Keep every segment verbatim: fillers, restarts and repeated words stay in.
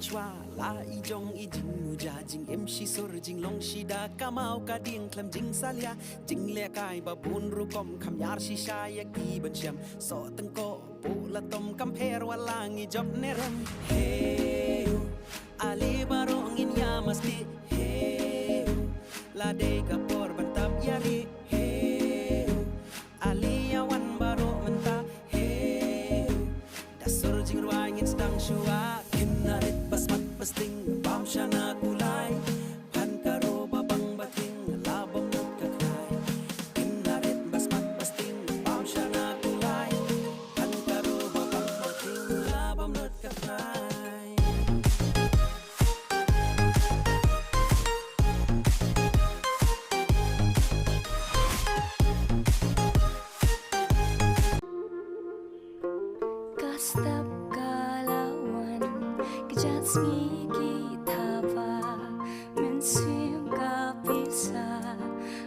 Shwa la i jong i jingmuja, jingim shisur, jinglong shida, kamau kading khlem jingsalia, jinglehkai ba bun rukom, kham ïar shisha ïa ki ban shem, soh tyngkoh buh la tom, kam pher wat la ngi jop ne rem. Hey, oh, ale baroh ngin ïa masti. Hey, oh, la dei ka por ban tap ïa ri. Hey, oh, ale ïa wan baroh mynta. Hey, oh, da sur jingrwai ngin sdang shuwa. Kynna rit ba smat ba sting, bam shana kulai. Phan ka ro ba bang ba ting, la bam lut ka khlai. Kynna rit ba smat ba sting, bam shana kulai. Phan ka ro ba bang ba ting, la bam lut ka khlai. Ka step ka la wan, ka jait sngi ki thaba, mynsiem ka pisa,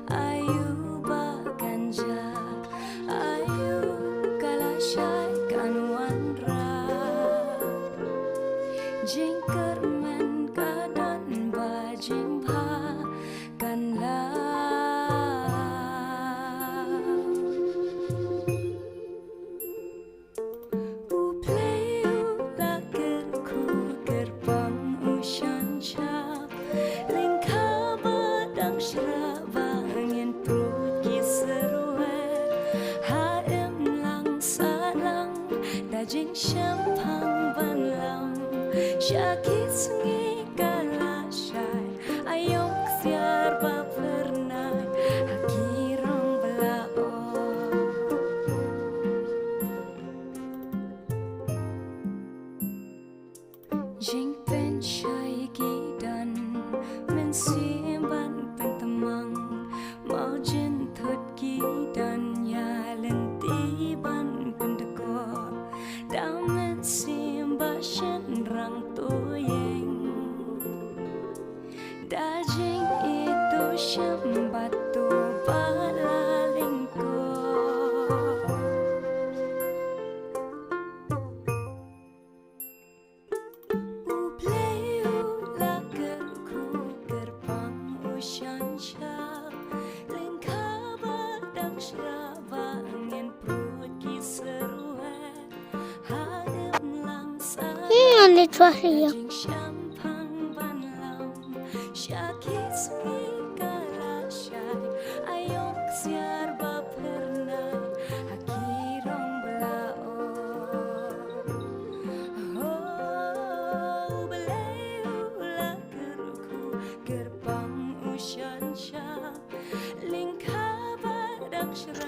aïu ba kan jia, aïu ka la shai kan wanrah. Jingkyrmen ka don ba jingbha kan la. U Blei u la kyrkhu kyrpang u shon shap. Lyngkha ba dang shrah ba ngin put ki syrwet. Ha imlang sahlang da jingshemphang ban lam. Sha ki sngi ka la shai. Aïu ksiar ba phyrnai ha ki rong ba la ong. Jingpynshoi ki don, mynsiem ban pynthymmang, mawjynthut ki don, ïa lynti ban pyndonkam, da mynsiem ba shynrang to ïeng. Da jingïeit to shem bad to ba la lyngkot. U Blei u la kyrkhu kyrpang u shon shap. Lyngkha ba dang shrah ba ngin put ki syrwet. Hi, ngan leit shuwa sha ïing.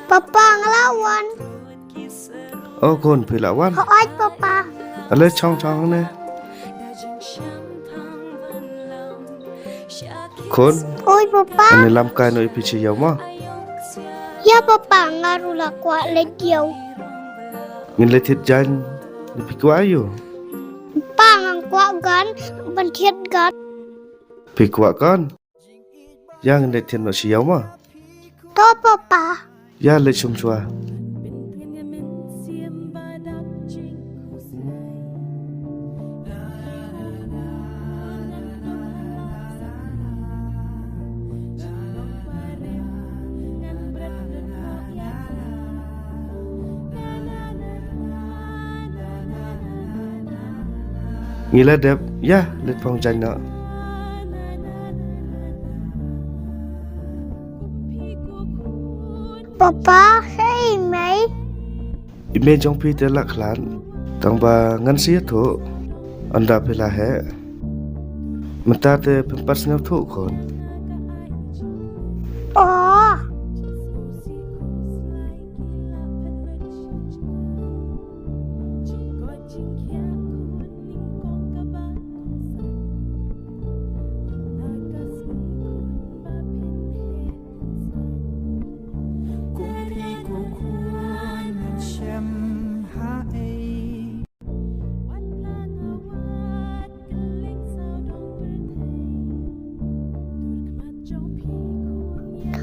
Papa, nga la wan. O khun, phi la wan? Hooid, Papa. Ale chong chong ne. Khun. Oi, Papa. Ani lam kai noh ïa phi sha ïew mo? Ïa, Papa, nga ruh la kwah leit ïew. Ngin leit thied jaiñ, phi kwah ïew? Papa, nga kwah gan, ban thied gan. Phi kwah gan? Ïa, ngin leit thied noh sha ïew mo. To, Papa. Ïa, leit shong shuwa. Ngi la dep, ïa, leit phong jaiñ noh. Papa, hei mei. I mei jong phi te la khlad. Tang ba ngan sa ïathuh. Ynda phi la heh. Mynta te phim pat sngewthuh khun. Oh.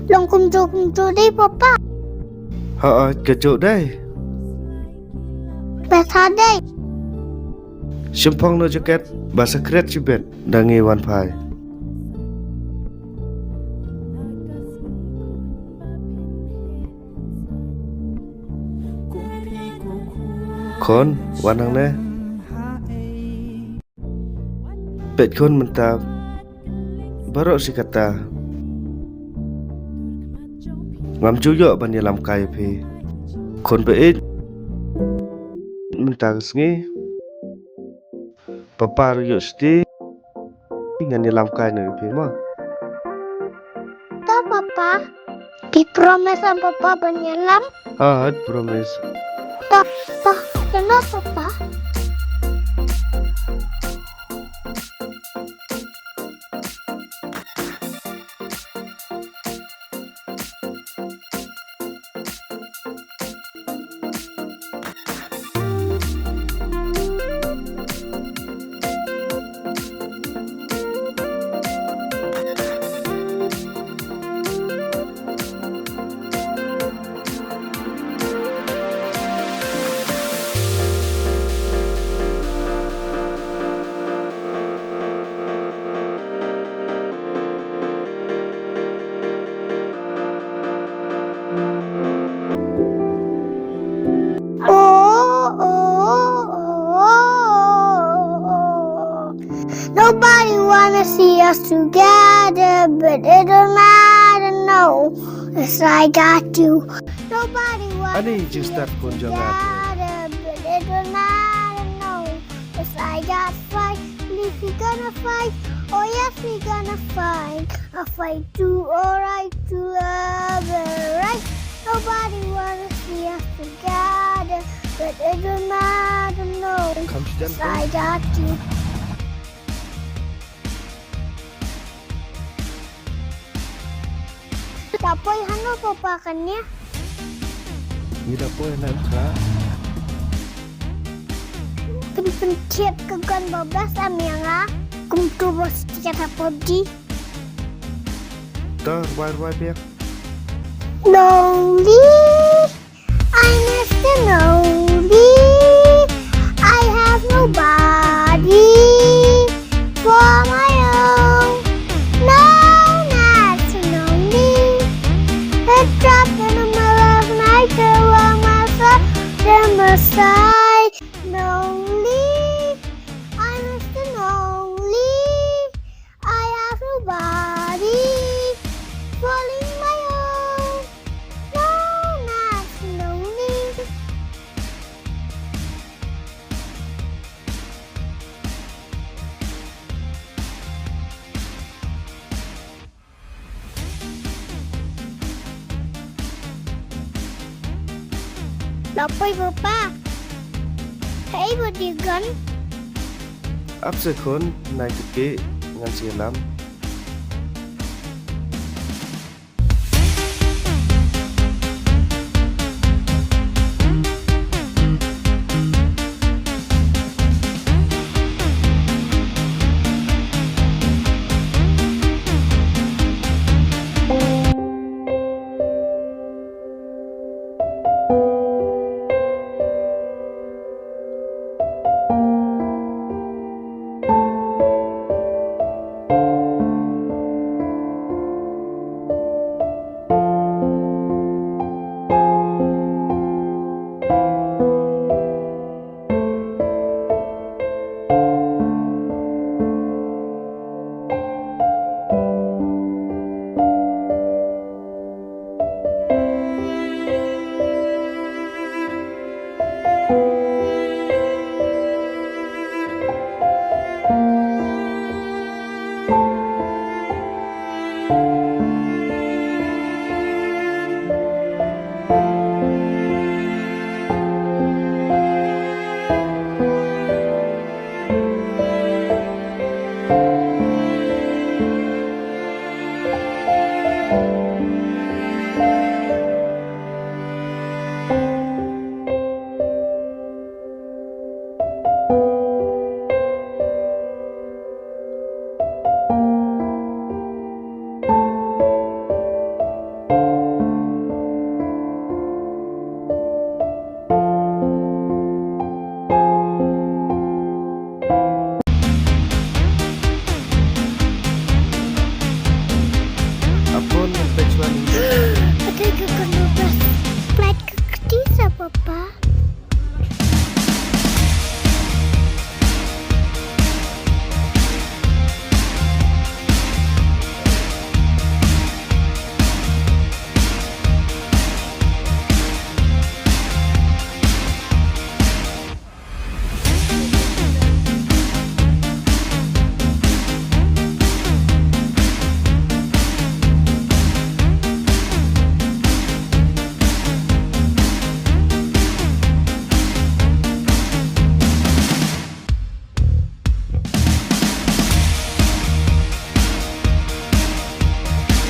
Long kumjuh kumjuh dei, Papa. Ha, ha, kajuh dei. Pesa dei. Shim phong noh jaket, Ba sakret shibit da ngi wan phai. Khun, wan hangne. Peit khun mynta baroh shi katta. Ngam ju ïoh ban ïalam kai ïa phi. Khun ba ïeit. Mynta ka sngi. Papa ruh ïoh shuti. Ngan ïalam kai noh ïa phi mo. To papa. Phi promise em papa ban ïalam? Ha, promise. To, to, to no papa. Oh, oh, oh, oh, oh. Nobody wanna see us together, but it don't matter, no. Yes, I got you. Nobody wanna Ani see just us that kun jong nga. Together, but it don't matter, no. Yes, I got fight. If we gonna fight, oh yes, we gonna fight. A fight to all right, to love and right. Nobody wanna see us together, but it don't matter, no. Come to them, yes, I got you. Da poi hano papa kane? Ngi da poi hano kra. Pyn pyntip ka gon ba bas am ïa nga. Kumtu ba stia ta podi. Tar wai wai biak. Lonely. I'm Mister Lonely. I have nobody for my own. No, not so lonely. Head dropped in the middle of the night, there by myself, there must I. Lonely. I'm Mister Lonely. I have nobody calling my own. No, not lonely. Lapoi papa. Hei bodi gan. Ap se khun, nai tiki ngan silam.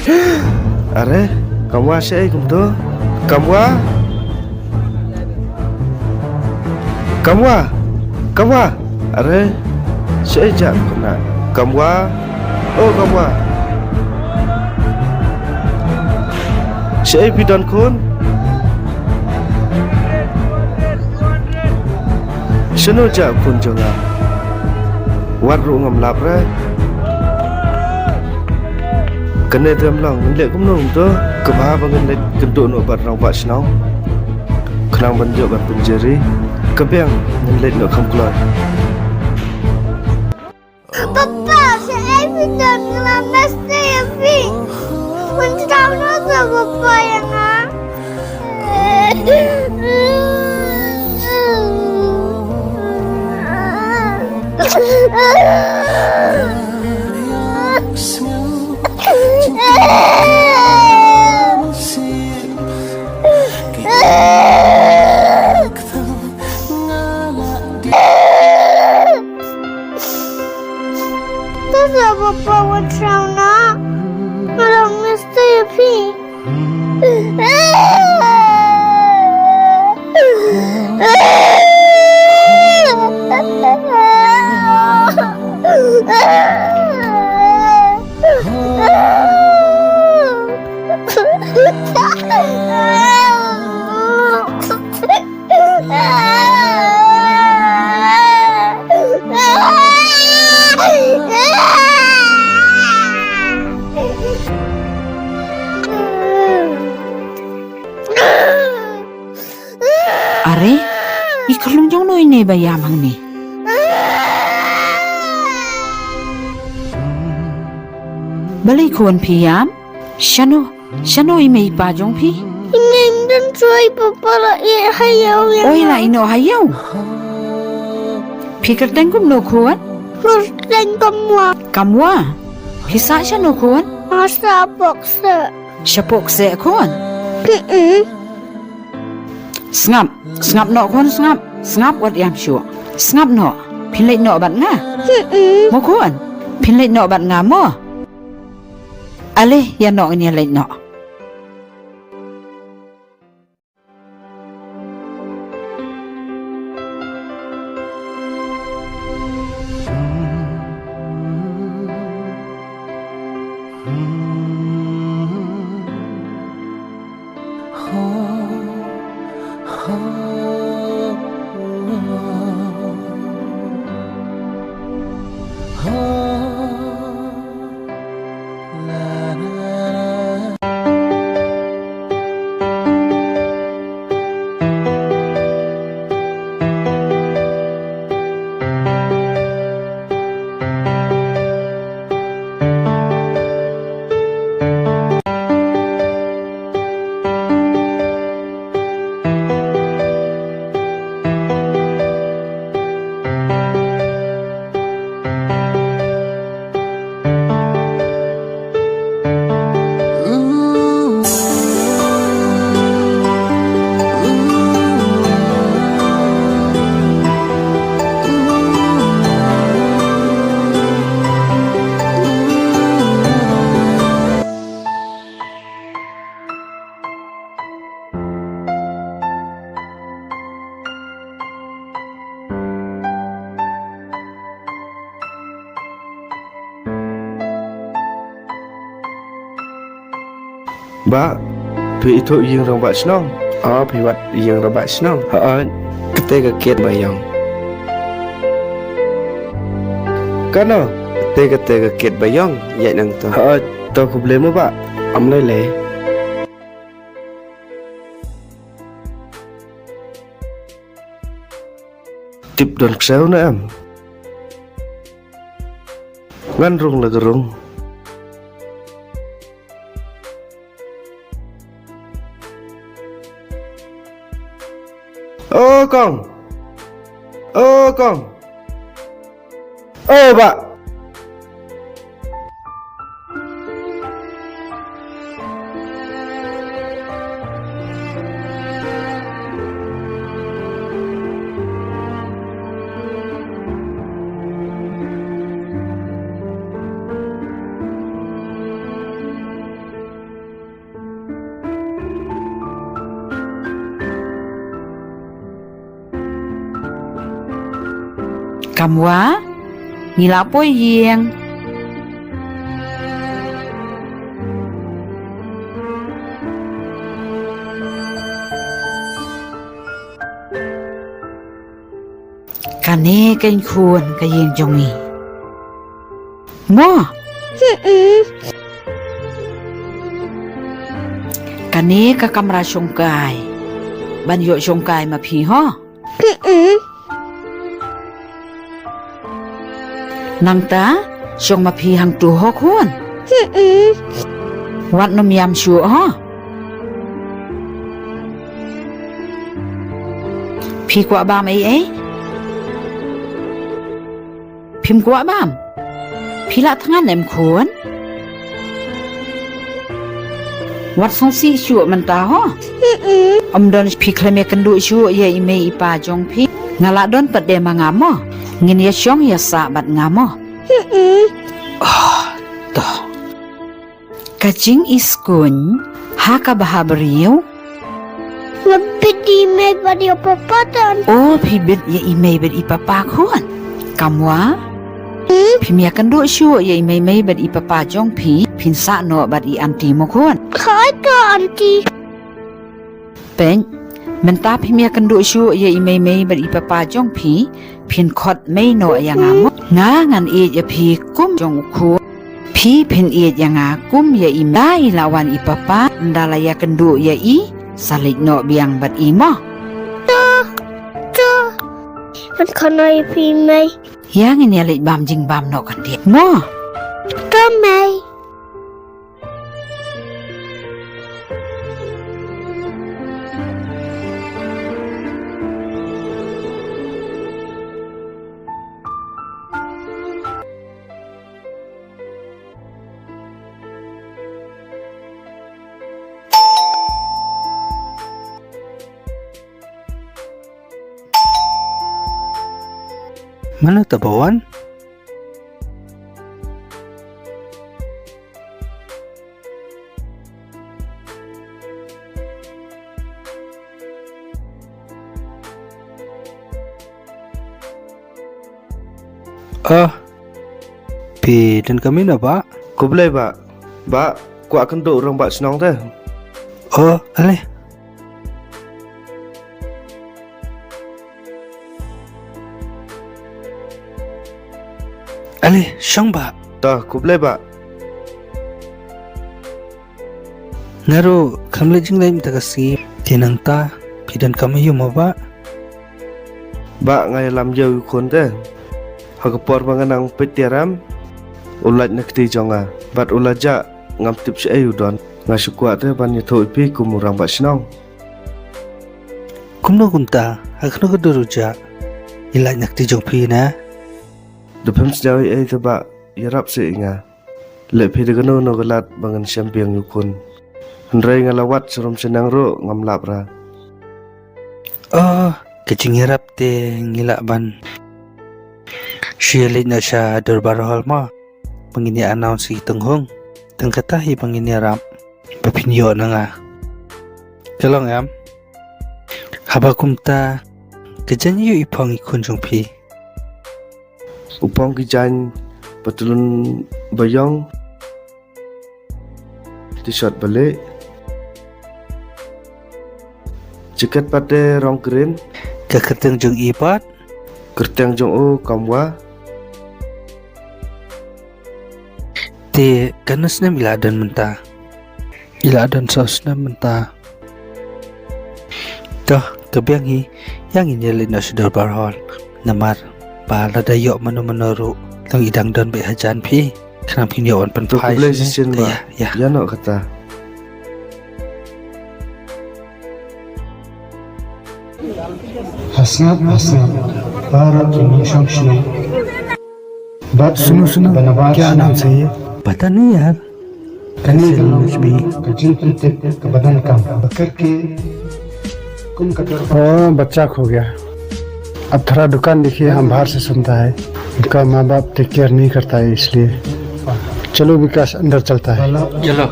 Are, Kamwa shaei kumto? Kamwa? Kamwa? Kamwa? Are, shaei jia kumne? Kamwa? O Kamwa? Shaei phi don khun? Shano jia khun jong nga? Wat ruh ngam lap re. Kane te em long, ngin leh kumno kumto? Kaba ba ngin leit kynduh noh bad rangbah shnong, khnang ban ïoh ban pynjari. Ka biang, ngin leit noh kham kloi. Papa, shaei phi don, nga la mesti ïa phi. Pyntrang noh to papa ïa nga. To sa papa, wat shong noh. Nga la mesti ïa phi. Are, i khlung jong no ine ba ïam hangne? Balei khun phi ïam? Shano, shano i mei i pa jong phi? I mei i don shuwa, i papa la ïeh ha ïew ïa nga. Oi, la ïeh noh ha ïew. Phi kyrteng kumno khun? Kyrteng Kamwa. Kamwa? Phi sah shano khun? Nga sah hapoh kseh. Shapoh kseh khun? Mm-mm. Sngap, sngap noh khun, sngap. Sngap, wat ïam shuh. Sngap noh. Phin leit noh bad nga? Mm-mm. Mo khun? Phin leit noh bad nga mo? Ale, ïa noh, ngin ïa leit noh. Bah, phi ithuh ïing rangbah shnong? O, phi wad ïing rangbah shnong? Hooid. Kata ka kit ba ïong. Kano? Kata, kata ka kit ba ïong, ïaid nangta. Hooid, to khublei mo bah. Ym lei lei. Tip don ksew ne em? Ngan rung la ka rung. O kong. O kong. O bah. Kamwa, ngi la poi ïing. Kane keiñ khun ka ïing jong ngi. Mo. Kane ka kamra shongkai. Ban ïoh shongkai ma phi ho. Nangta, shong ma phi hangtu ho khun. Wat nym ïam shuh ho. Phi kwah bam ei ei? Phim kwah bam? Phi lah thngan em khun? Wat sngewsih shuh mynta ho. Ym don phi khlem ïakynduh shuh ïa i mei i pa jong phi. Nga lah don pat de ma nga mo. Ngin ïashong ïasah bad nga mo. Oh, to. Ka jingïskun ha ka bha briew. Nga bit ïa i mei bad ïa papa tan. O, phi bit ïa i mei bad i papa khun. Kamwa? Hmm? Phim ïakynduh shuh ïa i mei mei bad i papa jong phi, phin sah noh bad i aunty mo khun. Hai ka aunty. Peit, mynta phim ïakynduh shuh ïa i mei mei bad i papa jong phi, phin khot mei noh ïa nga mo. Nga ngan ïeit ïa phi kum jong u khun. Phi phin ïeit ïa nga kum ïa i mei. Da i la wan i papa, ynda la ïakynduh ïa i, sa leit noh biang bad i mo. To, to. Ngan khana ïa phi mei. Ïa ngin ïa leit bam jingbam noh khyndiat mo. To mei. Mano ta ba wan? Ah, phi don kam ïa nga bah? Khublei bah. Bah, kwah kynduh u rangbah shnong te. Oh, ale. Ale, shong bah. To, khublei bah. Nga ruh kam leit jingleit mynta ka sngi. Te nangta phi don kam aïu mo bah? Bah, nga ïalam ïa u khun te. Ha ka por ba nga nang peit tiaram, u lait na kti jong nga. Bad u la jah, ngam tip shaei u don. Nga shu kwah te ban ïathuh ïa phi kum u rangbah shnong. Kumno kumta, ha kano ka dur u jah? I lait na kti jong phi na? Da phim sngew ei ei te bah, ïarap seh ïa nga. Leh phi da kano kano ka lad ba ngan shem biang ïa u khun. Hynrei nga la wad sharum shaneng ruh ngam lap ra. Oh, ka jingïarap te ngi lah ban shu ïa leit noh sha dorbar hall mo. Ba ngin ïa announce ïa ki tynghong. Tang kata hi ba ngin ïarap. Ba phin ïoh na nga. Ka long em? Haba kumta, ka jaiñ aïu i phong i khun jong phi? U phong ki jaiñ patlun baïong, t-shirt balei, jacket pat te rong green. Ka kyrteng jong i pat? Kyrteng jong u Kamwa. Te kano snem i la don mynta? I la don saw snem mynta. To, ka biang hi, ïa ngin ïa leit noh sha dorbar hall. Namar ba lada ïoh mano mano ruh, long i dang don beit hajan phi. Khnang phin ïoh wan pynphai. To, khublei shisien bah. Ïa, ïa. Ïa noh kata. Hasngap, hasngap. Para ki nongshong shnong. Bad sunu sunu, kya naam sahi hai? Pata nahi yaar. Kane ka long ka jingpyntip kaba donkam. Ba kyrkieh kum ka dor. ओ, बच्चा खो गया। अब थोड़ा दुकान देखिए, हम बाहर से सुनता है। उनका माँ बाप टेक केयर नहीं करता है, इसलिए। चलो विकास, अंदर चलता है। चलो।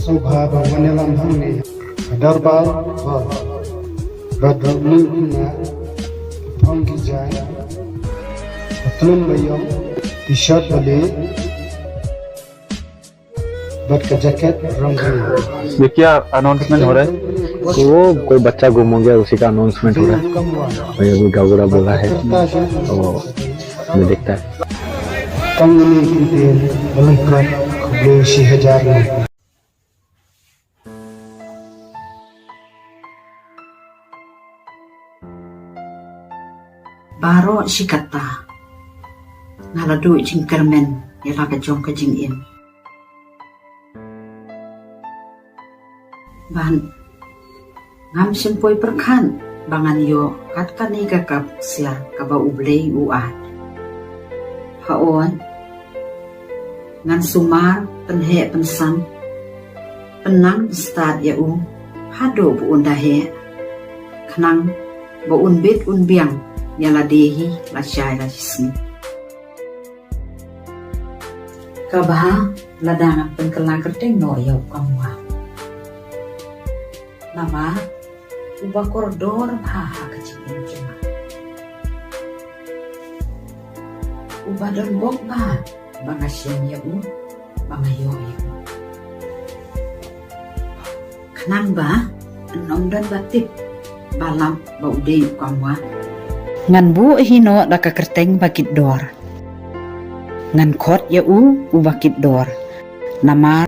Sngewbha ba wan ïalam hangne ha dorbar hall. Bad ba u leh u khynnah, phong ki jaiñ, Mayong, T-shirt bali, bad ka jacket rong green. ये क्या अनाउंसमेंट हो रहा है? वो कोई बच्चा गुम हो गया, उसी का अनाउंसमेंट हो रहा है। Kamwa. भैया, वो गावड़ा बोला है, तो मैं देखता है। Tang ini kintin, balengkot, khublei shi hajar ni. Baroh shi katta nga la duh jingkyrmen ïa la ka jong ka jingim. Ban ngam shym poi pyrkhat ba ngan ïoh kat kane ka kap ksiar kaba U Blei u ai. Haoid ngan sumar pynheh pynsan, pynnang pynstad ïa u haduh ba un da heh, khnang ba un bit un biang ïa lade hi lashai lashisngi. Kaba lada ngan pynkylla kyrteng noh ïa u Kamwa. Namar uba kordor bha ha ka jingim jong nga. Uba don bok bha ba nga shem ïa u, ba nga ïoh ïa u. Khnang ba yn ym don ba tip ba lap ba u dei u Kamwa. Ngan buh hi noh da ka kyrteng ba kit dor. Ngan khot ïa u uba kit dor. Namar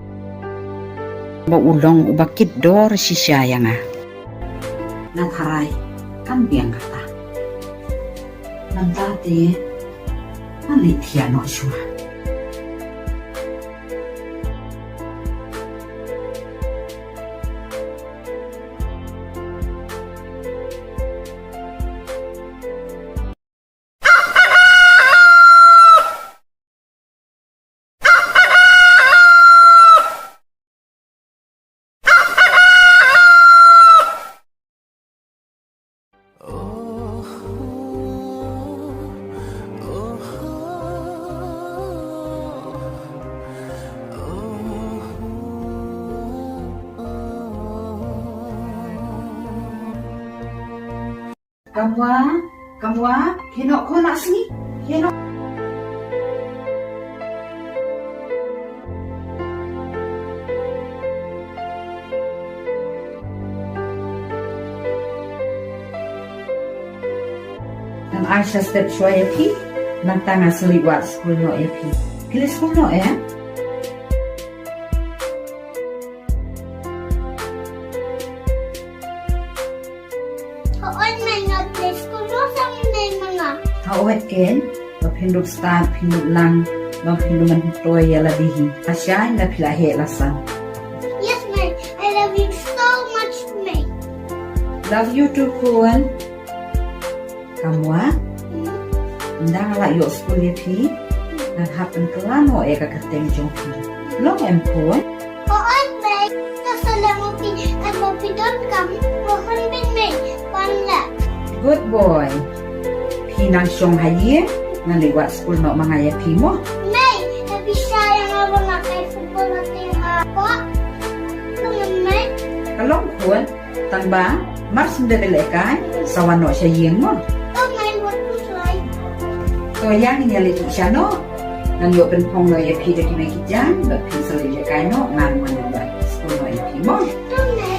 ba u long uba kit dor shisha ïa nga. Nga tharai kan biang kata. Mynta te ngan leit thiah noh shuwa. Kamwa, Kamwa, khie noh khun, la sngi. Khie noh. Ngan ai sha step shuwa ïa phi, nangta nga sa leit wad skul noh ïa phi. Phi leit skul noh, eh? Hooid mei, nga leit skul noh, sa mei ma nga. Hooid ken, ba phin dup stad, phin dup lang, ba phin dup myntoi ïa lade hi. Lashai lada phi la heh la san. Yes mei, I love you so much mei. Love you too khun. Kamwa, ynda nga la ïoh skul ïa phi, ngan hap pynkylla noh ïa ka kyrteng jong phi. Long em khun? Hooid mei, to sa long u phi, kan ba phi donkam, mo khun bin mei, pan la. Good boy. Phi nang shong ha ïing, ngan leit wad skul noh ma nga ïa phi mo. Mei, na phi sha ïa nga ba nga kai football ha te ha ko. Long em mei? Ka long khun. Tang ba mar shu dep lehkai sa wan noh sha ïing mo. To mei, wat pynslai. To ïa ngin ïa leit sha noh. Ngan ïoh pynphong noh ïa phi da ki mei ki jaiñ bad phin sa leit lehkai noh, ngan wan noh bad skul noh ïa phi mo. To mei.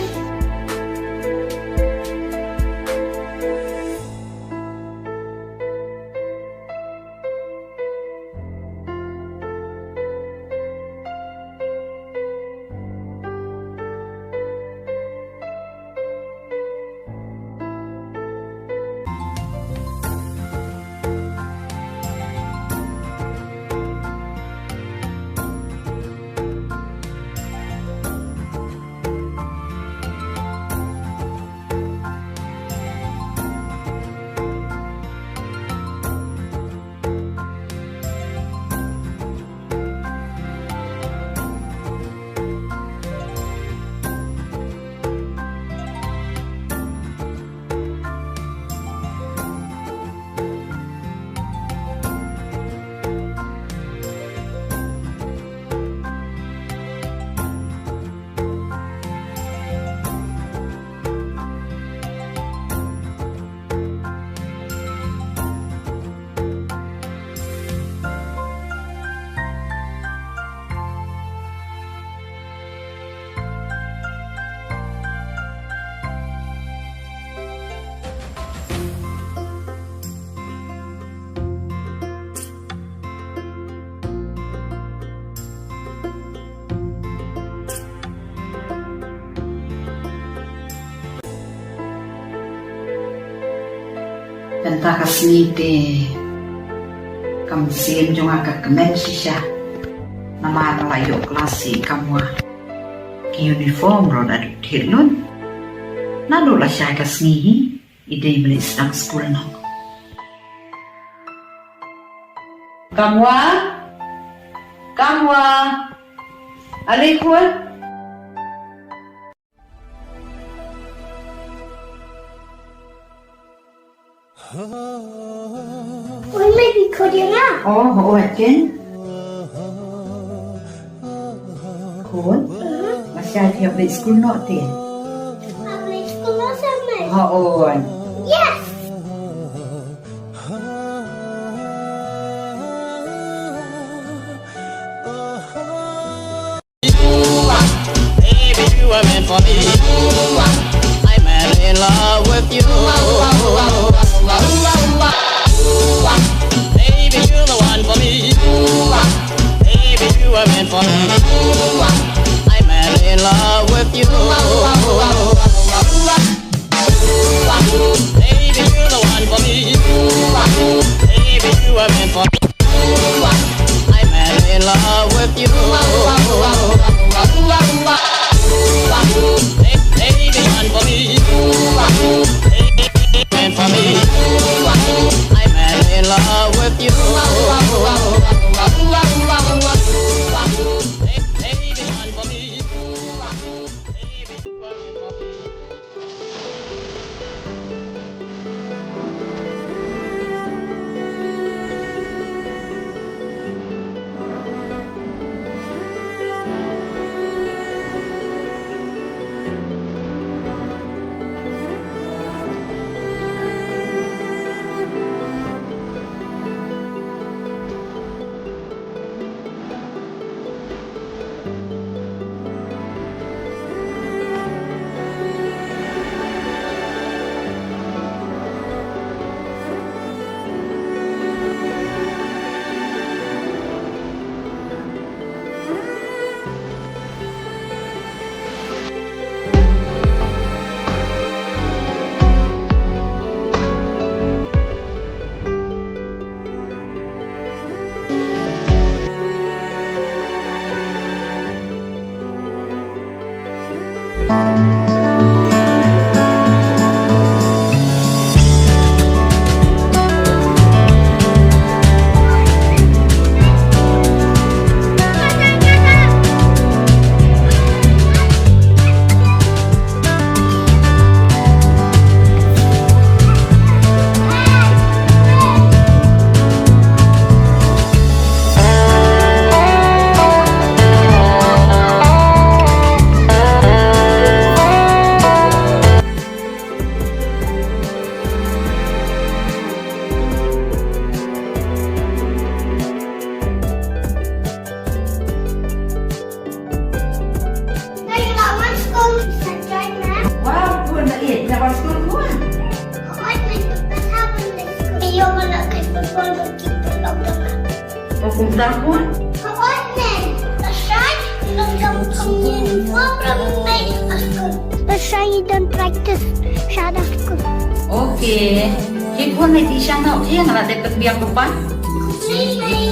Mynta ka sngi te ka mynsiem jong nga ka kmen shisha. Namar nga la ïoh klas ïa i Kamwa. Ki uniform ruh naduh thied lut. Naduh la shai ka sngi hi, i dei ban leit sdang skul noh. Kamwa? Kamwa? Ale khun? Oi, maybe khun ïa nga. Oh, oh, atin. Khun? Nga shai phi hap leit skul noh te. Hap leit skul noh sa, mei? Ha, oh. Yes. Baby, you are meant for me. I'm madly in love with you. Baby, you're the one for me. Baby, you are meant for me. I'm madly in love with you. Baby, you're the one for me. Baby, you are meant for me. I'm madly in love with you. Baby, one for me. Meant for me. I'm madly in love with you. Baby, one for me. Hey, nga wan skul, sa join ma. Wow, khun, na ïeit, na wan skul khun. Hooid, mynta pat hap ban leit skul. Ïoh ban leit kai football bad ki paralok jong nga. Kumta khun? Hooid, mei. Lashai, ngan ïoh kum uniform para mei ha skul. Lashai ngi don practice sha da skul. Okay. Ki khun, leit ïa sha noh, ki, nga la dep pynbiang lypa. Mei, mei.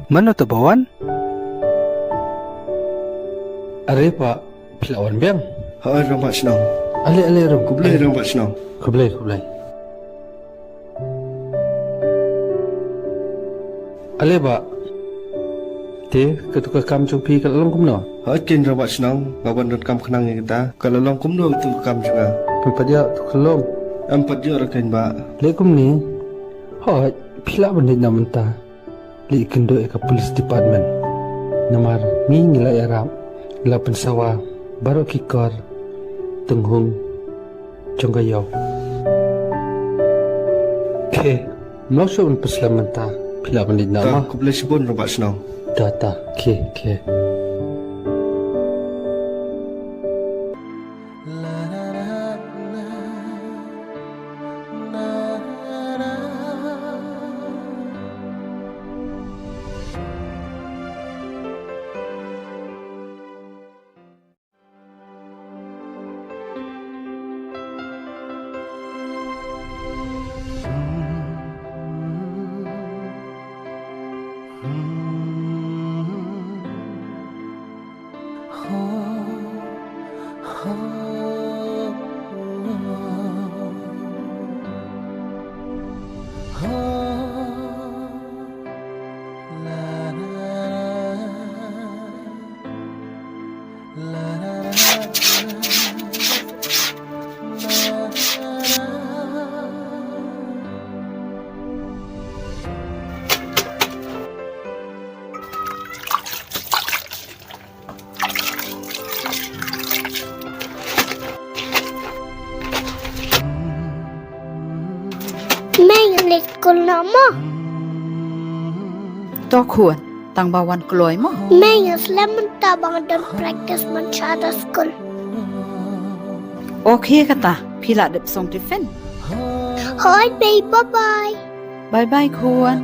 Mano te ba wan? Are pa, phi la wan biang? Hooid, Rangbah Shnong. Ale, ale, Ram. Khublei, Rangbah Shnong. Khublei, khublei. Ale bah. Te, katu ka kam jong phi ka la long kumno? Hooid keiñ Rangbah Shnong, nga wan donkam khnang ïa kata. Ka la long kumno katu ka kam jong nga? Phi pat ïoh tu ka long? Em pat ïoh ruh keiñ bah. Leh kumne. Hooid, phi lah ban leit na mynta. Leit kynduh ïa ka police department. Namar ngi ngi la ïarap, ngi la pynsawa baroh ki kor tynghung jong ka ïew. Khie, mlong shuh ban pynslem mynta, phi lah ban leit noh mo. Khublei shibun Rangbah Shnong. Ta ta, khie, khie. Leit skul noh mo. To khun, tang ba wan kloi mo. Mei, nga slem mynta ba nga don practice mynshwa da skul. Okay kata, phi la dep song tiffin. Hooid mei, bye bye. Bye bye khun.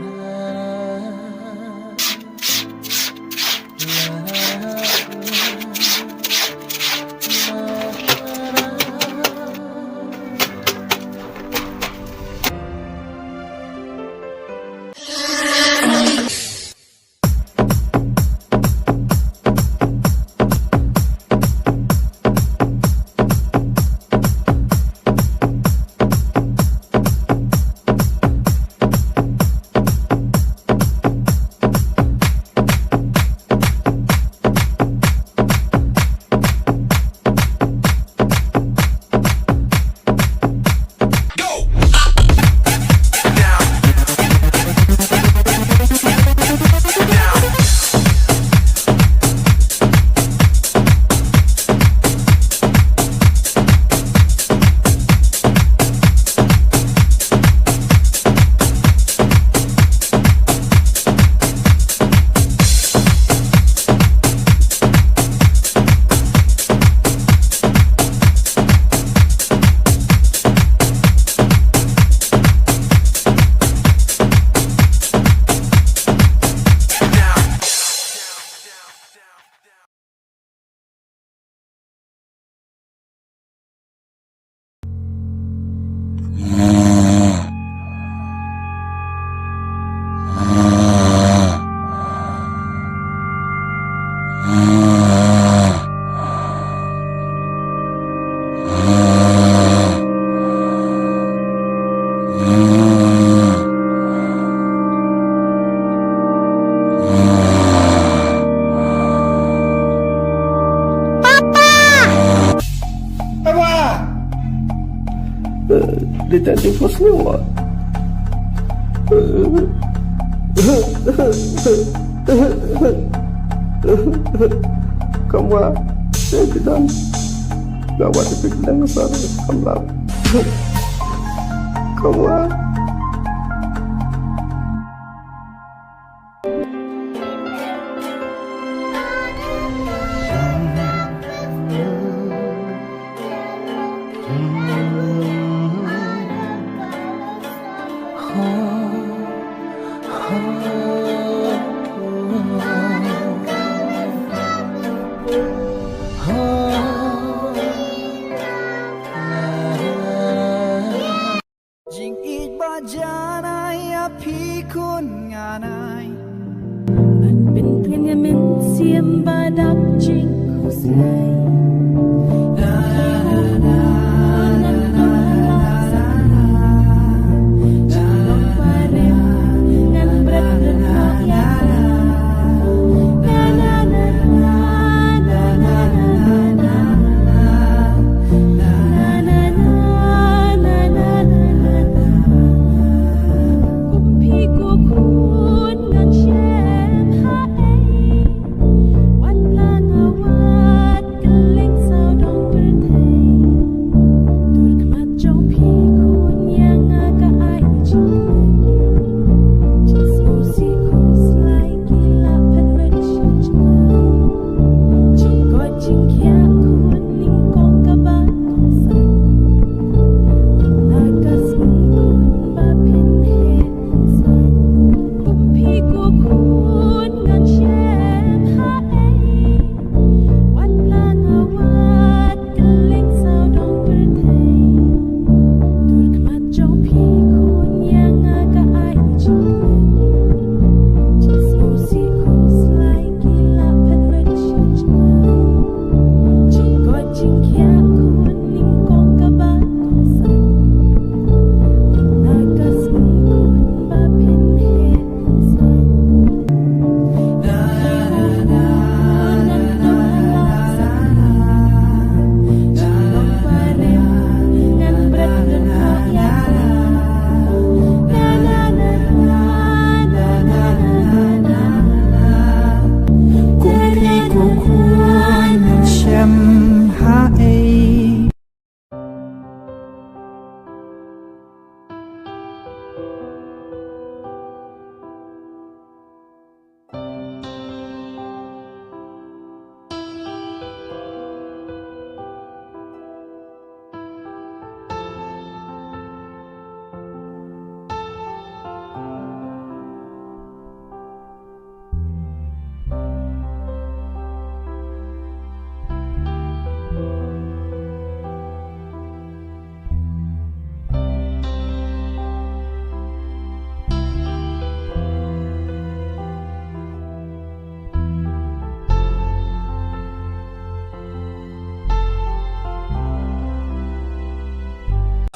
Papa! Papa! Eh, Detective Husni, what? Come on, take it down. Nga wat ïa phi ki dang sar, kam lap. Ka wah. Jingïeit ba janai ïa phi khun ngan ai. Ban pyntngen ïa mynsiem ba dap jingkhuslai.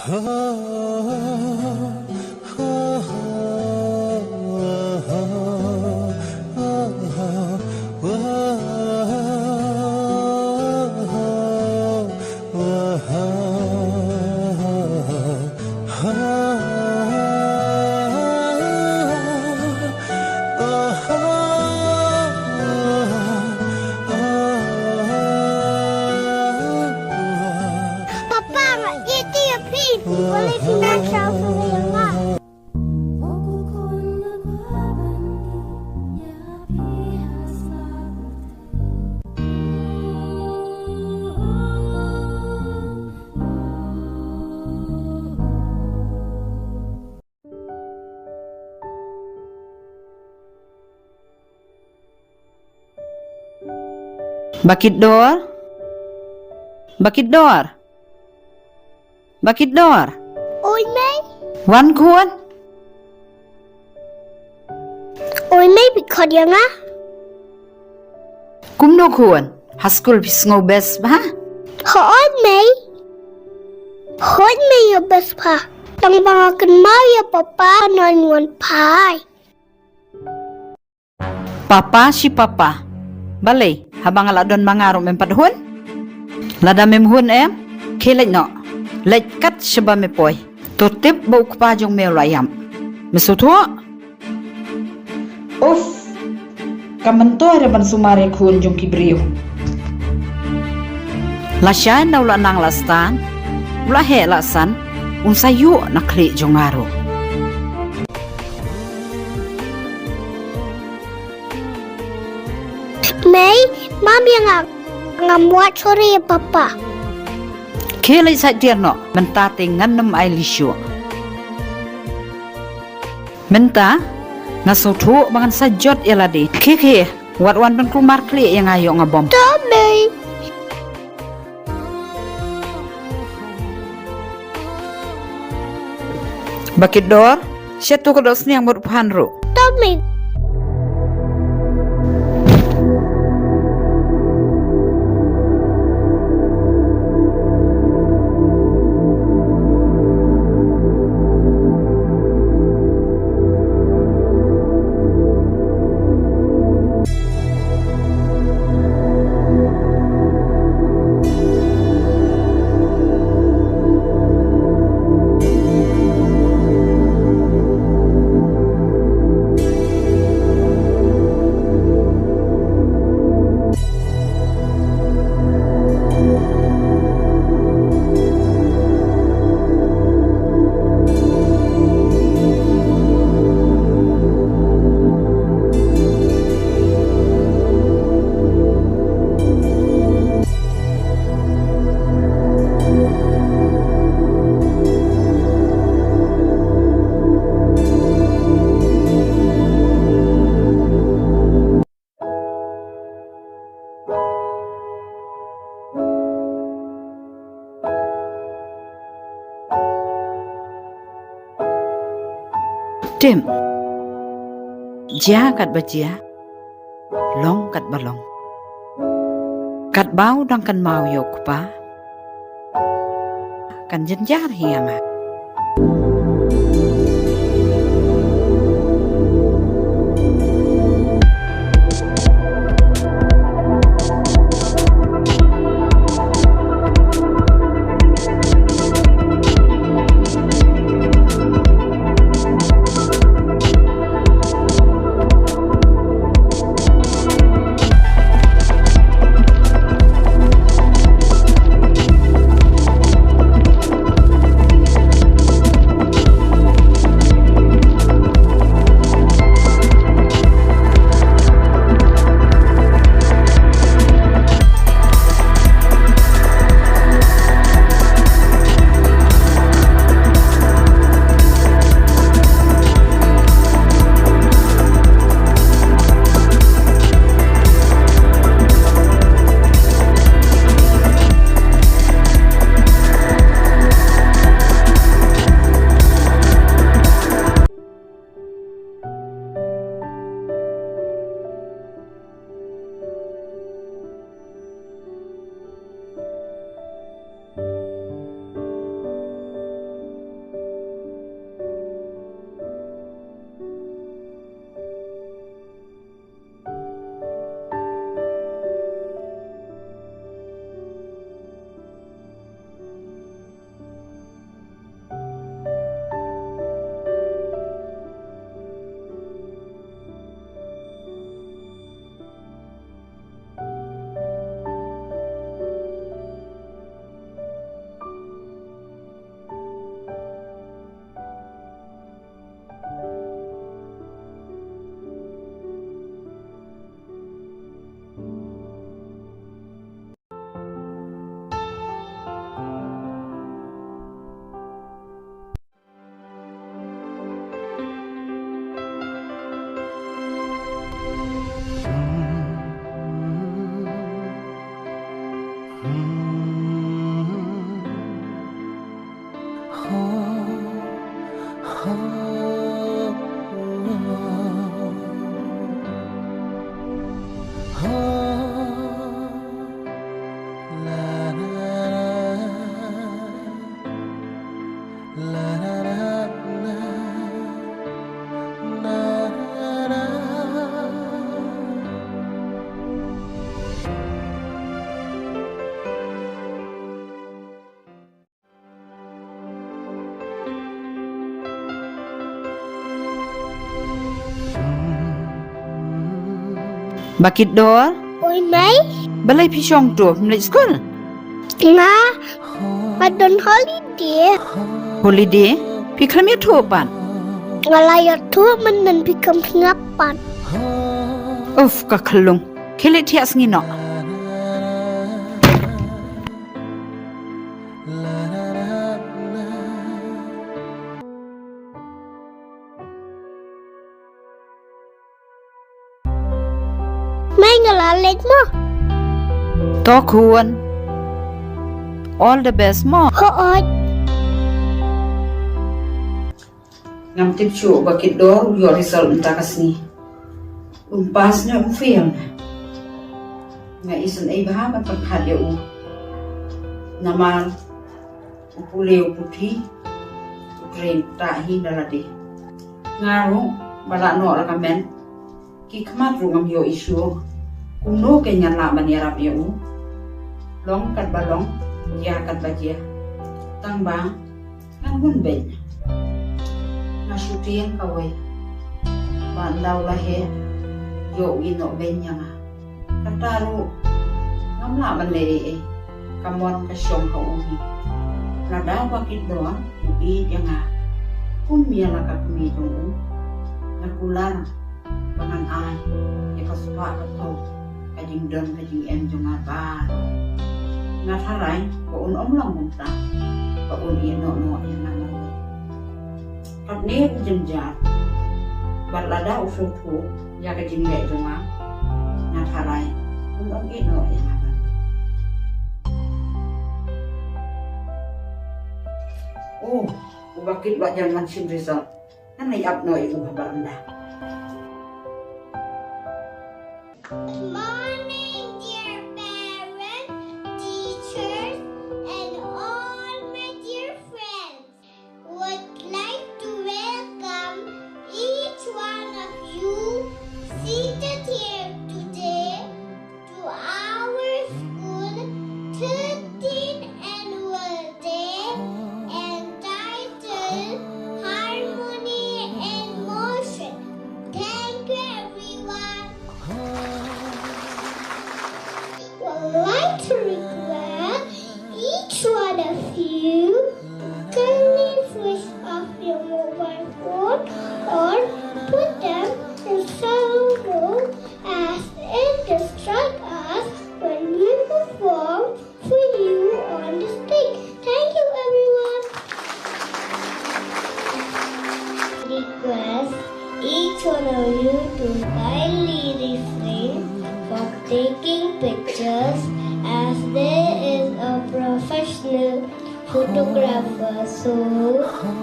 Papa, nga ïeit ïa phi. Balei phi nang shaw shuh ïa nga? Ba kit dor. Ba kit dor. Ba kit dor. Oi mei. Wan khun. Oi mei, phi khot ïa nga? Kumno khun? Ha skul phi sngew best bha? Hooid mei. Hooid mei, ïa best bha. Tang ba nga kynmaw ïa papa, ngan wan phai. Papa shi papa. Balei, haba nga la don ma nga ruh mem pat hun? Lada mem hun em, khie leit noh. Leit kat shaba me poi. To tip ba u kpa jong me u la ïap. Me sngewthuh? Uff, ka myntoi re ban sumar ïa khun jong ki briew. Lashai na u la nang la stad, u la heh la san, un sa ïuh na khlieh jong nga ruh. Mei, mam ïa nga, ngam wad shuh re ïa papa. Khie leit sait tiar noh, mynta te ngan nym ai lei shuh. Mynta nga sngewthuh ba ngan sa jot ïa lade. Khie khie, wat wan ban kulmar khlieh ïa nga ïoh nga bom. To mei. Ba kit dor, shet tu ka doh sniang mut phan ruh. To mei. Tim. Jia katba jia. Long katba long. Katba u dang kynmaw ïa u kpa, kan jynjar hi ïa nga. Ba Kit Dor. Oi mei. Balei phi shong to, ym leit skul? Nga, nga don holiday. Holiday? Phi khlem ïathuh pat? Nga la ïathuh mynhynnin, phi khlem sngap pat. Uff, ka khyllung. Khie leit thiah sngi noh. Mei, nga la leit mo. To khun. All the best mo. Hooid. Ngam tip shuh ba Kit Dor u ïoh result mynta ka sngi. Un pass ne un fail ne. Nga isynei bha ban pyrkhat ïa u. Namar u pule u puthi, u trei ktah hi da lade. Nga ruh ba lah noh la ka met. Ki khmat ruh ngam ïoh issue. Kumno kein ngan lah ban ïarap ïa u? Long katba long, jia katba jia. Tang ba ngan hun beiñ. Nga shu tieng kawei ba ynda u la heh, ïoh u ïehnoh beiñ ïa nga. Kata ruh ngam lah ban leh ei ei. Ka mon ka shong ha u hi. Lada ba Kit Dor u ïeit ïa nga kum ïa la ka kmie jong u, nga kular ba ngan ai ïa ka spah ka phew ka jingdon ka jingem jong nga baroh. Nga tharai ba un ym long kumta, ba un ïehnoh noh ïa nga marwei. Katne u jynjar, bad lada u sngewthuh ïa ka jingleh jong nga, nga tharai un ym ïehnoh ïa nga marwei. Oh, u Ba Kit Dor jan wan shim result. Ngan leit ap noh ïa u ha baranda. Good morning, dear parents, teachers, and all my dear friends. Would like to welcome each one of you seated here today to our school thirteenth annual day entitled Harmony in Motion. Thank you, everyone. I'd like to request each one of you to kindly switch off your mobile phone or put them in silent mode, as it distracts us when we perform for you on the stage. Thank you, everyone. Request each one of you to kindly refrain from taking pictures, as there is a professional photographer. So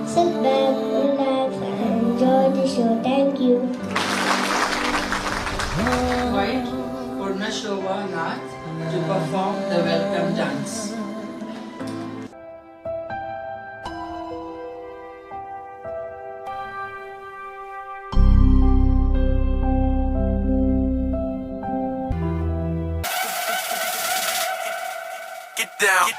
sit back, relax, and enjoy the show. Thank you. Invite Purna Shobha Nath to perform the welcome dance. Get down.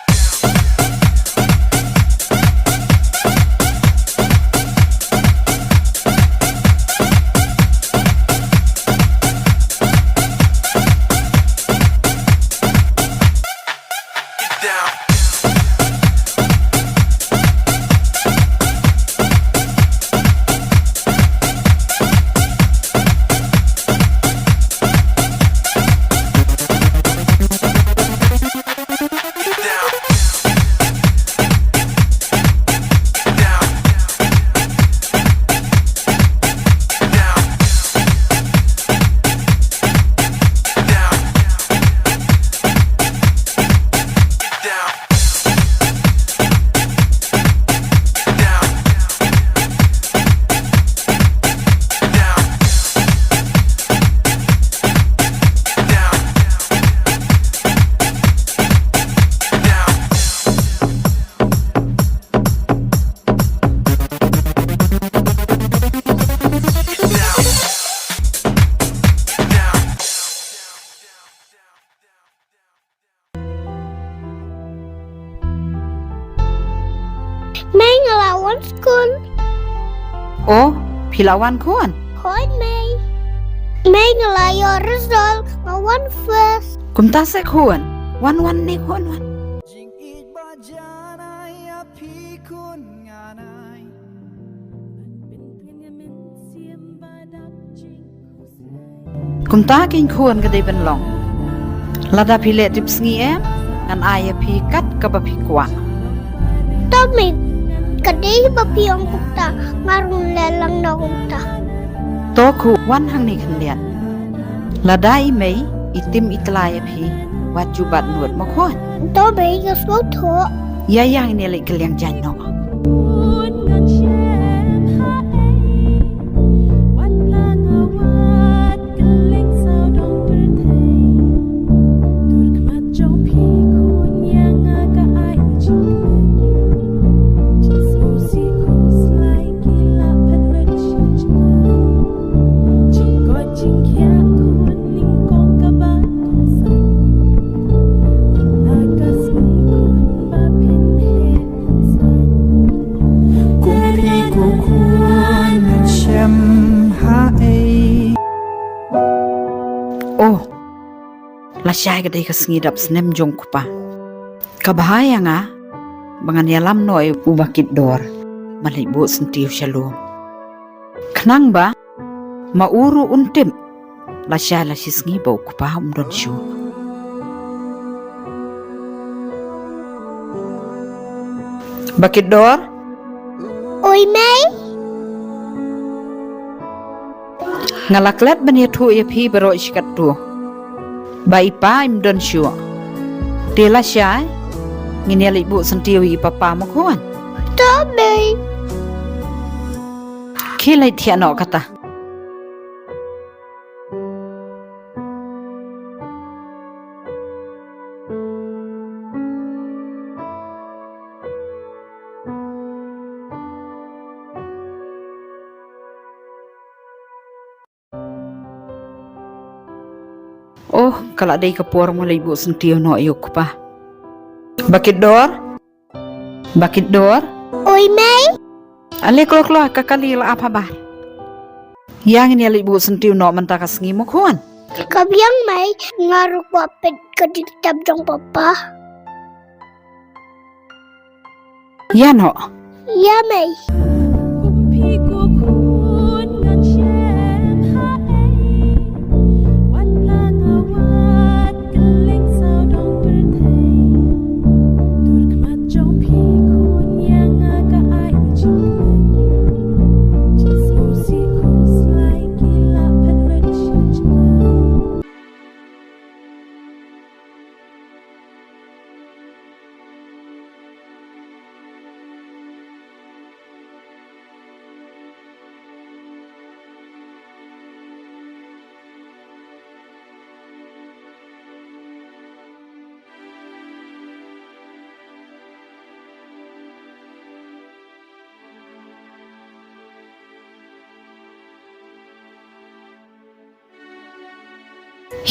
Wan skul. Oh, phi la wan khun? Hooid mei. Mei, nga la ïoh result, nga wan first. Kumta seh khun. Wan wan ne khun wan. Kumta keiñ khun ka dei ban long. Lada phi leh tipsngi em, ngan ai ïa phi kat kaba phi kwah. To mei, ka dei ba phi ong kumta, nga ruh ngan leh lang noh kumta. To khun, wan hangne khyndiat. Lada i mei i tim i tla ïa phi, wat ju bat nud mo khun. To mei, nga sngewthuh. Ïa ïa ngin ïa leit kylliang jaiñ noh. Oh, lashai ka dei ka sngi dap snem jong u kpa. Ka bha ïa nga ba ngan ïalam noh ïa u Ba Kitdor ban leit buh syntiew sha lum. Khnang ba ma u ruh un tip lashai la shisngi ba u kpa um don shuh. Ba Kitdor. Oi mei. Nga la klet ban ïathuh ïa phi baroh shi katto ba i pa im don shuh. Te lashai ngin ïa leit buh syntiew ïa i papa mo khun. To mei. Khie leit thiah noh kata. Oh, ka la dei ka por mo leit buh syntiew noh ïa u kpa. Ba Kitdor. Ba Kitdor. Oi mei. Ale kloi kloi, ka kali la ap habar. Ïa ngin ïa leit buh syntiew noh mynta ka sngi mo khun. Ka biang mei, nga ruh kwah peit ka jingtep jong papa. Ïa noh. Ïa mei.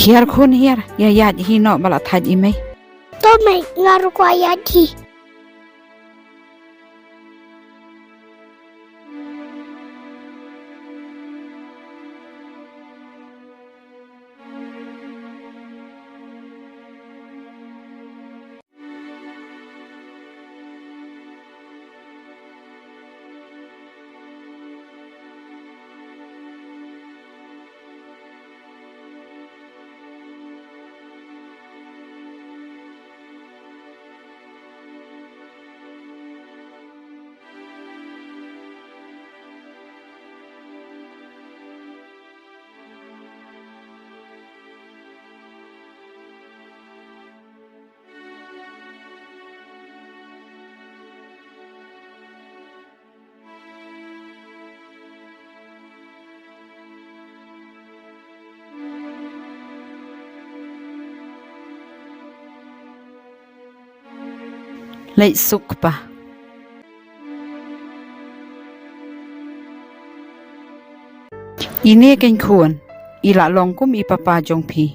Hiar khun hiar, ïa ïaid hi noh ba la thait i mei. To mei, nga ruh kwah ïaid hi. Leit suk kpa. Ine keiñ khun, i la long kum i papa jong phi.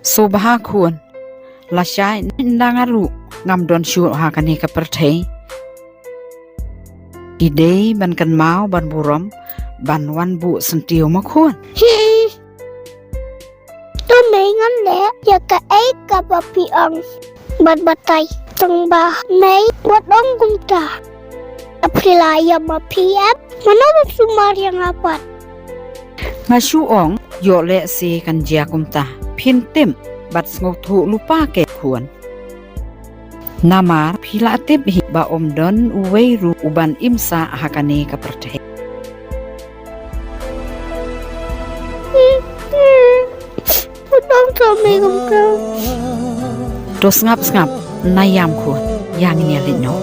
Sngewbha khun, lashai ynda nga ruh ngam don shuh ha kane ka pyrthei. Ki dei ban kynmaw ban burom ban wan buh syntiew ma khun. Hmm. To mei ngan leh ïa kaei kaba phi ong. Bad batai tang ba mei wat ong kumta. Phi la ïa ma phi em. Mano ba sumar ïa nga pat. Nga shu ong ïoh leh se kan jia kumta. Phin tip bad sngewthuh lypa ke khun. Namar phi la tip hi ba ym don uwei ruh uban im sah ha kane ka pyrthei. Utang kami kumta. To sngap sngap, na ïam khun, ïa ngin ïa leit noh.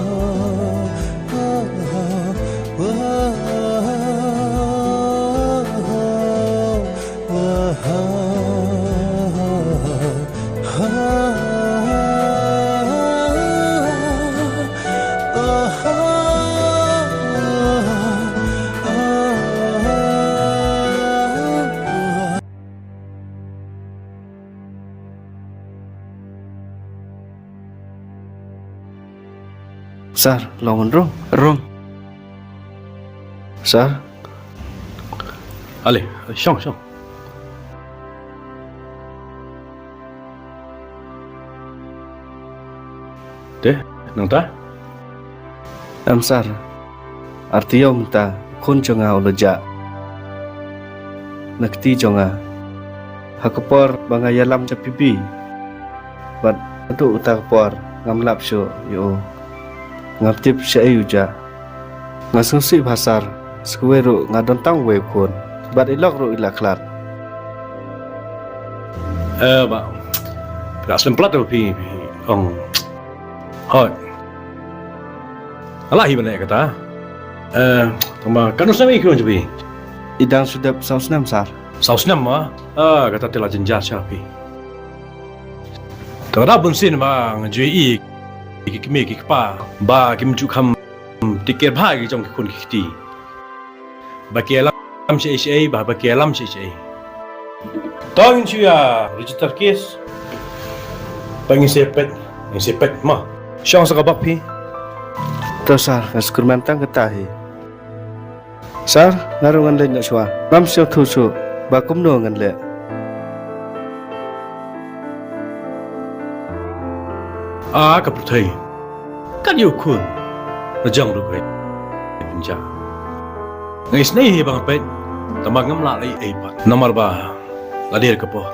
Sir, long rung. Rung. Sir. Ale, shong, shong. Te, nangta? Em sir. Arti ïa mynta khun jong nga u la jah na kti jong nga. Ha ka por ba nga ïalam jap ïa phi bad haduh uta ka por ngam lap shuh ïa u. Ngam tip shaei u jah. Nga sngewsih bha sir, sa kawei ruh nga don tang uwei u khun bad i lok ruh i la khlad. Eh, bah. Phi la slem palat ba phi, phi ong. Hooid. Nga lah hi ban leh kata. Eh, tang ba katno snem i khun jong phi? I dang shu dep saw snem sir. Saw snem ma? Ah, kata te la jynjar sha phi. Te lada bun sien ba nga ju ïohi ki kmie ki kpa ba kim ju kham take care bha ki jong ki khun ki kti. Ba ki ïalam shaei shaei, ba, ba ki ïalam shaei shaei. To ngin shu ïa register case. Ba ngin sa peit, ngin sa peit ma. Shong sa ka bok phi. To sir, nga sngewkmen tang kata hi. Sir, nga ruh ngan leit noh shuwa. Ngam sngewthuh shuh ba kumno ngan leh. A ka pyrthei. Kat ïa u khun. Nga jong ruh ka pynjah. Nga isynei hi ba nga peit. Tang ba ngam lah leh ei pat. Namar ba la dei ka por.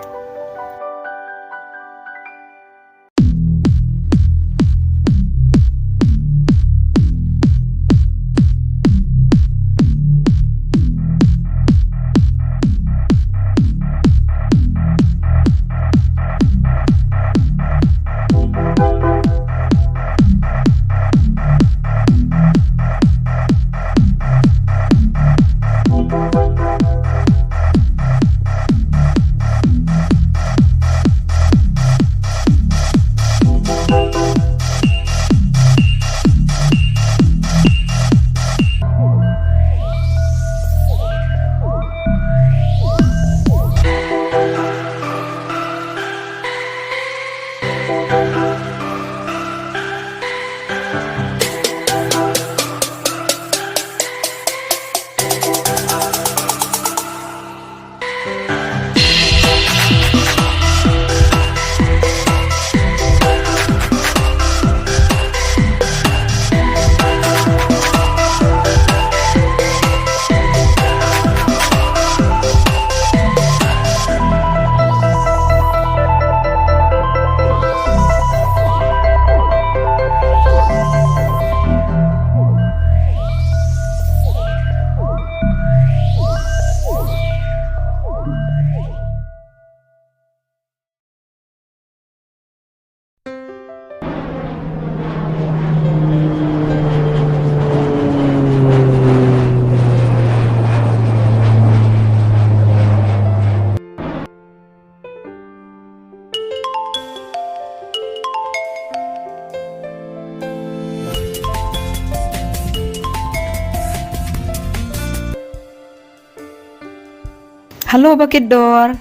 Hello, Bakit Dor.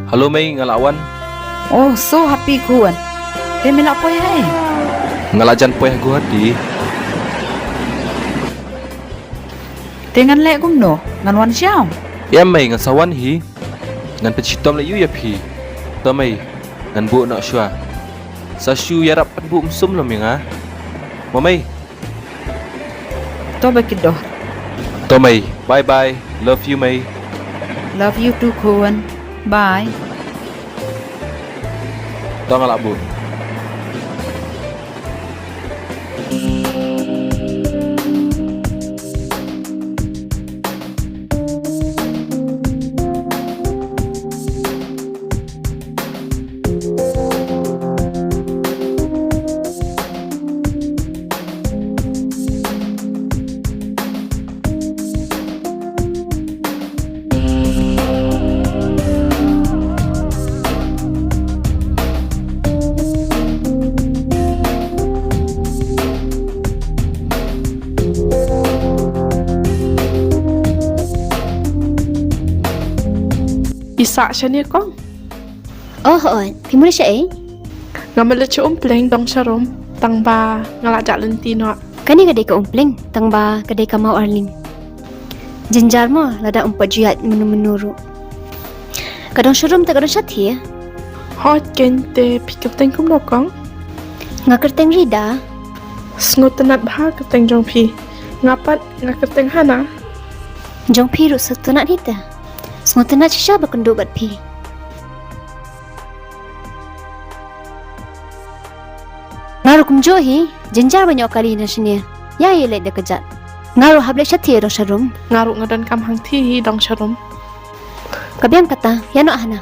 Hello, Mei, nga la wan. Oh, so happy khun. Te me la poi ha ei? Nga la jan poi ha Guwahati. Te ngan leh kumno? Ngan wan sha ong? Ïa mei, ngan sa wan hi. Ngan pynshitom leh ïa phi. To mei, ngan buh noh shuwa. Sa shu ïarap pynbuh mynsum lem ïa nga. Mo mei. To ba kito. To mei, bye bye. Love you mei. Love you too khun. Bye. To nga la buh. Phi sah shane kong? Oh, oh, phi mut shaei? Nga mut leit sha Umpleng dong sharum, tang ba nga la jah lynti noh. Kane ka dei ka Umpleng, tang ba ka dei ka Maw Arling. Jynjar mo, lada um pat ju ïaid mynno mynno ruh. Ka dong sharum te ka dong shathie. Hooid keiñ, te phi kyrteng kumno kong? Nga kyrteng Rida. Sngewtynnat bha kyrteng jong phi. Nga pat nga kyrteng Hana. Jong phi ruh sngewtynnat hi te. Sngewtynnat shisha ba kynduh bad phi. Nga ruh kumjuh hi, jynjar ban ïoh kali na shane. Ïa ïa leit da kjat. Nga ruh hap leit shathie dong sharum. Nga ruh nga donkam hangthie hi dong sharum. Ka biang kata, ïa noh Hana.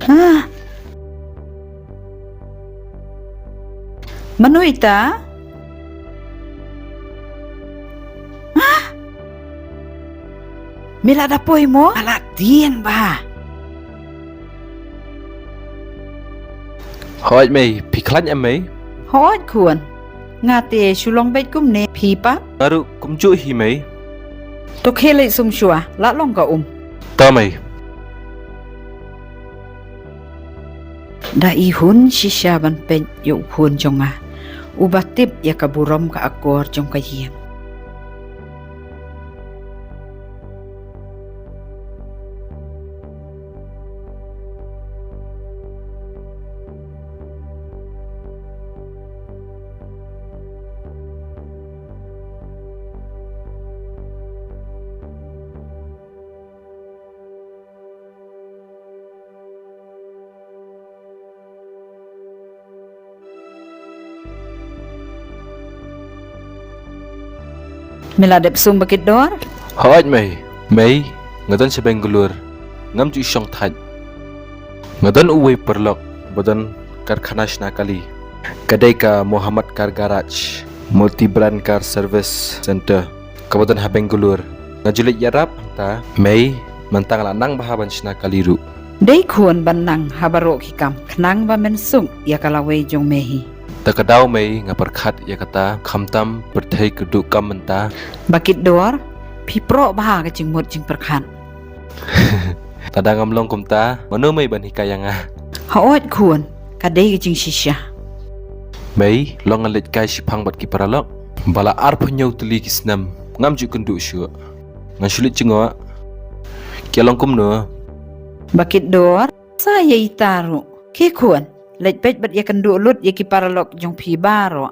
Ah. Mano ita? Ah. Me la da poi mo? Ala tieng ba. Hooid mei, phi khlaiñ em mei? Hooid khun. Nga te shu long beit kumne, phi pat? Nga ruh kumjuh hi mei. To khie leit sum shuwa, la long ka um. To mei. Da i hun shisha ban peit ïa u khun jong nga. Uba tip ïa ka burom ka akor jong ka ïing. Me la dep sum ba kit dor? Hooid mei. Mei, nga don sha Bangalore. Ngam ju shong thait. Nga don uwei paralok ba don karkhana shna kali. Ka dei ka Mohammed Car Garage, Multi Brand Car Service Center, kaba don ha Bangalore. Nga ju leit ïarap hangta mei, mynta nga la nang bha ban shna kali ruh. Dei khun ban nang ha baroh ki kam khnang ba men suk ïa ka lawei jong me hi. Ta ka daw mei nga pyrkhat ïa kata, khamtam pyrthei kyrduh kam mynta. Ba kit dor, phi proh bha ka jingmut jingpyrkhat. Lada ngam long kumta, mano mei ban hikai ïa nga? Hooid khun, ka dei ka jingshisha. Mei, long ngan leit kai shiphang bad ki paralok. Ba la arphew hynñiew tylli ki snem, ngam ju kynduh shuh. Ngan shu leit jngoh. Ki long kumno? Ba kit dor. Sa ïa ita ruh. Khie khun, leit peit bad ïa kynduh lut ïa ki paralok jong phi baroh.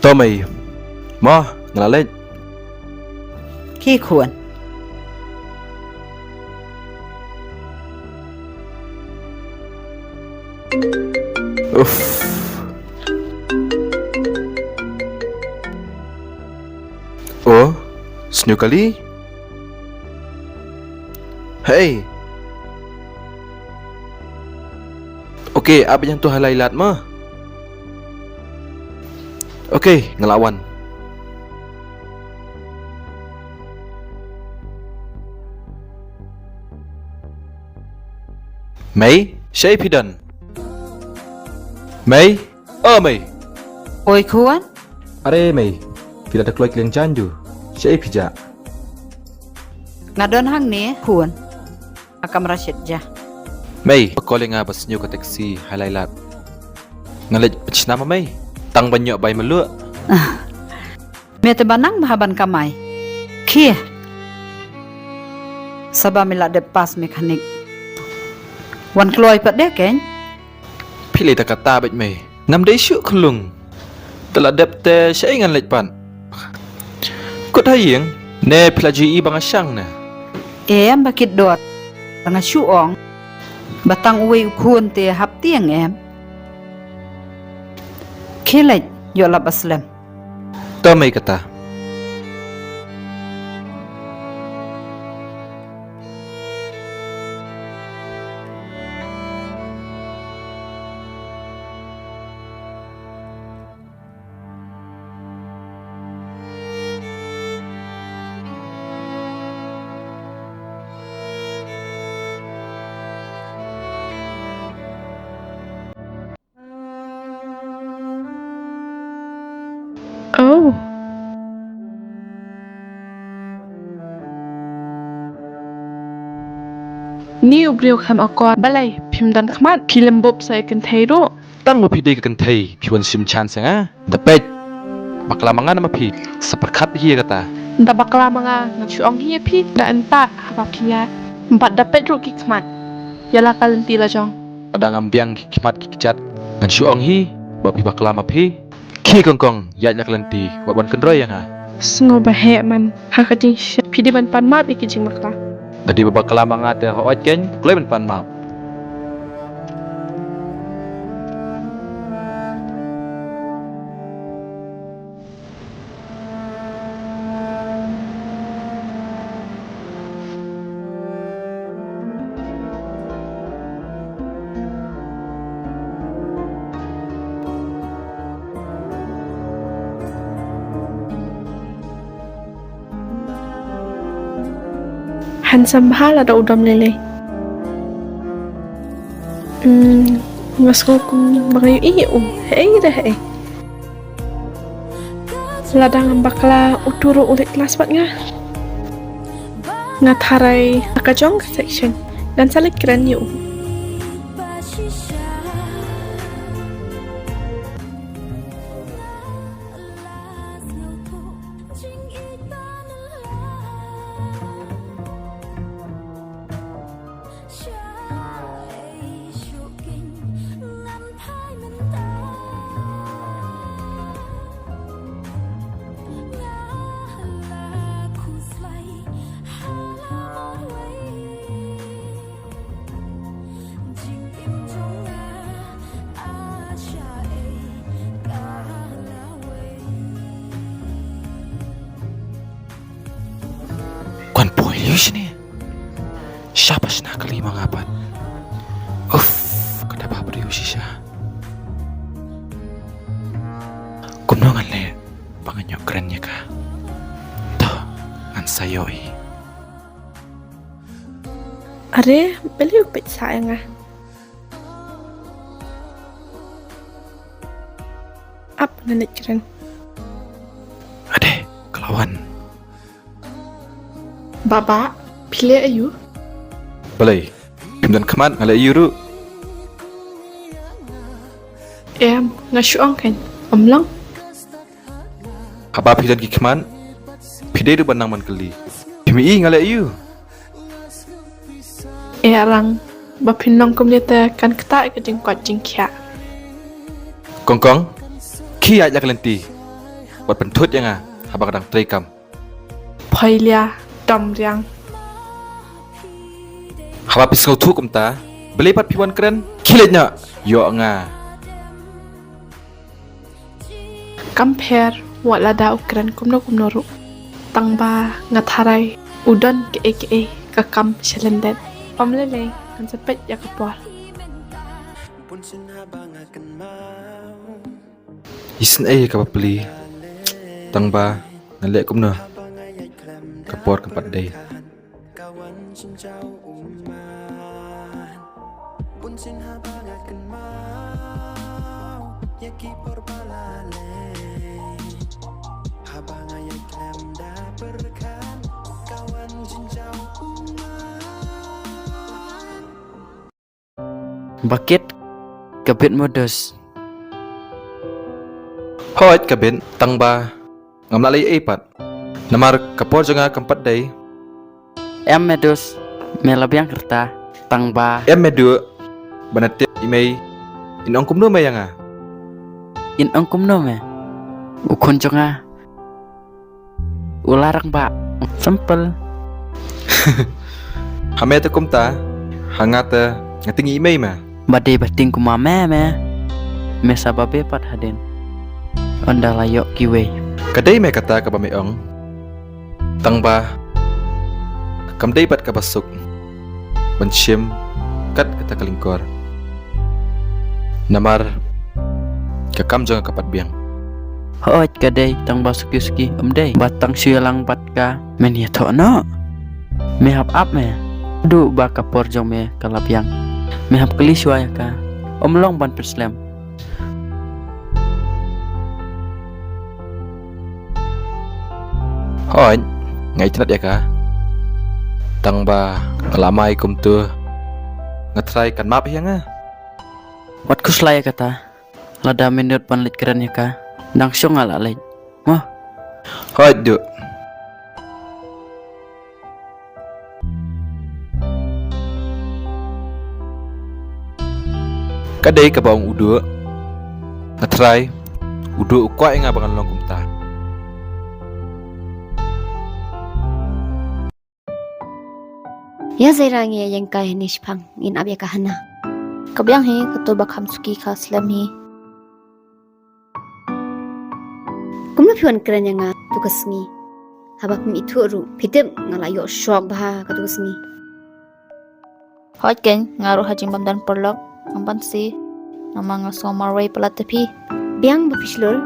To mei. Mo, nga la leit. Khie khun. Uff. Oh, sniew kali. Hei. Okay, ap ïa tu halai lad ma. Okay, nga la wan. Mei, shaei phi don? Mei, o Mei. Oi khun. Are Mei, phi la da kloi kylliang jan ju. Shaei phi jah? Nga don hangne khun. Ka kamra shet ja. Mei, ba call ïa nga ba sniew ka taxi halai lad. Nga leit pynshna ma Mei. Tang ban ïoh bai maluh. Me te ba nang bha ban kamai. Khie. Saba me la dep pass mechanic. Wan kloi pat de kein. Phi lei ta kata beit Mei. Ngam dei shuh khunlung. Te la dep te shaei ngan leit pat. Kut ha ïing ne phi la ju i ba nga shang ne. Em ba kit dor. Nga shu ong. Ba tang uwei u khun te hap tieng em. Khie leit ïoh lap ba slem. To Mei kata. Oh. Ni u briew khlem akor. Balei phim don khmat, phi lem bup sa ïa kynthei ruh. Tang ba phi dei ka kynthei phi wan shim chance ïa nga. Da peit. Bakla ma nga na ma phi. Sa pyrkhat hi ïa kata. Da bakla ma nga ngan shu ong hi ïa phi. Da entak haba phi ïaid. Bad da peit ruh ki khmat. Ïa la ka lynti la jong. Lada ngam biang ki khmat ki kjat ngan shu ong hi ba phi bakla ma phi. Khie kongkong, ïaid la ka lynti wat wan kynroi ïa nga. Sngewbha heh man. Ha ka jingshisha phi dei ban pan map ïa ki jingbakla. Da dei ba bakla ma nga te hooid kein kloi ban pan map. Handsome bha lada u dom lei lei. Hmm, nga sngew kum ba nga ïohi ïa u. Hei da hei. Lada ngam bakla utu ruh u leit klas bad nga. Nga tharai ha ka jong ka section ngan sa leit kren ïa u. Kwan poi liu shane. Sha ba shna kali ma nga pat. Uff, ka da ba briew shisha. Kumno ngan leh ba ngan ïoh kren ïa ka. To, ngan sa ïohi. Are, balei u peit sa ïa nga. Ap ngan leit kren. Ade, ka la wan. Baba, phi leh aiu? Balei? Phim don khmat nga leh aiu ruh? Em, nga shu ong kan. Ym long. Haba phi don ki khmat phi dei ruh ban nang ban kylli. Phim i nga leh aiu? Eh Arang, ba phin long kumne te kan ktah ka jingkoit jingkhiah. Kong kong, khie ïaid la ka lynti. Wat pynthut ïa nga haba ka dang trei kam. Phoilia, dom riang. Haba phi sngewthuh kumta, balei pat phi wan kren? Khie leit noh, ïoh nga. Kam pher wat lada u kren kumno kumno ruh. Tang ba nga tharai u don kaei kaei ka kam sha lyndet. Ym lei lei, ngan sa peit ïa ka por. Isynei ka bapli. Tang ba nga leh kumno? Ka por kam pat dei. Bakit ka bit mo Dos? Hooid ka bit, tang ba ngam lah leh ei pat. Namar ka por jong nga kam pat dei. Em me Dos, me la biang kyrta, tang ba. Em me Duh, ba na tip i mei, in ong kumno me ïa nga? In ong kumno me? U khun jong nga u la rangbah. Simple. Ha me te kumta, ha nga te nga tieng i mei ma. Ba dei ba tieng kumba me me. Me sa ba be pat hadien. Ynda la ïoh kiwei. Ka dei me kata kaba me ong. Tang ba kam dei pat kaba suk ban shim kat kata ka lyngkor. Namar ka kam jong nga ka pat biang. Hooid ka dei, tang ba suki suki ym dei ba tang shu ïalang bad ka. Men ïathoh noh. Me hap ap me. Duh ba ka por jong me ka la biang. Me hap kylli shuwa ïa ka. Ym long ban pynslem. Hooid, nga itynnad ïa ka. Tang ba nga la mai kumto. Nga trai kan map ïa nga. Wat khuslai ïa kata. Lada me nud ban leit kren ïa ka, dang shong nga la leit. Mo. Hooid Duh. Ka dei kaba ong u Duh. Nga trai, u Duh u kwah ïa nga ba ngan long kumta. Ïa Zaira ngi ïa ïeng kai hangne shipang, ngin ap ïa ka Hana. Ka biang hi, kato ba kham suki ka slem hi. Kumno phi wan kren ïa nga tu ka sngi? Haba phim ithuh ruh, phi tip nga la ïoh shock bha katu ka sngi. Hooid keiñ, nga ruh ha jingbym don paralok, ngam ban sngewsih. Namar nga sngew marwei palat te phi. Biang ba phi shlur.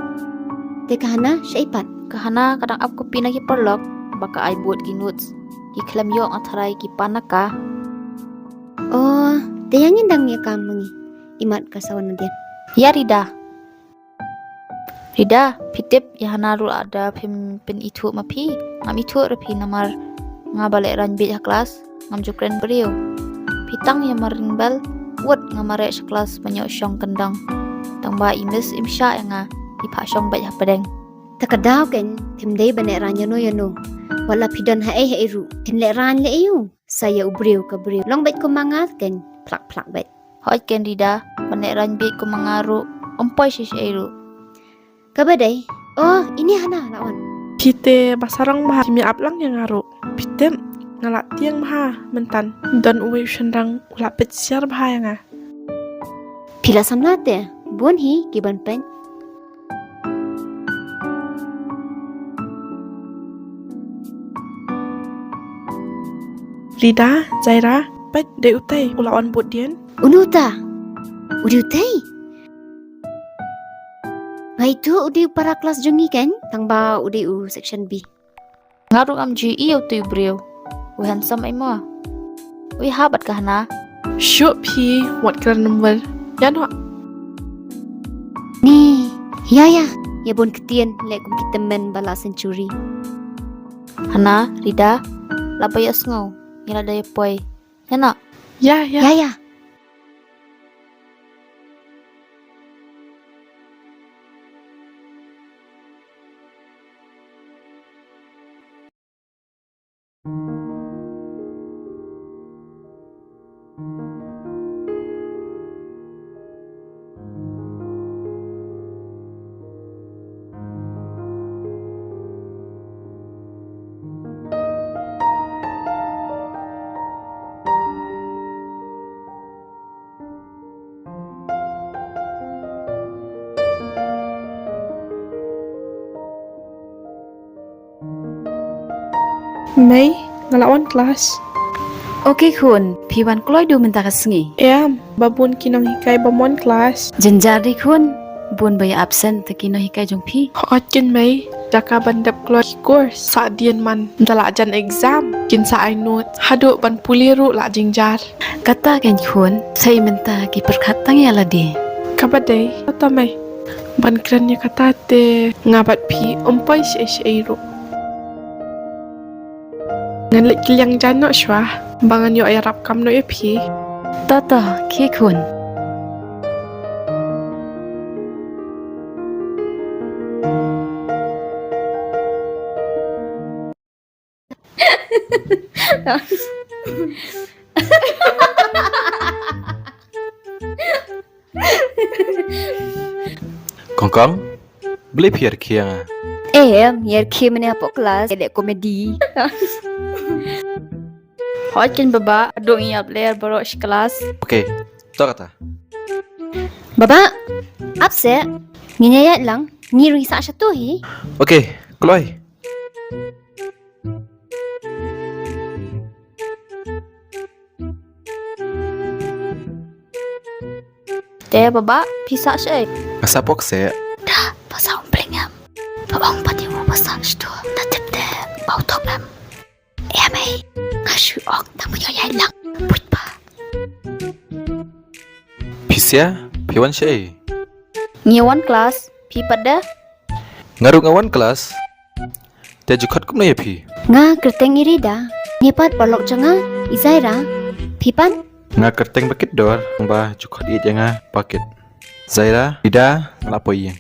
Te ka Hana shaei pat? Ka Hana ka dang ap copy na ki paralok ba ka ai bud ki notes. Ki khlem ïoh, nga tharai ki pan na ka. Oh, te ïa ngin dang ïa kam ma ngi. Imat ka sa wan nadien. Ïa Rida. Rida, phi tip ïa Hana ruh lada phim pynithuh ma phi, ngam ithuh ruh phi namar nga ba lehraiñ bieit ha klas, ngam ju kren briew. Phi tang ïa mar ring bell, wut nga mareh sha klas ban ïoh shong kyndong. Tang ba i miss im shah ïa nga, i phah shong beit hapdeng. Ta ka daw keiñ, phim dei ban lehraiñ ïano ïano. Wat la phi don haei haei ruh, phin lehraiñ leh aïu? Sa ïa u briew ka briew. Long beit kum ma nga keiñ, phlak phlak beit. Hooid keiñ Rida, ban lehraiñ bieit kum ma nga ruh, ym poi shisha ei ruh. Kaba dei, oh, ini Hana la wan. Phi te ba sarong bha, phim ïa ap lang ïa nga ruh. Phi tip, nga la tieng bha mynta. Don uwei u shynrang u la peit siar bha ïa nga. Phi la samla te, bun hi ki ban peit. Rida, Zaira, peit dei utei u la wan bud dien. Unu uta? U dei utei? Nga ithuh u dei u para klas jong ngi keiñ, tang ba u dei u section B. Nga ruh ngam ju ïohi ïa utu u briew. U handsome ei mo. U ïahap bad ka Hana. Shuh phi, wat kren namar. Ïa noh. Ni, ïa ïa, ïa bun ktien, leh kum ki tymmen ba la century. Hana, Rida, la ba ïohsngew, ngi la dei poi. Ïa noh. Ïa ïa. Ïa ïa. Mei, nga la wan klas. Okay khun, phi wan kloi duh mynta ka sngi? Em, ba bun ki nonghikai bym wan klas. Jynjar de khun, bun ba ïa absent te ki nonghikai jong phi. Hooid keiñ mei, jaka ban dep kloi ki course. Sa dien man, da la jan exam, kin sa ai note. Haduh ban pule ruh la jynjar. Kata keiñ khun, sa mynta ki pyrkhat tang ïa lade. Kaba dei, kata mei. Ban kren ïa kata te nga bad phi ym poi shaei shaei ruh. Ngan leit kylliang jaiñ noh shuwa ba ngan ïoh ïarap kam noh ïa phi. To to, khie khun. Kong Kong, balei phi ïarkhie ïa nga? Em, ïarkhie mynne hapoh klas, leh komedi. Hooid keiñ baba, haduh ngi ïap lyer baroh shi klas. Okay, to kata. Baba, ap seh, ngin ïaid lang, ngi ruh ngi sah shatu hi. Okay, kloi. Te baba, phi sah shaei? Nga sah pok seh. Da, ba sah umphniang em. Ba ong pat ïa u ba sah shatu. Da tip te ba u thok em. Em ei, nga shu ong tang ba ïoh ïaid lang. Put ba. Phi sah, phi wan shaei? Ngi wan klas, phi pat de? Nga ruh nga wan klas. Te ju khot kumno ïa phi? Nga kyrteng i Rida. Ngi pat paralok jong nga i Zaira. Phi pat? Nga kyrteng Bakit Dor, ba ju khot ïeit ïa nga Bakit. Zaira, Rida, la poi ïing.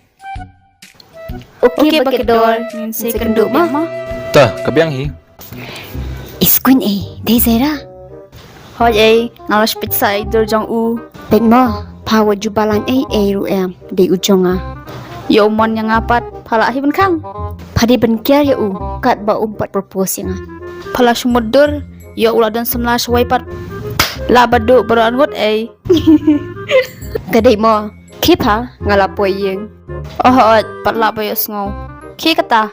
Okay, okay, Bakit Dor, ngin sa ïakynduh mo. Ta, ka biang hi. Iskuin ei, dei Zaira. Hooid ei, nga la peit sa ïa i dur jong u. Peit mo, pha wat ju balang ei ei ruh em, dei u jong nga. Ïa u mon ïa nga pat, pha lah hi ban khang. Pha dei ban kiar ïa u, katba um pat propose ïa nga. Pha la shu mutdur, ïa u la don samla shawei pat. Lah ba duh baroh arngut ei. Ka dei mo, khie pha, nga la poi ïing. Oh hooid, pat lah ba ïohsngew. Khie kata.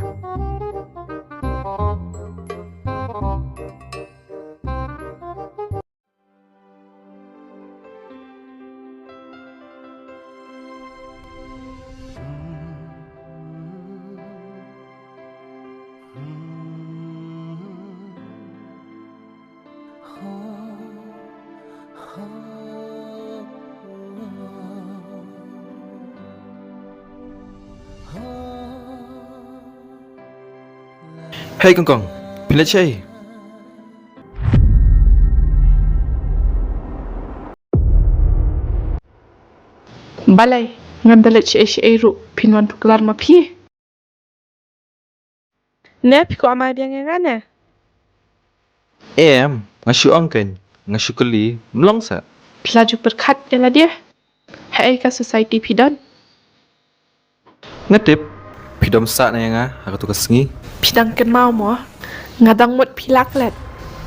Hei Kong Kong, phi leit shaei? Balei, ngam da leit shaei shaei ruh, phin wan tuklar ma phi. Ne phi kwah mai biang ïa nga ne? Em, nga shu ong keiñ, nga shu kylli, mlong sa. Phi la ju pyrkhat ïa lade? Haei ka society phi don? Nga tip phi dom sah na ïa nga ha katu ka sngi. Phi dang kynmaw mo? Nga dang mut phi la klet.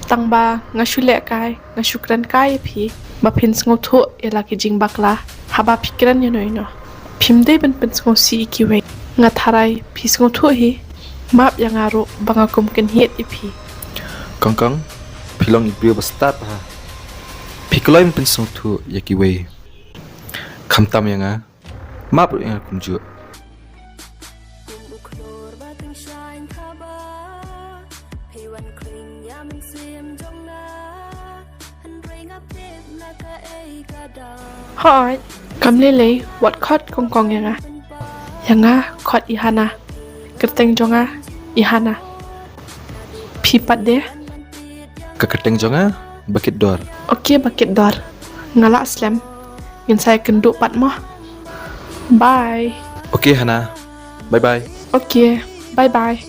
Tang ba nga shu leh kai, nga shu kren kai ïa phi ba phin sngewthuh ïa la ki jingbakla haba phi kren ïano ïano. Phim dei ban pynsngewsih ïa kiwei. Nga tharai phi sngewthuh hi. Map ïa nga ruh ba nga kum kynhied ïa phi. Kong Kong, phi long i briew ba stad bha. Phi kloi ban pynsngewthuh ïa kiwei. Khamtam ïa nga. Map ruh ïa nga kumjuh. Hooid, kam lei lei, wat khot Kong Kong ïa nga. Ïa nga khot i Hana. Kyrteng jong nga i Hana. Phi pat de? Ka kyrteng jong nga Bakit Dor. Okay Bakit Dor. Nga lah slem. Ngin sa ïakynduh pat mo. Bye. Okay Hana. Bye bye. Okay. Bye bye.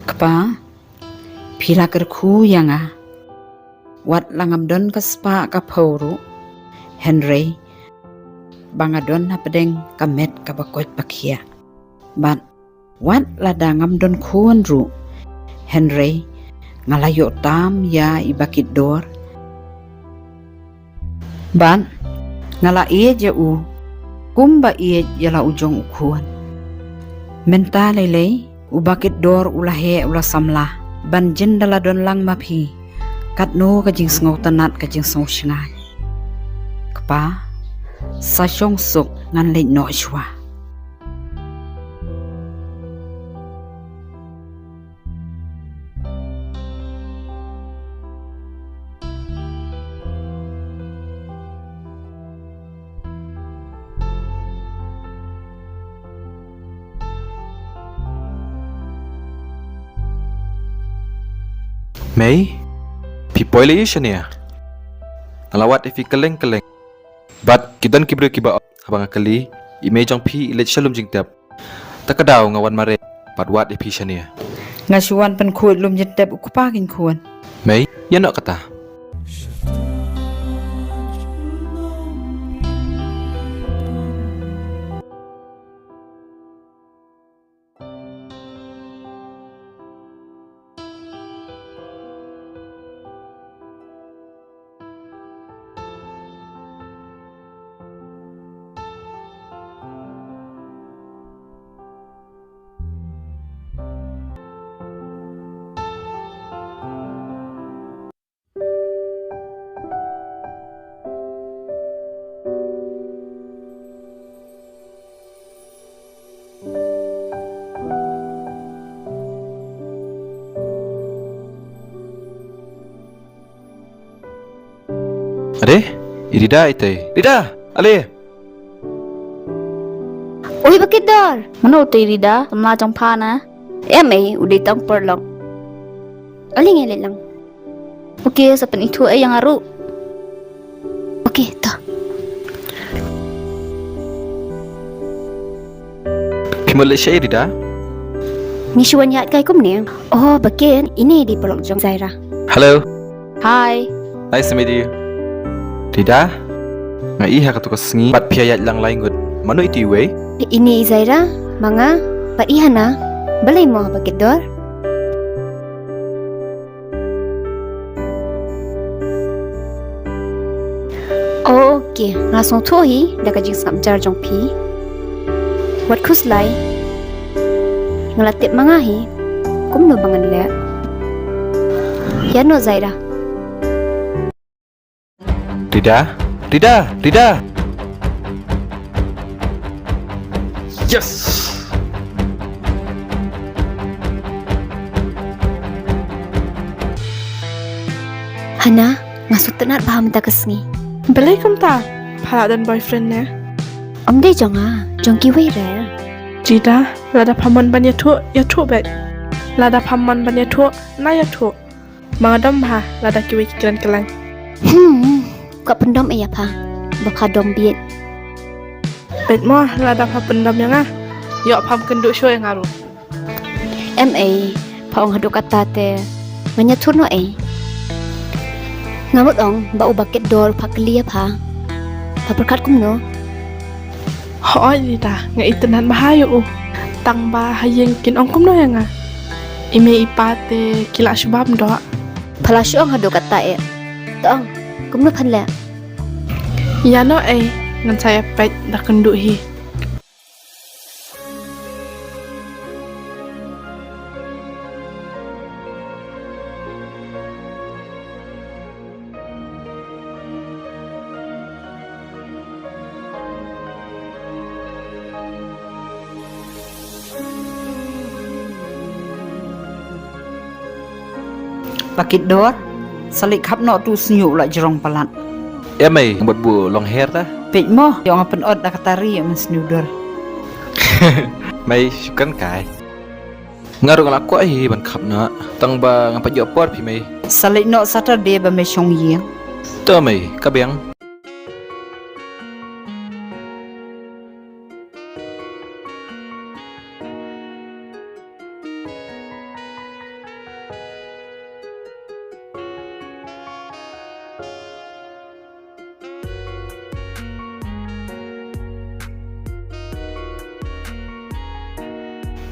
Kpa, phi la kyrkhu ïa nga. Wat la ngam don ka spah ka phew ruh, hynrei ba nga don hapdeng ka met kaba koit ba khiah. Bad wat lada ngam don khun ruh, hynrei nga la ïoh tam ïa i Bakitdor. Bad nga la ïeit ïa u kumba ïeit ïa la u jong u khun. Mynta lei lei u Bakitdor u la heh u la samla ban jin da la don lang ma phi. Katno ka jingsngewtynnat ka jingsngewshngaiñ. Kpa, sa shong suk, ngan leit noh shuwa. Mei, phi poi lei shane? Nga la wad ïa phi kylleng kylleng. Bad ki don ki briew kiba ong, haba nga kylli, i mei jong phi i leit sha lum jingtep. Ta ka daw nga wan mareh bad wad ïa phi shane. Nga shu wan pynkhuid lum jingtep u kpa ki khun. Mei, ïa noh kata. Ade, i Rida itei. Rida, ale. Oi, Bakitdor. Mano utei Rida, samla jong pha na? Em ei, u dei tang paralok. Ale ngi leit lang. Okay, sa pynithuh ei ïa nga ruh. Okay, to. Phi mut leit shaei Rida? Ngi shu wan ïaid kai kumne. Oh, Bakit, ine i dei paralok jong Zaira. Hello. Hi. Nice to meet you. Rida, nga i ha katu ka sngi bad phi ïaid lang lai ngut. Mano iti iwei? Ine i Zaira, ma nga, bad i Hana, balei mo Bakitdor? Okay, nga sngewthuh hi da ka jingsngap jar jong phi. Wat khuslai. Nga la tip ma nga hi kumno ba ngan leh. Ïa noh Zaira. Rida, Rida, Rida. Yes. Hana, nga sngewtynnat bha mynta ka sngi. Balei kumta? Pha la don boyfriend ne? Ym dei jong nga, jong kiwei re. Rida, lada pha mon ban ïathuh, ïathuh beit. Lada pha mon ban ïathuh, na ïathuh. Ma nga dom bha lada kiwei ki kren kyllain. Hmm, ka pyndom ïa pha ba pha dom bieit. Peit mo lada pha pyndom ïa nga, ïoh pham kynduh shuh ïa nga ruh. Em ei, pha ong haduh katta te, nga ïathuh noh ei. Nga mut ong ba u Bakitdor pha kylli ïa pha. Pha pyrkhat kumno? Hooid Rida, nga itynnat bha ïa u. Tang ba ha ïing kin ong kumno ïa nga? I mei i pa te ki lah shu bam doh. Pha la shu ong haduh katta eh. To ong kumno phan leh? Ïa noh ei, ngan sa ïa peit da kynduh hi. Bakitdor, sa leit khap noh tu sniewdur la jrong palat. Em ei, ngan bud buh long hair ta. Peit mo, ïoh nga pynot da ka tari ïa mynsniewdur. Mei, shukran kai. Nga ruh nga la kwah hi ban khap noh. Tang ba ngam pat ïoh por phi mei. Sa leit noh Saturday ba me shong ïing. To mei, ka biang.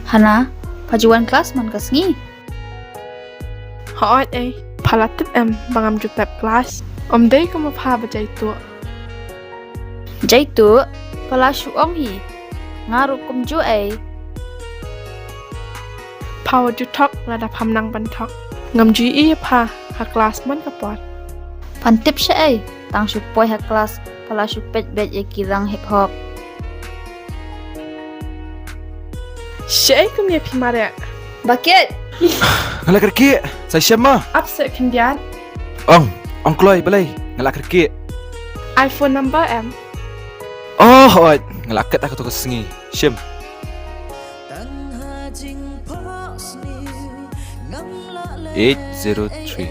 Hana, pha ju wan klas man ka sngi? Hooid ei, pha la tip em ba ngam ju pep klas. Ym dei kum ma pha ba jai tuh. Jai tuh, pha la shu ong hi. Nga ruh kumjuh ei. Pha wat ju thok lada pham nang ban thok. Ngam ju ïohi ïa pha ha klas man ka por. Phan tip shaei, tang shu poi ha klas pha la shu peit beit ïa ki rang hip hop. Shaei kum ïa phi mareh. Ba kit. Nga la kyrkieh, sa shem ma. Ap seh khyndiat. Ong, ong kloi balei, nga la kyrkieh. Ai phone number em? Oh, hooid, nga la kat ha kato ka sngi. Shim. Eight zero three.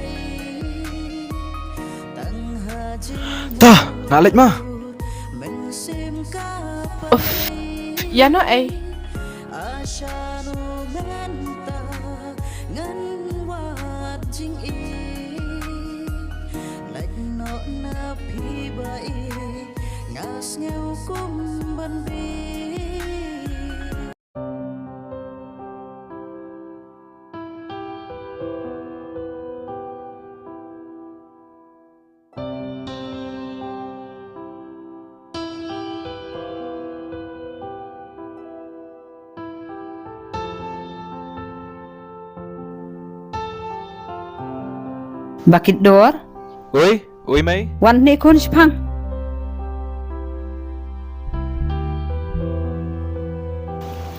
Tah, nga leit ma. Uff, ïa no ei? Ba kit dor. Oi, oi mei. Wan ne khun shipang.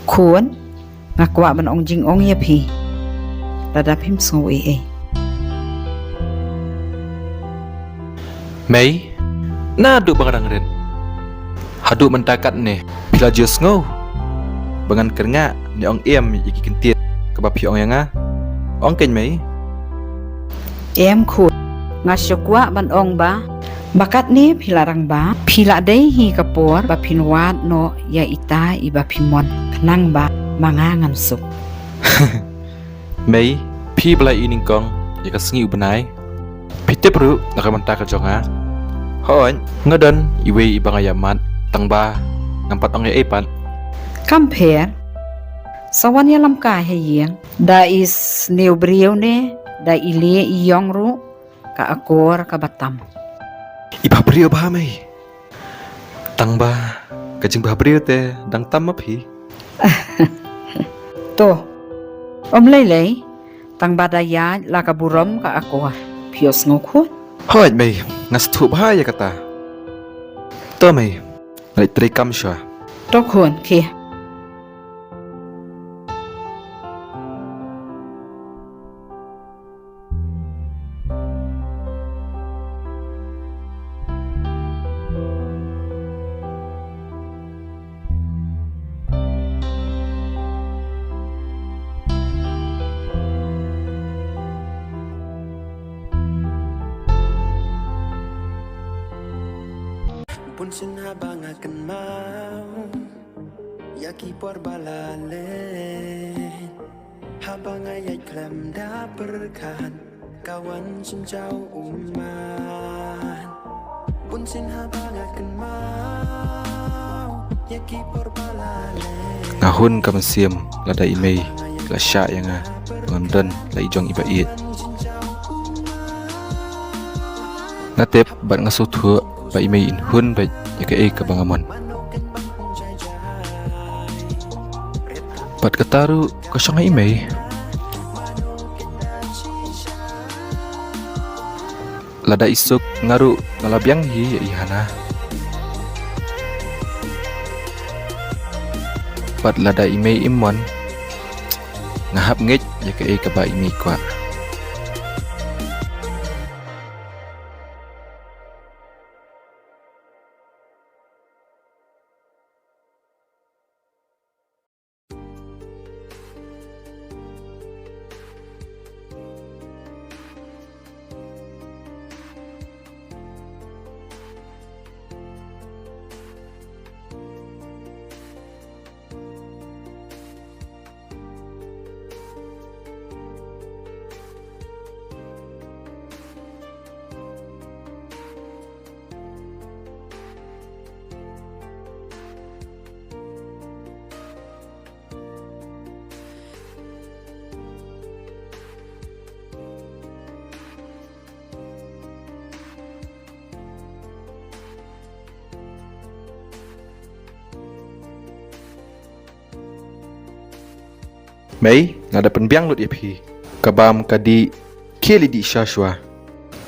Khun, nga kwah ban ong jingong ïa phi. Lada phim sngew ei ei. Mei, naduh ba nga dang rit haduh mynta katne phi la ju sngew ba ngan kyrngah ne ong em ïa ki kyntien kaba phi ong ïa nga? Ong kein mei. Em khun, nga shu kwah ban ong ba, ba katne phi la rangbah, phi la dei hi ka por ba phin wad noh ïa ita iba phi mon khnang ba ma nga ngan suk. Mei, phi ba la i nyngkong ïa ka sngi u bnai. Phi tip ruh na ka bynta ka jong nga. Hooid, nga don iwei iba nga ïa mad, tang ba ngam pat ong ïa ei pat. Kam pher. Sa wan ïalam kai ha ïing. Da i sniew briew ne da i lieh i ïong ruh, ka akor kaba tam. Iba briew ba mei. Tang ba ka jingbhabriew te dang tam ma phi. To. Ym lei lei. Tang ba da ïaid la ka burom ka akor. Phi ïohsngew khun? Hooid mei, nga sngewthuh bha ïa kata. To mei, nga leit trei kam shuwa. To khun, khie. Bun sien haba nga kynmaw ïa ki por ba la leit. Haba nga ïaid khlem da pyrkhat ka wan sien jaw u man. Bun sien haba nga kynmaw ïa ki por ba la leh. Nga hun ka mynsiem lada i mei la shah ïa nga, ngam don la i jong iba ïeit. Nga tip bad nga sngewthuh ba i mei in hun beit ïa kaei kaba nga mon. Bad kata ruh ka shong ha i mei. Lada i suk nga ruh nga la biang hi ïa i Hana. Bad lada i mei im mon, nga hap ngeit ïa kaei kaba i mei kwah. Ei, nga da pynbiang lut ïa phi. Ka bam ka dih, khie leit dih sha shuwa.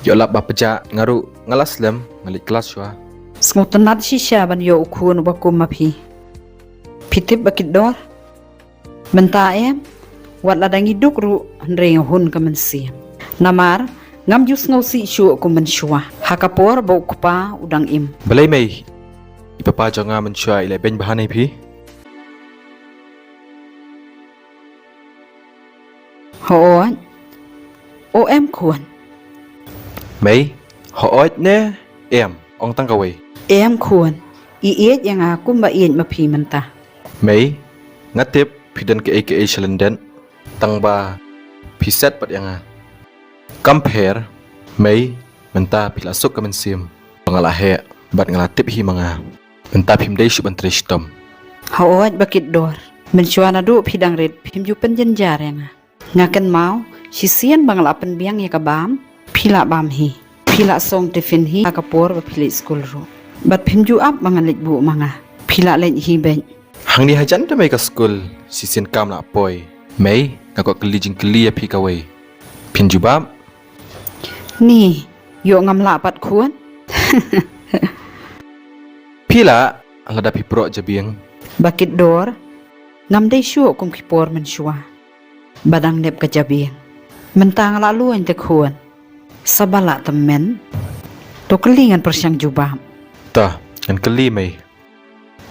Ïoh lap ba pjah, nga ruh nga la slem, nga leit klas shuwa. Sngewtynnat shisha ban ïoh u khun uba kum ma phi. Phi tip ba kit dor. Mynta em, wat la dang i duk ruh, hynrei nga hun ka mynsiem. Namar ngam ju sngewsih shuh kum mynshuwa. Ha ka por ba u kpa u dang im. Balei mei? I papa jong nga mynshuwa i leh beiñ bha na phi? Hooid. O em khun. Mei, hooid ne em, ong tang kawei. Em khun. I ïeit ïa nga kumba ïeit ma phi mynta. Mei, nga tip phi don kaei kaei sha lyndet. Tang ba phi set pat ïa nga. Kam pher, mei, mynta phi la suk ka mynsiem. Ba nga la heh, bad nga la tip hi ma nga. Mynta phim dei shuh ban trei shitom. Hooid ba kit dor. Mynshuwa naduh phi dang rit, phim ju pynjynjar ïa nga. Nga kynmaw, shisien ba nga la pynbiang ïa ka bam, phi la bam hi. Phi la song tiffin hi, ha ka por ba phi leit skul ruh. Bad phim ju ap ba ngan leit buh ma nga. Phi la leit hi beit. Hangne hajan te mei ka skul, shisien kam la poi. Mei, nga kwah kylli jingkylli ïa phi kawei. Phin jubab? Ni, ïoh ngam lah pat khun. Phi lah, lada phi proh jabieng. Ba kit dor, ngam dei shuh kum ki por mynshuwa. Ba dang dep ka jabieng. Mynta nga la luiñ te khun. Sa ba lah tymmen. To kylli ngan pyrshang jubab. Ta, ngan kylli mei.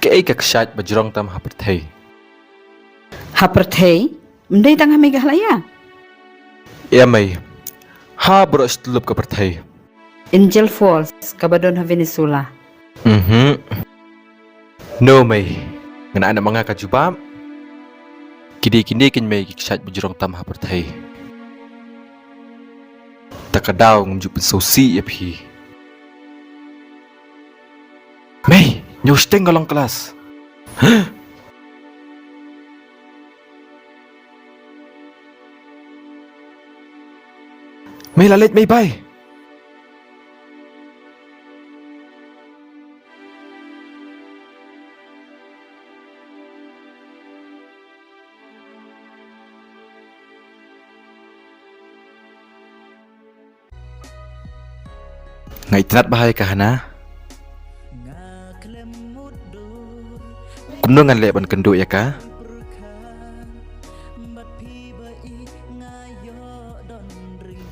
Kaei ka kshaid ba jrong tam ha pyrthei? Ha pyrthei? Ym dei tang ha Meghalaya? Ïa mei. Ha baroh shi tyllup ka pyrthei. Angel Falls, kaba don ha Venezuela. Mhm. No mei. Ngan ai na ma nga ka jubab. Kidei kine kine mei ki kshaid ba jrong tam ha pyrthei. Ta ka daw ngam ju pynsngewsih ïa phi. Mei, ñiew shiteng ka long klas. Mei la leit mei bai. Nga itynnad bha ïa ka Hana. Kumno ngan leh ban kynduh ïa ka?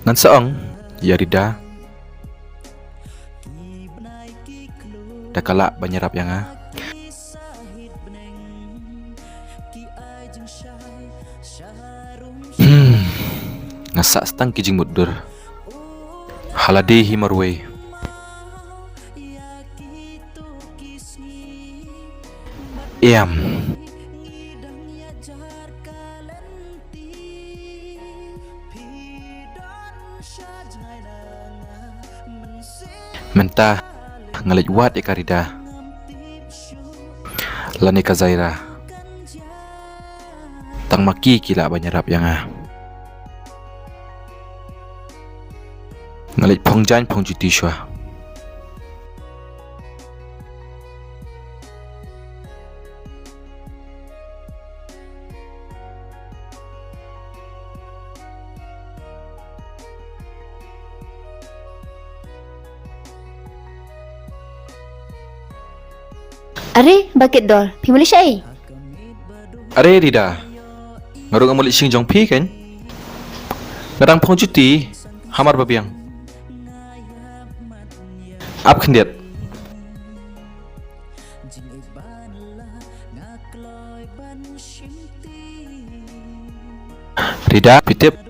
Ngan sa ong ïa Rida. Da ka lah ban ïarap ïa nga. Hmm. Nga sah tang ki jingmutdur. Halade hi marwei. Em. Mynta nga leit wad ïa ka Rida lane ka Zaira. Tang ma ki ki lah ban ïarap ïa nga. Nga leit phong jaiñ phong juti shuwa. Are, Bakit Dor, phi muli shaei? Are Rida, nga ruh nga muli shing jong phi kan. Nga dang phong juti, hamar ba biang. Ap khyndiat. Rida, phi tip.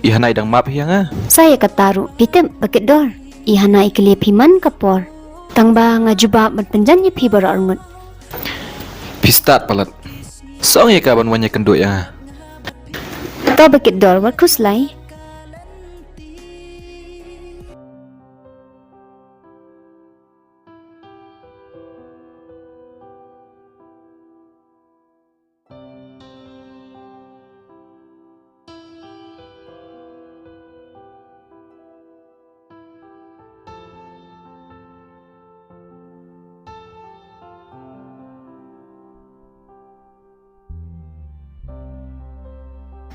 I Hana i dang map hi ïa nga. Sa ïa kata ruh, phi tip, Bakit Dor. I Hana i kylli phi man ka por. Tang ba nga jubab ban pynjan ïa phi baroh arngut. Phi stad palat. Sa ong ïa ka ban wan ïa kynduh ïa nga. To Bakit Dor, wat khuslai.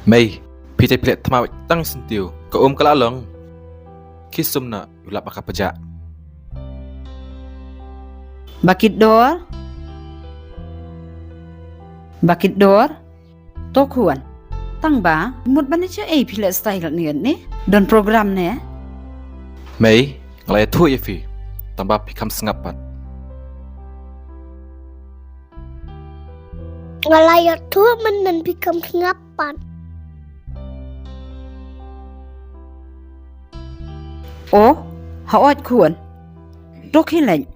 Mei, phi te phi leh thma tang syntiew. Ka um ka la long. Khie sum na, u lap ba ka pajak. Ba kit dor. Ba kit dor. To khun. Tang ba mut ban ïa ei phi leh style ne ne. Don program ne. Mei, nga la ïathuh ïa phi. Tang ba phi kham sngap pat. Nga la ïathuh mynne phi kham sngap pat. O, hooid khun. To khie leit.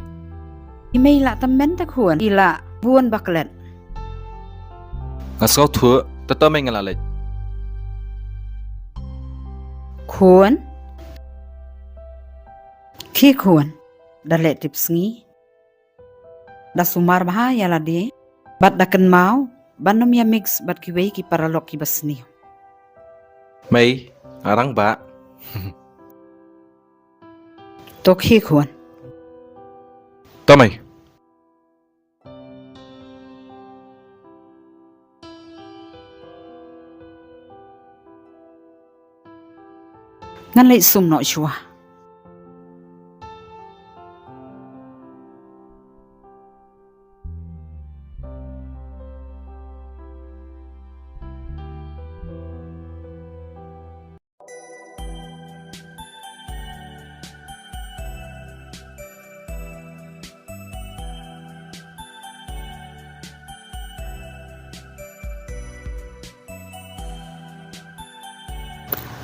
I mei la tymmen te khun, i la bun ba klet. Nga sngewthuh, te to mei nga la leit. Khun. Khie khun. Da leh tip sngi. Da sumar bha ïa lade. Bad da kynmaw ban ym ïa mix bad kiwei ki paralok kiba sniew. Mei, nga rang ba. To khie khun. To mei. Ngan leit sum noh shuwa.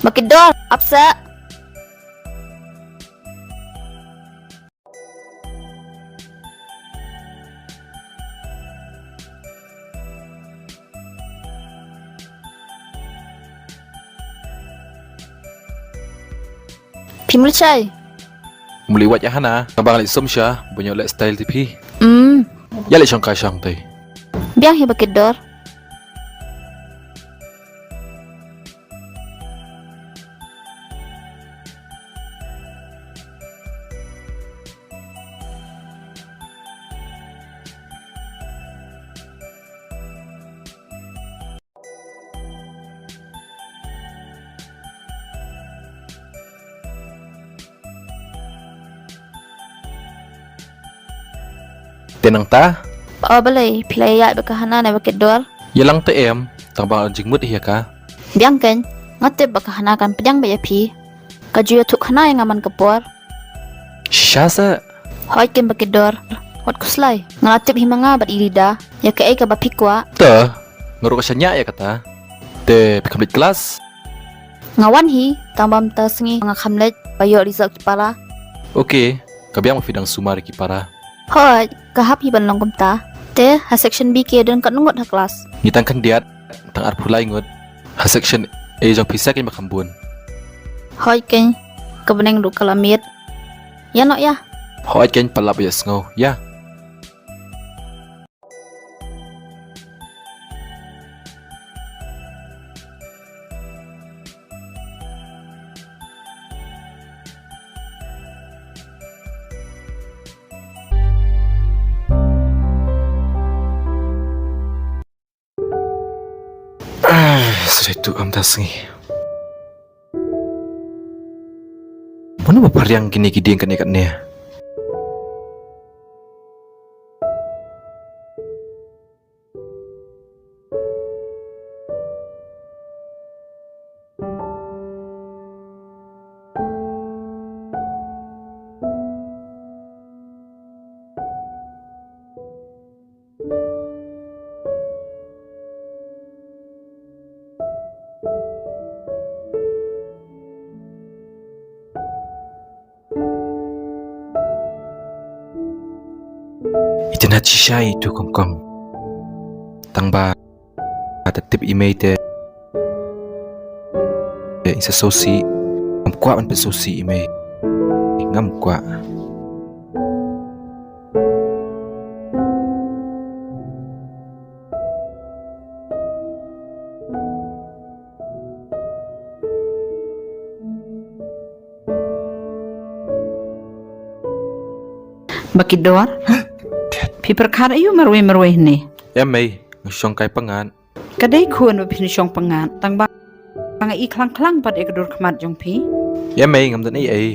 Ba kit dor, ap seh. Phim leit shai? Muli wat ïa hana, tang ba nga leit sum sha, ban ïoh leh style te phi. Hmm. Ïa leit shong kai shong te. Biang hi ba kit dor. Te nangta? O balei, phi la ïaid bad ka Hana ne ba kit dor? Ïalang te em, tang ba jingmut ïa ka. Biang kein, nga tip ba ka Hana kan pdiang bad ïa phi. Ka ju ïathuh khana ïa nga man ka por. Shisha seh. Hooid kein ba kit dor. Wat khuslai. Nga la tip hi ma nga bad i Rida ïa kaei kaba phi kwah. Te, nga ruh ka shaniah ïa kata. Te phi kham leit klas? Nga wan hi, tang ba mynta sngi nga kham leit ba ïoh result ki para. Ok, ka biang ba phi dang sumar ïa ki para. Hooid, ka hap hi ban long kumta. Te ha section B ki don katno ngut ha klas? Ngi tang khyndiat, tang arphew lai ngut. Ha section A jong phi seh kein ba kham bun. Hooid kein, ka bneng ruh ka la miet. Ïa noh ïa. Hooid kein, pat lap ïa sngew ïa. Ah, sa dei tu am da sngi. Mano ba phareng kine ki dieng kane kane? Itynnad shisha ïa itu kong kong. Tang ba ka tip i mei te. Te i sa sngewsih. Ngam kwah ban pynsngewsih i mei. Ngam kwah. Ba ki dor. Phi pyrkhat aïu marwei marwei ne? Em mei, nga shong kai pyngngad. Ka dei khun ba phin shong pyngngad, tang ba nga i khlang khlang pat ïa ka dur khmat jong phi. Ïa mei, ngam don ei ei.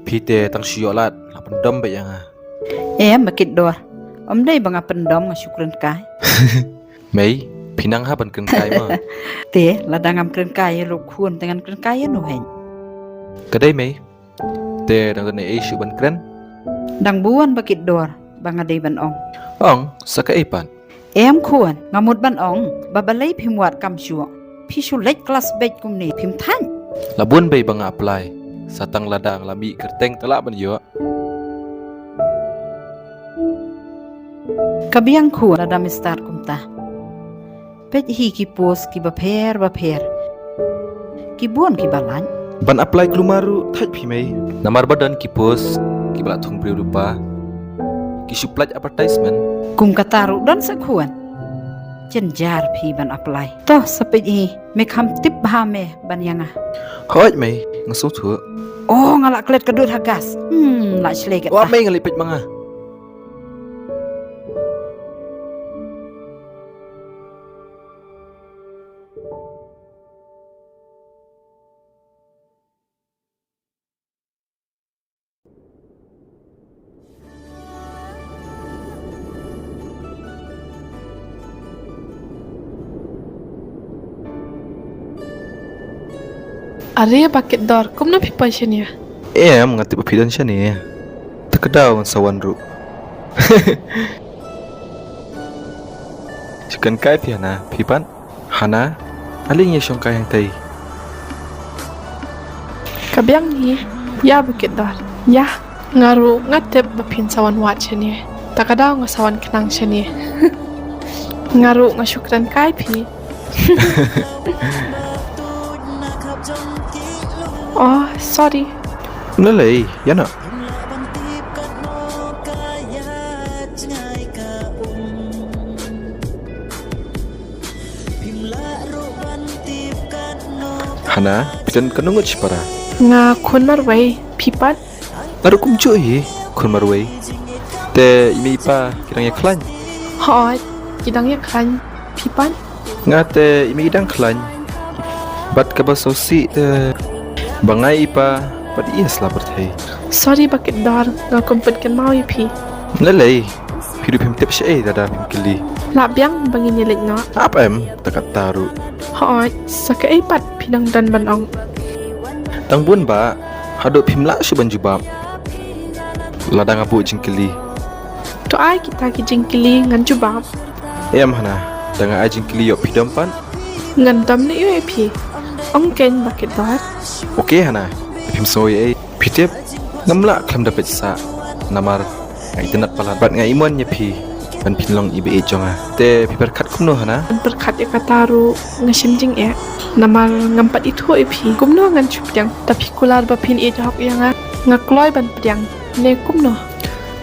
Phi te tang shu ïoh lad la pyndom beit ïa nga. Em, ba kit dor. Ym dei ba nga pyndom, nga shu kren kai. Mei, phi nang ha ban kren kai mo. Te lada ngam kren kai ïa u khun te ngan kren kai ïa no hei. Ka dei mei. Te dang don ei shuh ban kren? Dang bun ba kit dor ba nga dei ban ong. Ong sa kaei pat? Em khun, nga mut ban ong ba balei phim wad kam shuh. Phi shu leit klas beit kumne phim thait. La bun bei ba nga apply. Sa tang lada nga la mih kyrteng te lah ban ïoh. Ka biang khun lada me start kumta. Peit hi ki post kiba pher ba pher. Ki bun kiba lait. Ban apply klumar ruh thait phi mei. Namar ba don ki post kiba la thung briew ruh ba ki shu pynlait advertisement. Kum kata ruh don sa khun. Jynjar phi ban apply. To sa peit hi, me kham tip bha me ban ïa nga. Hooid mei, nga sngewthuh. Oh, nga la klet ka dud ha gas. Hmm, la shlei kat. Wah mei, nga leit peit ma nga. Are ba kit dor, kumno phi poi shane? Em, nga tip ba phi don shane. Te ka daw ngan sa wan ruh. Chicken kai phi Hana, phi pat? Hana, ale ngin ïa shong kai hangtei. Ka biang hi, ïa ba kit dor. Ïa, nga ruh nga tip ba phin sa wan wad shane. Ta ka daw nga sa wan khnang shane. Nga ruh nga shu kren kai phi. Oh, sorry. Lei lei, ïa na. Hana, phi don katno ngut shipara? Nga khun marwei, phi pat? Nga ruh kumjuh hi, khun marwei. Te i mei i pa ki dang ïa khlaiñ? Hooid, ki dang ïa khlaiñ, phi pat? Nga te i mei i dang khlaiñ. Bad kaba sngewsih te ba nga i pa bad i ïa sla pyrthei. Sorry ba kit dor, nga kum pynkynmaw ïa phi. Lei lei, phi ruh phim tip shaei lada phim kylli. La biang ba ngin ïa leit noh? Ap em, ta kata ruh. Hooid, sa kaei pat phi dang don ban ong? Dang bun ba, haduh phim lah shuh ban jubab. Lada nga buh jingkylli. To ai kita ki jingkylli ngan jubab. Em Hana, da nga ai jingkylli ïoh phi dom pat? Ngan dom leh ïoh ïa phi. Ong keiñ ba kit dor. Ok Hana, phim sngew ei ei. Phi tip, ngam lah khlem da peit sah. Namar nga itynnad palat bad nga i mon ïa phi ban phin long i ba ïeit jong nga. Te phi pyrkhat kumno Hana? Ban pyrkhat ïa kata ruh nga shem jingeh. Namar ngam pat ithuh ïa phi. Kumno ngan shu pdiang? Ta phi kular ba phin ïeit hok ïa nga. Nga kloi ban pdiang. Ne kumno?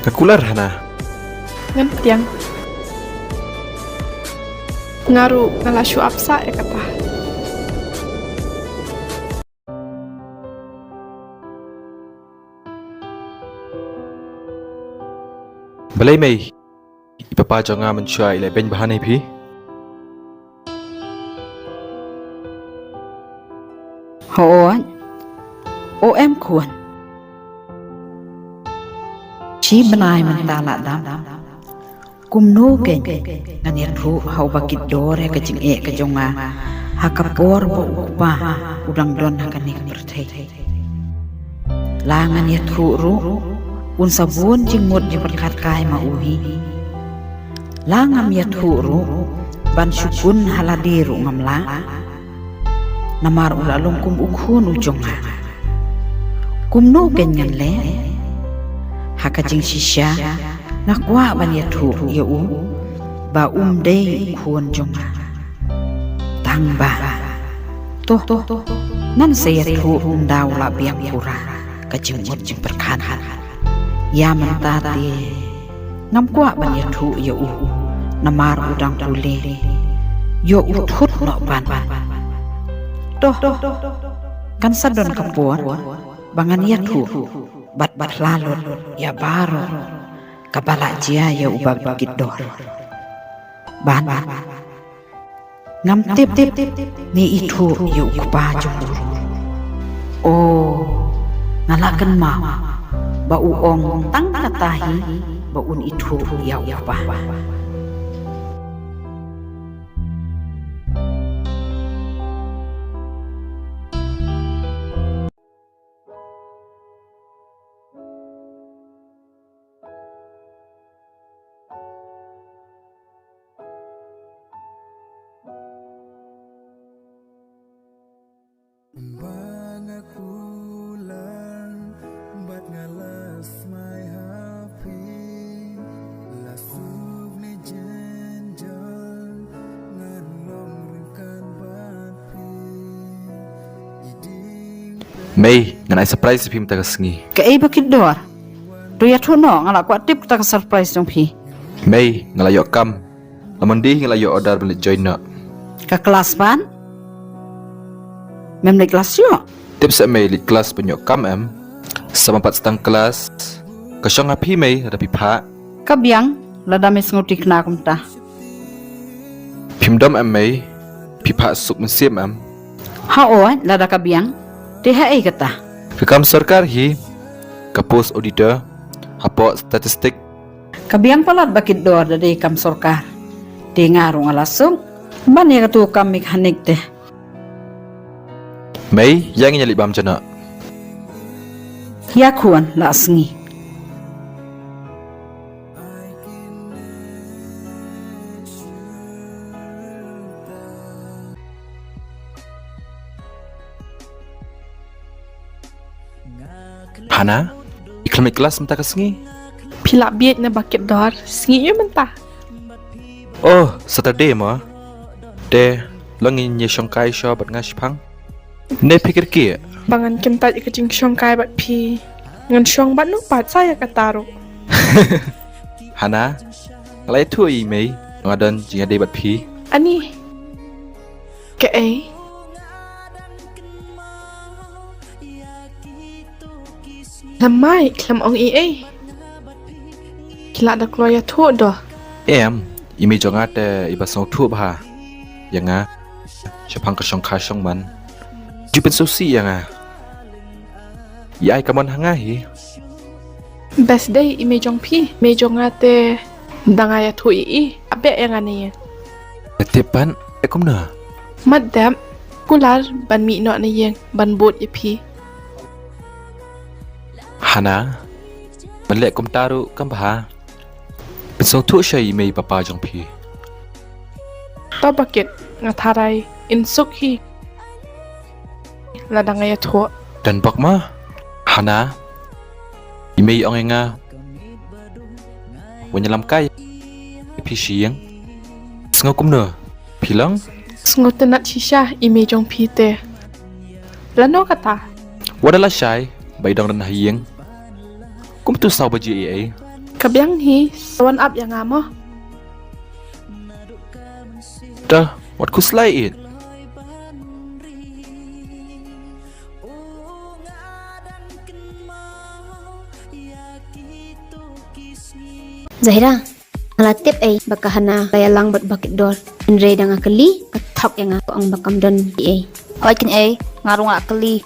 Nga kular Hana. Ngan pdiang. Nga ruh nga la shu ap sah ïa kata. Balei mei? I papa jong nga mynshuwa i leh beiñ bha ne phi? Hooid. O em khun. Shi bnai mynta la dap. Kumno keiñ ngan ïathuh ha uba kit dor ïa ka jingeh ka jong nga ha ka por ba u kpa u dang don ha kane ka pyrthei. La ngan ïathuh ruh un sa bun jingmut jingpyrkhat kai ma u hi. La ngam ïathuh ruh ban shu kun ha lade ruh ngam lah. Namar u la long kum u khun u jong nga. Kumno keiñ ngan leh? Ha ka jingshisha nga kwah ban ïathuh ïa u ba um dei u khun jong nga. Tang ba to, ngan sa ïathuh ynda u la biang pura ka jingmut jingpyrkhat. Ïa mynta te ngam kwah ban ïathuh ïa u namar u dang pule. Ïoh u thut noh ban. To, kan sa don ka por ba ngan ïathuh bad bad la lut ïa baroh kaba la jia ïa uba kit dor. Ban. Ngam tip, tip, me ithuh ïa u kpa jong u. O, nga la kynmaw ba u ong tang kata hi ba un ithuh ïa u kpa. Ba nga kular bad nga la smai ha phi, la suk ne jynjar ngan long ryngkat bad phi. I ding Mei, ngan ai surprise ïa phi mynta ka sngi. Kaei ba kit dor? To ïathuh noh, nga la kwah tip kata ka surprise jong phi. Mei, nga la ïoh kam. La mon dei nga la ïoh order ban leit join noh. Ka klas ban? Mem leit klas ïoh? Tip seh Mei, leit klas ban ïoh kam em. Sa ma pat stang klas. Ka shong ha phi Mei, lada phi phah. Ka biang, lada me sngewthikna kumta. Phim dom em Mei, phi phah suk mynsiem em. Hooid, lada ka biang. Te haei kata? Ka kam sorkar hi, ka post auditor, hapoh statistic. Ka biang palat ba kit dor da dei kam sorkar. Te nga ruh nga la suk ban ïa katu ka kam mechanic te. Mei, ïa ngin ïa leit bam jana. Ïa khun la sngi. Hana, i khlem leit klas mynta ka sngi? Phi lah bieit na ba kit dor, sngi ïa mynta. Oh, Saturday mo. Te, long ngin ïa shongkai shuwa bad nga shipang. Ne phi kyrkieh? Ba ngan kyntait ïa ka jingshongkai bad phi. Ngan shong bad nongpat sa ïa kata ruh. Hana, nga la ïathuh ïa i Mei, nga don jingïadei bad phi. Ani. Kaei? Lem mai, khlem ong ei ei. Ki la da kloi ïathuh doh. Em, i mei jong nga te i ba sngewthuh bha ïa nga shaphang ka shongkha shongman. Ju pynsngewsih ïa nga. Ïa ai ka mon ha nga hi. Best dei i mei jong phi, mei jong nga te da nga ïathuh ïa i, ap beh ïa nga ne ïa. Te tip pat, eh kumno? Mat dep, kular ban mih noh ne ïa ban bud ïa phi. Hana, ban leh kumta ruh kam bha. Pynsngewthuh sha i mei papa jong phi. To bakit nga tharai in suk hi. Lada nga ïathuh. Don bok ma. Hana. I mei ong ïa nga. Wan ïalam kai. Phi sha ïing. Sngew kumno? Phi long? Sngewtynnat shisha i mei jong phi te. Lano kata? Wat da lashai ba i dang don ha ïing. Kumto saw baje ei ei. Ka biang hi, sa wan ap ïa nga mo. Te, wat khuslai ïeit. Zahira, nga la tip ei ba ka Hana ka ïalang bad ba kit dor. Hynrei da nga kylli, ka thok ïa nga, ka ong ba kam don ei ei. Hooid keiñ ei, nga ruh nga kylli.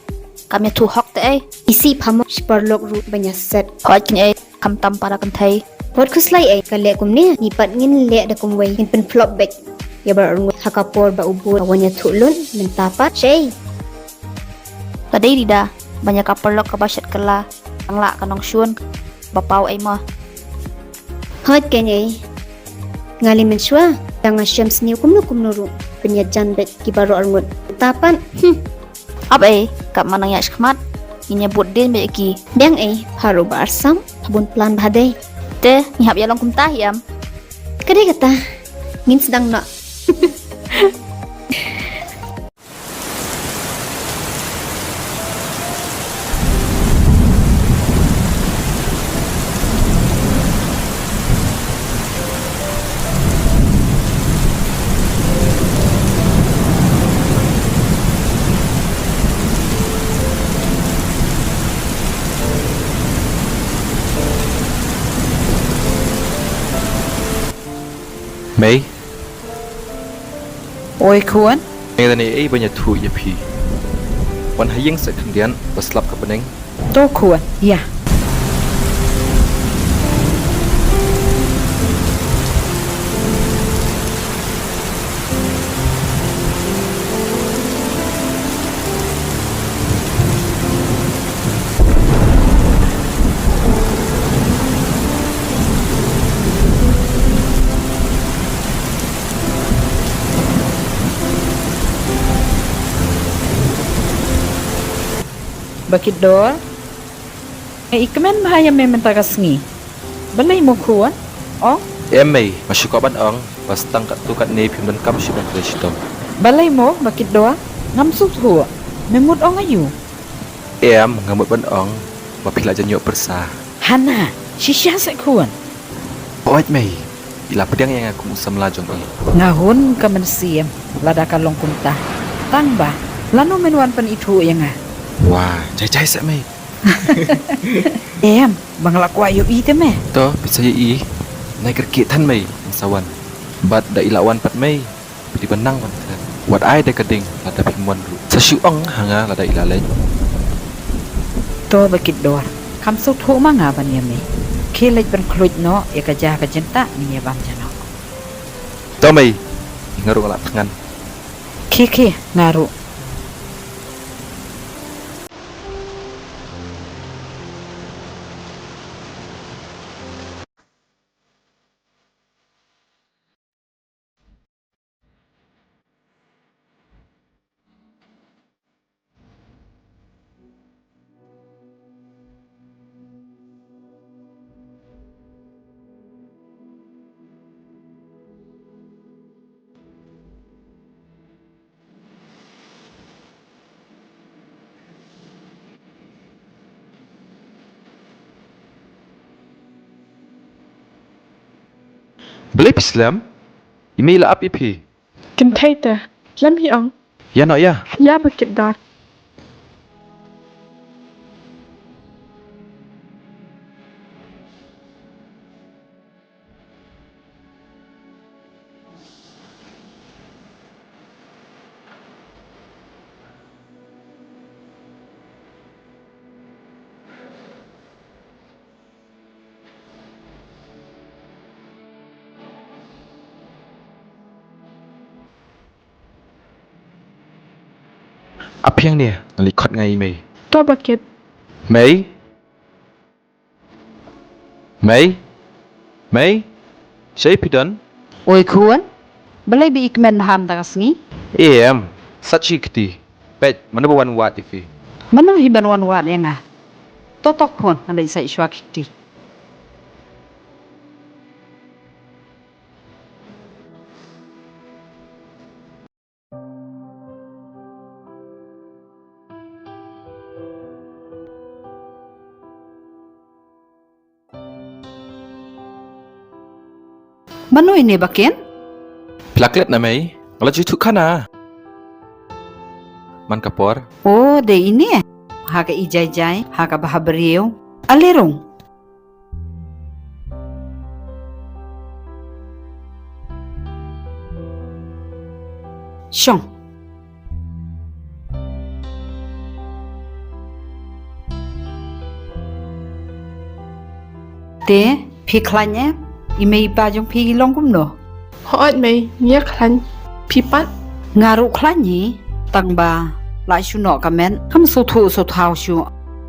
Kam ïathuh hok te ei. Isih pha mo, shi paralok ruh ban ïaset. Hooid keiñ ei, khamtam para kynthei. Wat khuslai ei, ka leh kumne, ngi pat ngin leh da kumwei, ngin pynphlop beit ïa baroh arngut ha ka por ba u bud, ba wan ïathuh lut mynta pat. Shei. Ka dei rida ban ïa ka paralok kaba shet kylla, tang la ka nongshun ba paw ei mo. Hooid keiñ ei. Nga lei mynshuwa, da nga shem sniew kumno kumno ruh, pynïajan beit ki baroh arngut. Mynta pat, hmm. Ap ei, kaba ma nang ïaid shakhmat, ngin ïa bud dien beit ïa ki. Biang ei, pha ruh ba arsam, pha bun plan bha dei. Te, ngi hap ïa long kumta hi em. Ka dei kata, ngin sdang noh. Mei. Oi khun. Nga dang ïa ei ban ïathuh ïa phi. Wan ha ïing sa khyndiat ba slap ka bneng. To khun, ïa. Ba Kit Dor. Nga i kmen bha ïa me mynta ka sngi. Balei mo khun? Ong. Em mei, nga shu kwah ban ong ba tang katto katne phim donkam shuh ban trei shitom. Balei mo ba Kit Dor? Ngam sngewthuh. Me mut ong aïu? Em, nga mut ban ong ba phi la jan ïoh pyrsa. Hana, shisha seh khun. Hooid mei, i la pdiang ïa nga kum u samla jong i. Nga hun ka mynsiem lada ka long kumta. Tang ba lano men wan pynithuh ïa nga? Wah, jai jai seh mei. Em, ba nga la kwah ïohi te me. To, phi sa ïohi. Nai kyrkieh than mei, sa wan. Bad da i la wan pat mei, phi dei ban nang ban kren. Wat ai da ka ding lada phim wan ruh. Sa shu ong ha nga lada i la leit. To ba Kit Dor, kam sngewthuh ma nga ban ïa me. Khie leit ban khluit noh ïa ka ja ka jyntah ngin ïa bam ja noh. To mei, nga ruh nga la thngan. Khie khie, nga ruh. Balei phi slem? I mei i la ap ïa phi. Kynthei te, slem hi ong. Ïa noh ïa. Ïa ba Kit Dor. Ap hangne, nga leit khot nga i mei. To ba Kit. Mei? Mei? Mei? Shaei phi don? Oi khun, balei ba i kmen bha mynta ka sngi? Em, sait shi kti. Peit, mano ba wan wad ïa phi? Mano hi ban wan wad ïa nga? To to khun, nga leit sait shuwa kti. Mano ine ba Kit? Phi la klet na mei? Nga la ju ïathuh khana. Man ka por. O, dei ine. Ha ka ijai jai, ha ka bha briew. Ale rung. Shong. Te, phi khlaiñ em? I mei i pa jong phi ki long kumno? Hooid mei, ngi ïa khlaiñ. Phi pat? Nga ruh khlaiñ hi, tang ba la shu noh ka met, kam sngewthuh sngewthaw shuh.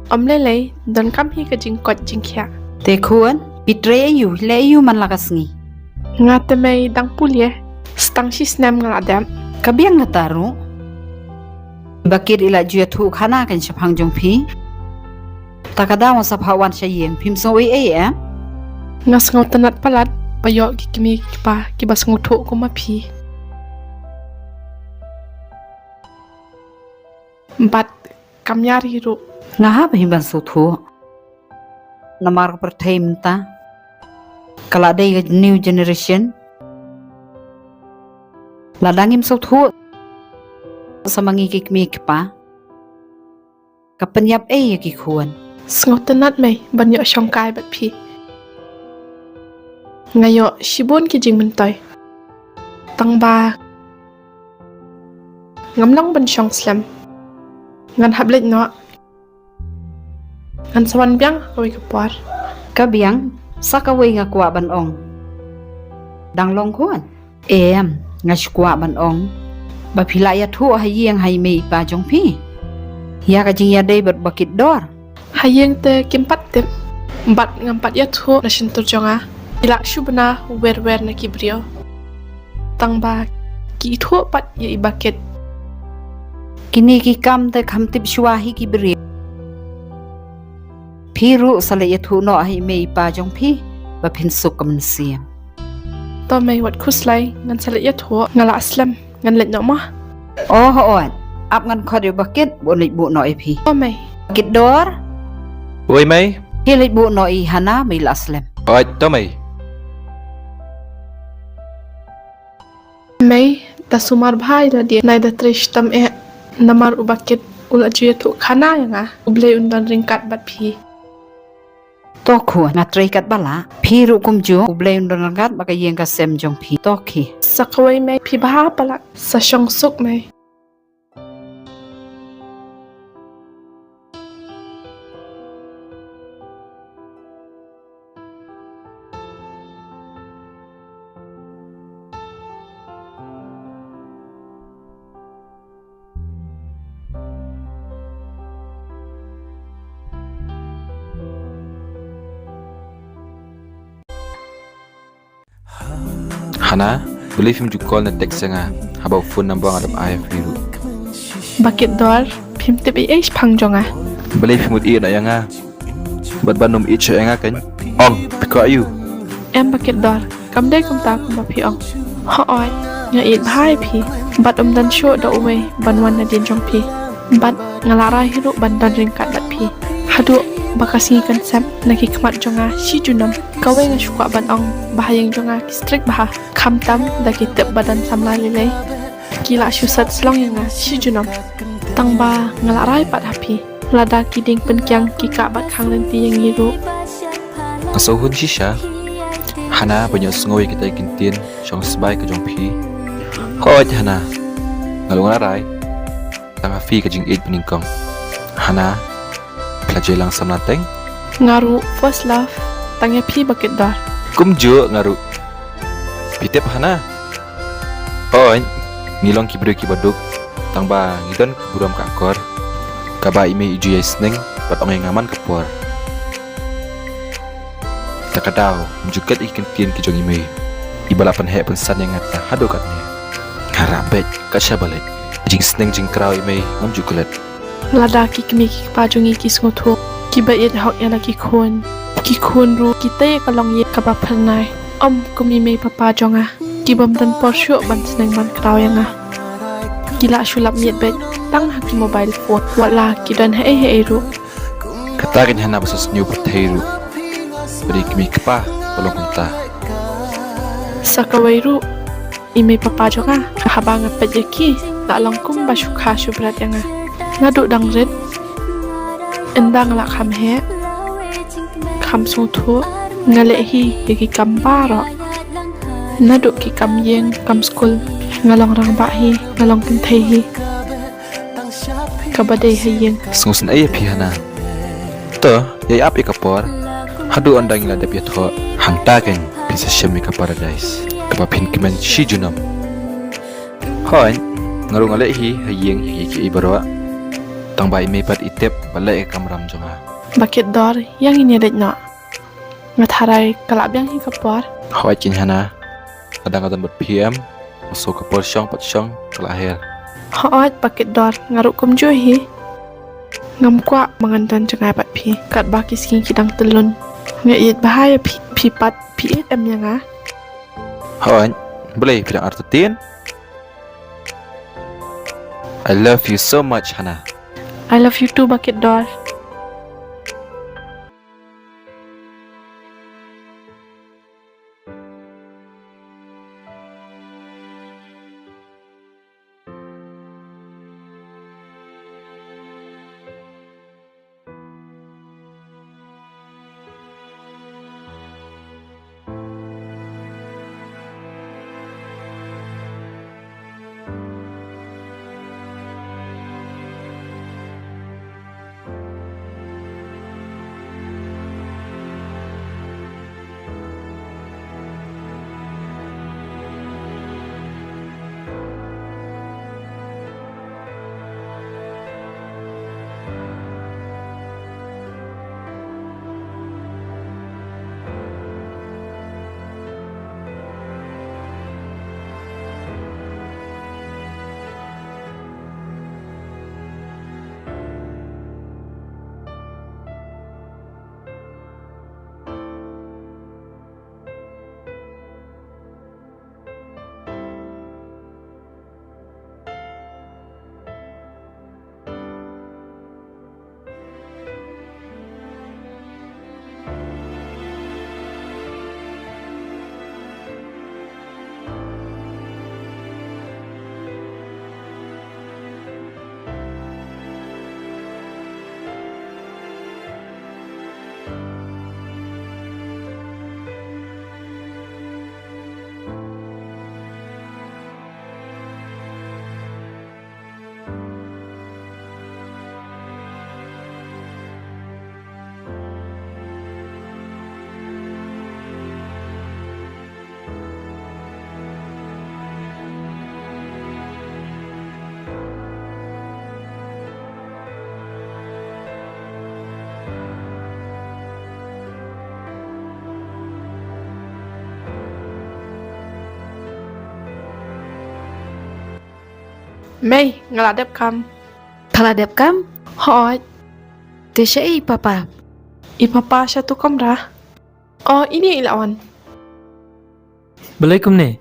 Ym lei lei, donkam hi ka jingkoit jingkhiah. Te khun, phi trei aiu, leh aiu man la ka sngi? Nga te mei dang pule, sa tang shi snem nga la dep. Ka biang kata ruh. Ba Kit i la ju ïathuh khana kein shaphang jong phi. Ta ka daw nga sa phah wan sha ïing, phim sngew ei ei em? Nga sngewtynnat palat ba ïoh ki kmie ki kpa kiba sngewthuh kum ma phi. Bad kam ïa ri ruh. Nga hap hi ban sngewthuh. Namar ka pyrthei mynta ka la dei ka new generation. Lada ngim sngewthuh sa ma ngi ki kmie ki kpa, ka pynïap ei ïa ki khun. Sngewtynnat mei ban ïoh shongkai bad phi. Nga ïoh shibun ki jingmyntoi. Tang ba Ngam long ban shong slem. Ngan hap leit noh. Ngan sa wan biang ha kawei ka por. Ka biang, sa kawei nga kwah ban ong. Dang long khun? Em, nga shu kwah ban ong ba phi lah ïathuh ha ïing ha i mei i pa jong phi ïa ka jingïadei bad Bah Kitdor. Ha ïing te kim pat tip bad ngam pat ïathuh na shyntur jong nga. Ki lah shu bna wer wer na ki briew. Tang ba ki ithuh pat ïa i Bah Kit. Kine ki kam te kham tip shuwa hi ki briew. Phi ruh sa leit ïathuh noh ha i mei i pa jong phi ba phin suk ka mynsiem. To mei, wat khuslai, ngan sa leit ïathuh, nga lah slem, ngan leit noh mo. Oh, hooid. Ap ngan khot ïa u Bah Kit, ba un leit buh noh ïa phi. To mei. Bah Kitdor. Oi mei. Phi leit buh noh ïa i Hana, mei lah slem. Hooid, to mei. Mei, da sumar bha ïa lade, nai da trei shitom eh, namar u Bah Kit u la ju ïathuh khana ïa nga, U Blei un don ryngkat bad phi. To khun, nga trei katba lah, phi ruh kumjuh, U Blei un don ryngkat bad ka ïing ka sem jong phi, to khie. Sa kawei mei, phi bha palat, sa shong suk mei. Hana, balei phim ju call ne text ïa nga haba u phone number nga dep ai ïa phi ruh? Bah Kitdor, phim tip ei ei shaphang jong nga. Balei phim mut ïeh noh ïa nga? Bad ban ym ïeit shuh ïa nga kan? Ong, phi kwah ïa u? Em Bah Kitdor, kam dei kumta kumba phi ong. Hooid, nga ïeit bha ïa phi. Bad ym don shuh da uwei ban wan nadien jong phi. Bad nga la rai hi ruh ban don ryngkat bad phi haduh ba ka sngi kan sep na ki khmat jong nga shi junom. Kawei nga shu kwah ban ong ba ha ïing jong nga ki strict bha, khamtam da ki tip ba don samla lei lei. Ki lah shu sat slong ïa nga shi junom. Tang ba nga la rai pat ha phi. Lada ki dieng pynkiang ki kah bad khang lynti ïa ngi ruh. Nga sngewhun shisha Hana ban ïohsngew ïa kita ki ktien shong sbai ka jong phi. Hooid Hana, nga long la rai. Tang ha phi ka jingïeit banyngkong. Hana, phi la jia lang samla teng? Nga ruh first love tang ïa phi Bah Kitdor. Kumjuh nga ruh. Phi tip Hana? Hooid, ngi long ki briew kiba duk, tang ba ngi don ki burom ka akor. Kaba i mei i ju ïai sneng bad ong ïa nga man ka por. Te ka daw, ym ju klet ïa ki ktien ki jong i mei. Iba la pynheh pynsan ïa nga te haduh katne. Nga rah beit, kat shaba leit. Jingsneng jingkraw i mei, ngam ju klet. Lada ki kmie ki kpa jong ngi ki sngewthuh, kiba ïeit hok ïa la ki khun. Ki khun ruh, ki tei ïa ka longïing kaba phyrnai. Ym kum i mei papa jong nga, ki bym don por shuh ban sneng ban kraw ïa nga. Ki lah shu lap miet beit, tang ha ki mobile phone. Wat la ki don haei haei ruh. Kata ka jingïaid ba sa sniew pyrthei ruh. Ba dei kmie kpa ba long kumta. Sa kawei ruh, i mei papa jong nga, haba nga peit ïa ki, la long kumba shu kha shu bret ïa nga. Naduh dang rit, ynda nga la kham heh, kham sngewthuh, nga leh hi ïa ki kam baroh. Naduh ki kam ïing, kam skul, nga long rangbah hi, nga long kynthei hi. Kaba dei ha ïing. Sngewsynei ïa phi Hana. To, ïai ap ïa ka por. Haduh ynda ngi la dep ïathoh. Hangta kan phin sa shem ïa ka paradise kaba phin kmen shi junom. Hooid, nga ruh nga leh hi ha ïing ïa kiei baroh. Tang ba i mei pat i tip ba leh ïa ka kamram jong nga. Bah Kitdor, ïa ngin ïa leit noh. Nga tharai ka lah biang hi ka por. Hooid keiñ Hana. Lada nga don bad phi em, nga sngew ka por shong pat shong ka la her. Hooid Bah Kitdor, nga ruh kumjuh hi. Ngam kwah ba ngan don jngai bad phi katba ki sngi ki dang tyllun. Nga ïeit bha ïa phi, phi pat phi ïeit em ïa nga? Hooid, balei phi dang artatien? I love you so much Hana. I love you too Bah Kitdor. Mei, nga la dep kam. Pha la dep kam? Hooid. Te shaei i papa? I papa sha tu kamra. O, ine i la wan. Balei kumne?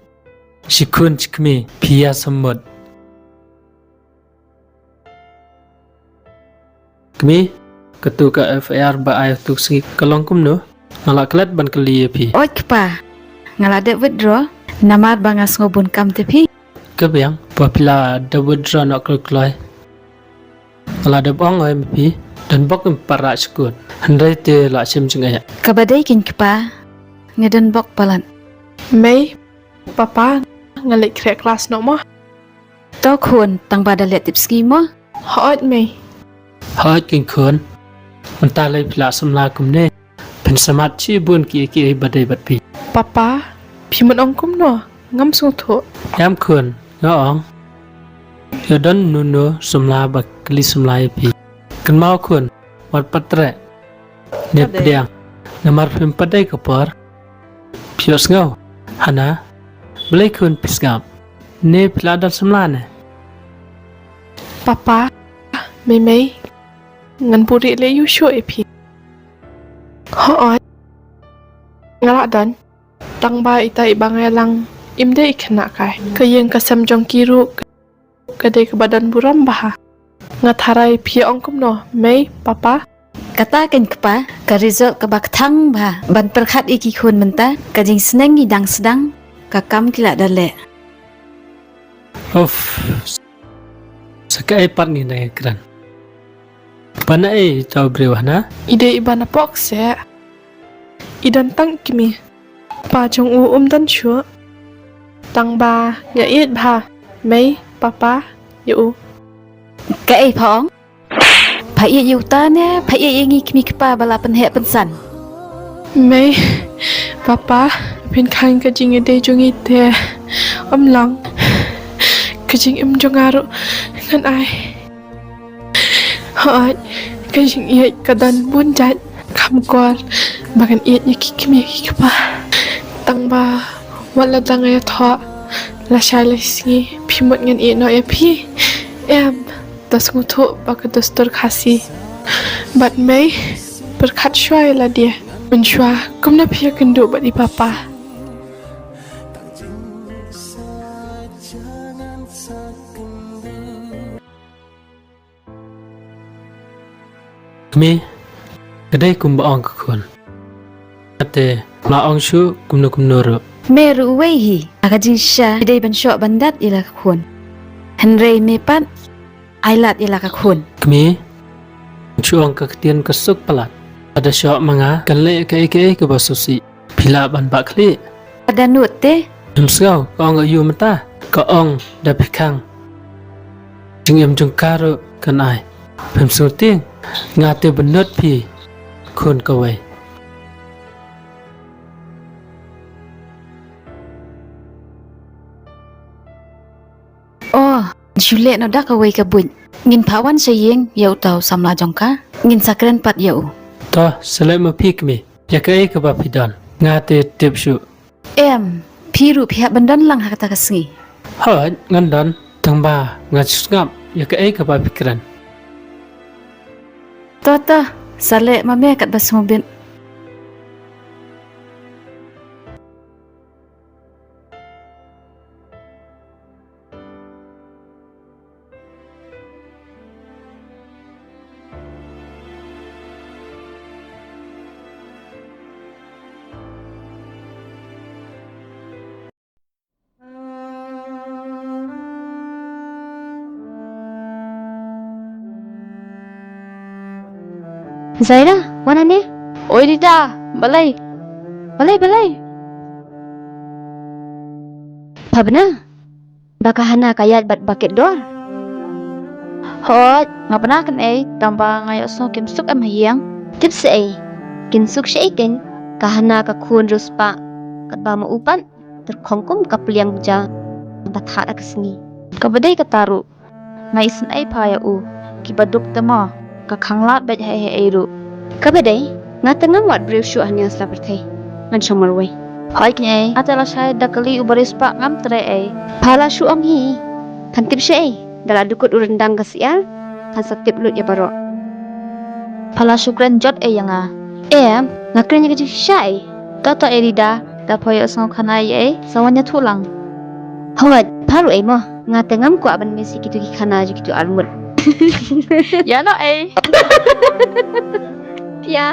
Shi khun shi kmie, phi ïa sum mut. Kmie, katu ka F I R ba ai tu ka sngi ka long kumno? Nga la klet ban kylli ïa phi. Oi kpa, nga la dep withdraw namar ba nga sngew bun kam te phi. Ka biang, ba phi la dep withdraw noh kloi kloi. Nga la dep ong oi ma phi, don bok ngim pat rah sha kut. Hynrei te la shim jingeh. Kaba dei kein kpa, nga don bok palat. Mei, papa, nga leit khreh klas noh mo. To khun, tang ba da leh tipsngi mo. Hooid mei. Hooid kein khun. Mynta lei phi la samla kumne. Phin smat shibun kiei kiei ba dei bad phi. Papa, phi mut ong kumno? Ngam sngewthuh. Em khun, nga ong. Ïa don uno uno samla ba kylli samla ïa phi. Kynmaw khun, wat pat treh. Ne pdiang. Namar phim pat dei ka por. Phi ïohsngew. Hana. Balei khun phi sngap? Ne phi la don samla ne? Papa, mei mei. Ngan buhrieh leh ïa u shuh ïa phi. Hooid. Nga la don. Tang ba ita iba nga ïalang im dei i khynnah kai. Ka ïing ka sem jong ki ruh ka dei kaba don burom bha. Nga tharai phi ong kumno, mei, papa? Kata kein kpa, ka result kaba kthang bha ban pyrkhat ïa ki khun mynta, ka jingsneng ngi dang sdang, ka kam ki la da leh. Uff. Sa kaei pat ngi nang ïakren? Ba na ei ita u briew hana? I dei iba na pok se. I don tang i kmie. Pa jong u um don shuh. Tang ba nga ïeit bha mei, papa ïa u. Kaei pha ong? Pha ïeit ïa uta ne pha ïeit ïa ngi kmie kpa ba la pynheh pynsan? Mei, papa, phin khang ka jingïadei jong ngi te. Ym long. Ka jingim jong nga ruh ngan ai. Hooid, ka jingïeit ka don bun jait, kham kor ba ngan ïeit ïa ki kmie ki kpa. Tang ba wat la dang ïathoh lashai lashisngi, phi mut ngan ïeit noh ïa phi? Em, to sngewthuh ba ka dustur Khasi. Bad mei, pyrkhat shuwa ïa lade mynshuwa, kumno phi ïakynduh bad i papa. Kmie, ka dei kumba ong ka khun. Kate, la ong shuh kumno kumno ruh. Me ruh uwei hi, ha ka jingshisha, phi dei ban shoh ban dat ïa la ka khun. Hynrei me pat, ai lad ïa la ka khun. Kmie, shu ong ka ktien ka suk palat. Lada shoh ma nga, kan leh kaei kaei kaba sngewsih. Phi lah ban bah khlieh. Lada nud te. Phim sngew, ka ong aïu mynta? Ka ong da phi khang. Jingim jong ka ruh kan ai. Phim sngewtieng, nga te ban nud phi khun kawei. Oh, shu leh noh da kawei ka buit. Ngin phah wan sha ïing ïa uta u samla jong ka. Ngin sa kren pat ïa u. To, sa leh ma phi kmie. Ïa kaei kaba phi don. Nga te tip shuh. Em, phi ruh phi hap ban don lang ha kata ka sngi. Hooid, ngan don. Tang ba ngan shu sngap ïa kaei kaba phi kren. To, to, sa leh ma me katba sngewbit. Zaira, wan hangne. Oi Rita, balei? Balei, balei? Pha bna ba ka Hana ka ïaid bad bakit dor? Hooid, nga bna kynthei, tang ba nga ïohsngew kim suk em ha ïing. Tip shaei, kin suk shaei kein, ka Hana ka khun riewspah, katba ma u pat tyrkhong kum ka pliang ja ba thad ha ka sngi. Kaba dei kata ruh, nga isynei pha ïa u, kiba duk te mo, ka khanglad beit haei haei ruh. Kaba dei, nga te ngam wad briew shuh hangne ha sla pyrthei. Ngan shong marwei. Hooid kynthei, nga te lashai da kylli u bariewspah ngam trei ei. Pha la shu ong hi. Phan tip shaei, Da la dukut u ryndang ka syiar, kan sa tip lut ïa baroh. Pha la shu kren jot ei ïa nga? Em, nga kren ïa ka jingshisha ei. To to ei Rida, da pha ïohsngew khana ei ei, sa wan ïathuh lang. Hooid, pha ruh ei mo, nga te ngam kwah ban miss ïa kito ki khana jong kito ar ngut. Ïa noh ei. Ïa.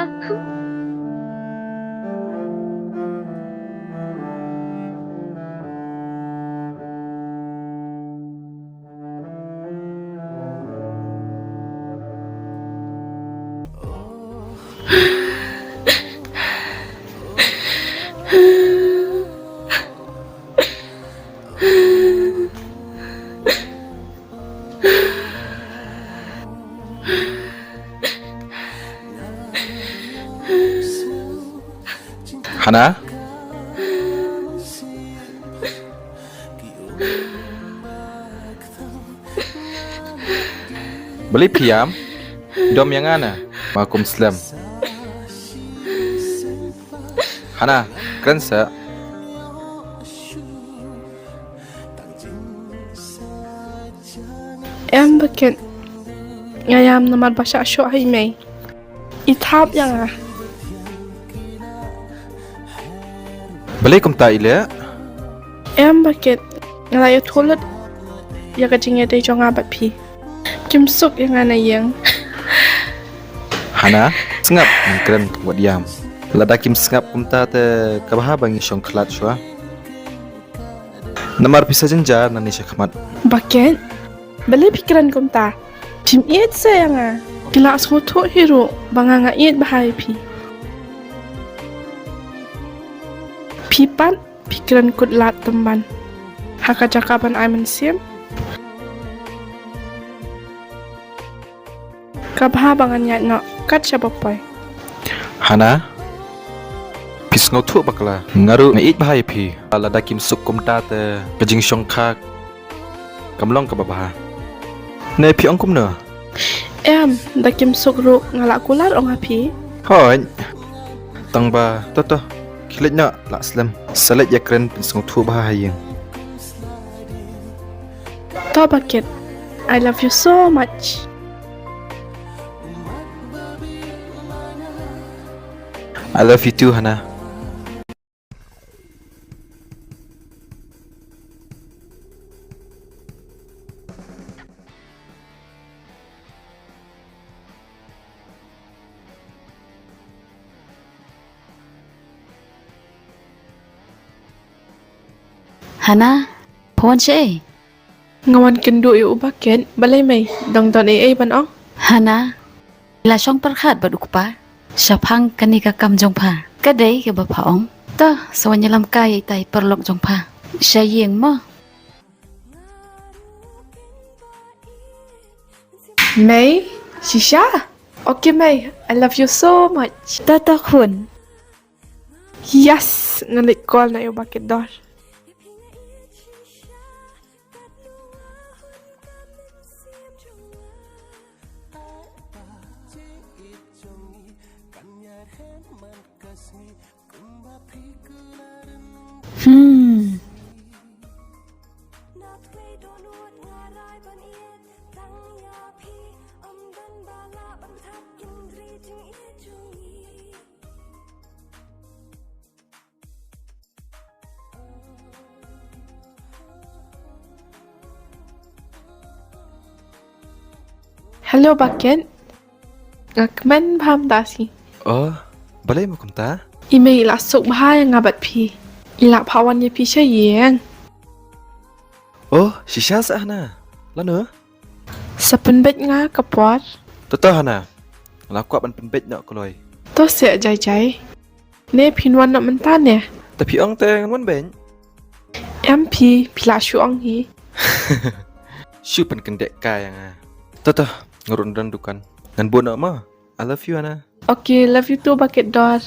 Hana? Balei phi ïam? Dom ïa nga na, ma kum slem. Hana, kren sa. Em Baket. Nga ïam namar ba shah shoh ha i mei. I thap ïa nga. Balei kumta i leh? Em Baket, nga la ïathuh lut ïa ka jingïadei jong nga bad phi. Kim suk ïa nga na ïing. Hana, sngap, ngan kren wat ïam. Lada kim sngap kumta te ka bha ba ngi shong khlad shuwa. Namar phi sa jynjar nangne sha khmat. Baket, balei phi kren kumta? Phim ïeit sa ïa nga. Phi la sngewthuh hi ruh ba nga nga ïeit bha ïa phi. Phi pat phi kren kut lad tymmen ha ka jaka ban ai mynsiem. Ka bha ba ngan ïaid noh kat shaba poi. Hana, phi sngewthuh bakla, nga ruh nga ïeit bha ïa phi. Lada kim suk kumta te ka jingshongkha kam long kaba bha. Ne phi ong kumno? Em, da kim suk ruh nga la kular ong ha phi. Hooid. Tang ba, to to, khie leit noh, lah slem. Sa leit ïakren pynsngewthuh bha ha ïing. To Baket, I love you so much. I love you too, Hana. Hana, pha wan shaei? Nga wan kynduh ïa u Baket, balei mei, dang don ei ei ban ong? Hana, la shong pyrkhat bad u kpa shaphang kane ka kam jong pha. Ka dei kaba pha ong. To, sa wan ïalam kai ïa itai i paralok jong pha sha ïing mo. Mei, shisha? Okay mei, I love you so much. Tata khun. Yes, ngan leit call noh ïa u Baket Dor. Hmm. Hello Baket. Nga kmen bha mynta shi. Oh, balei mo kumta? I mei i la suk bha ïa nga bad phi. I la phah wan ïa phi sha ïing. Oh, shisha sa Hana. Lano? Sa pynbeit nga ka por. To to Hana. Nga la kwah ban pynbeit noh kloi. To seh jai jai. Ne phin wan noh mynta ne? Te phi ong te ngan wan beit. Em phi, phi la shu ong hi. Shu pynkyndeh kai ïa nga. To to, nga ruh don dukan. Ngan bud noh mo. I love you Hana. Okay, love you too Baket Dor.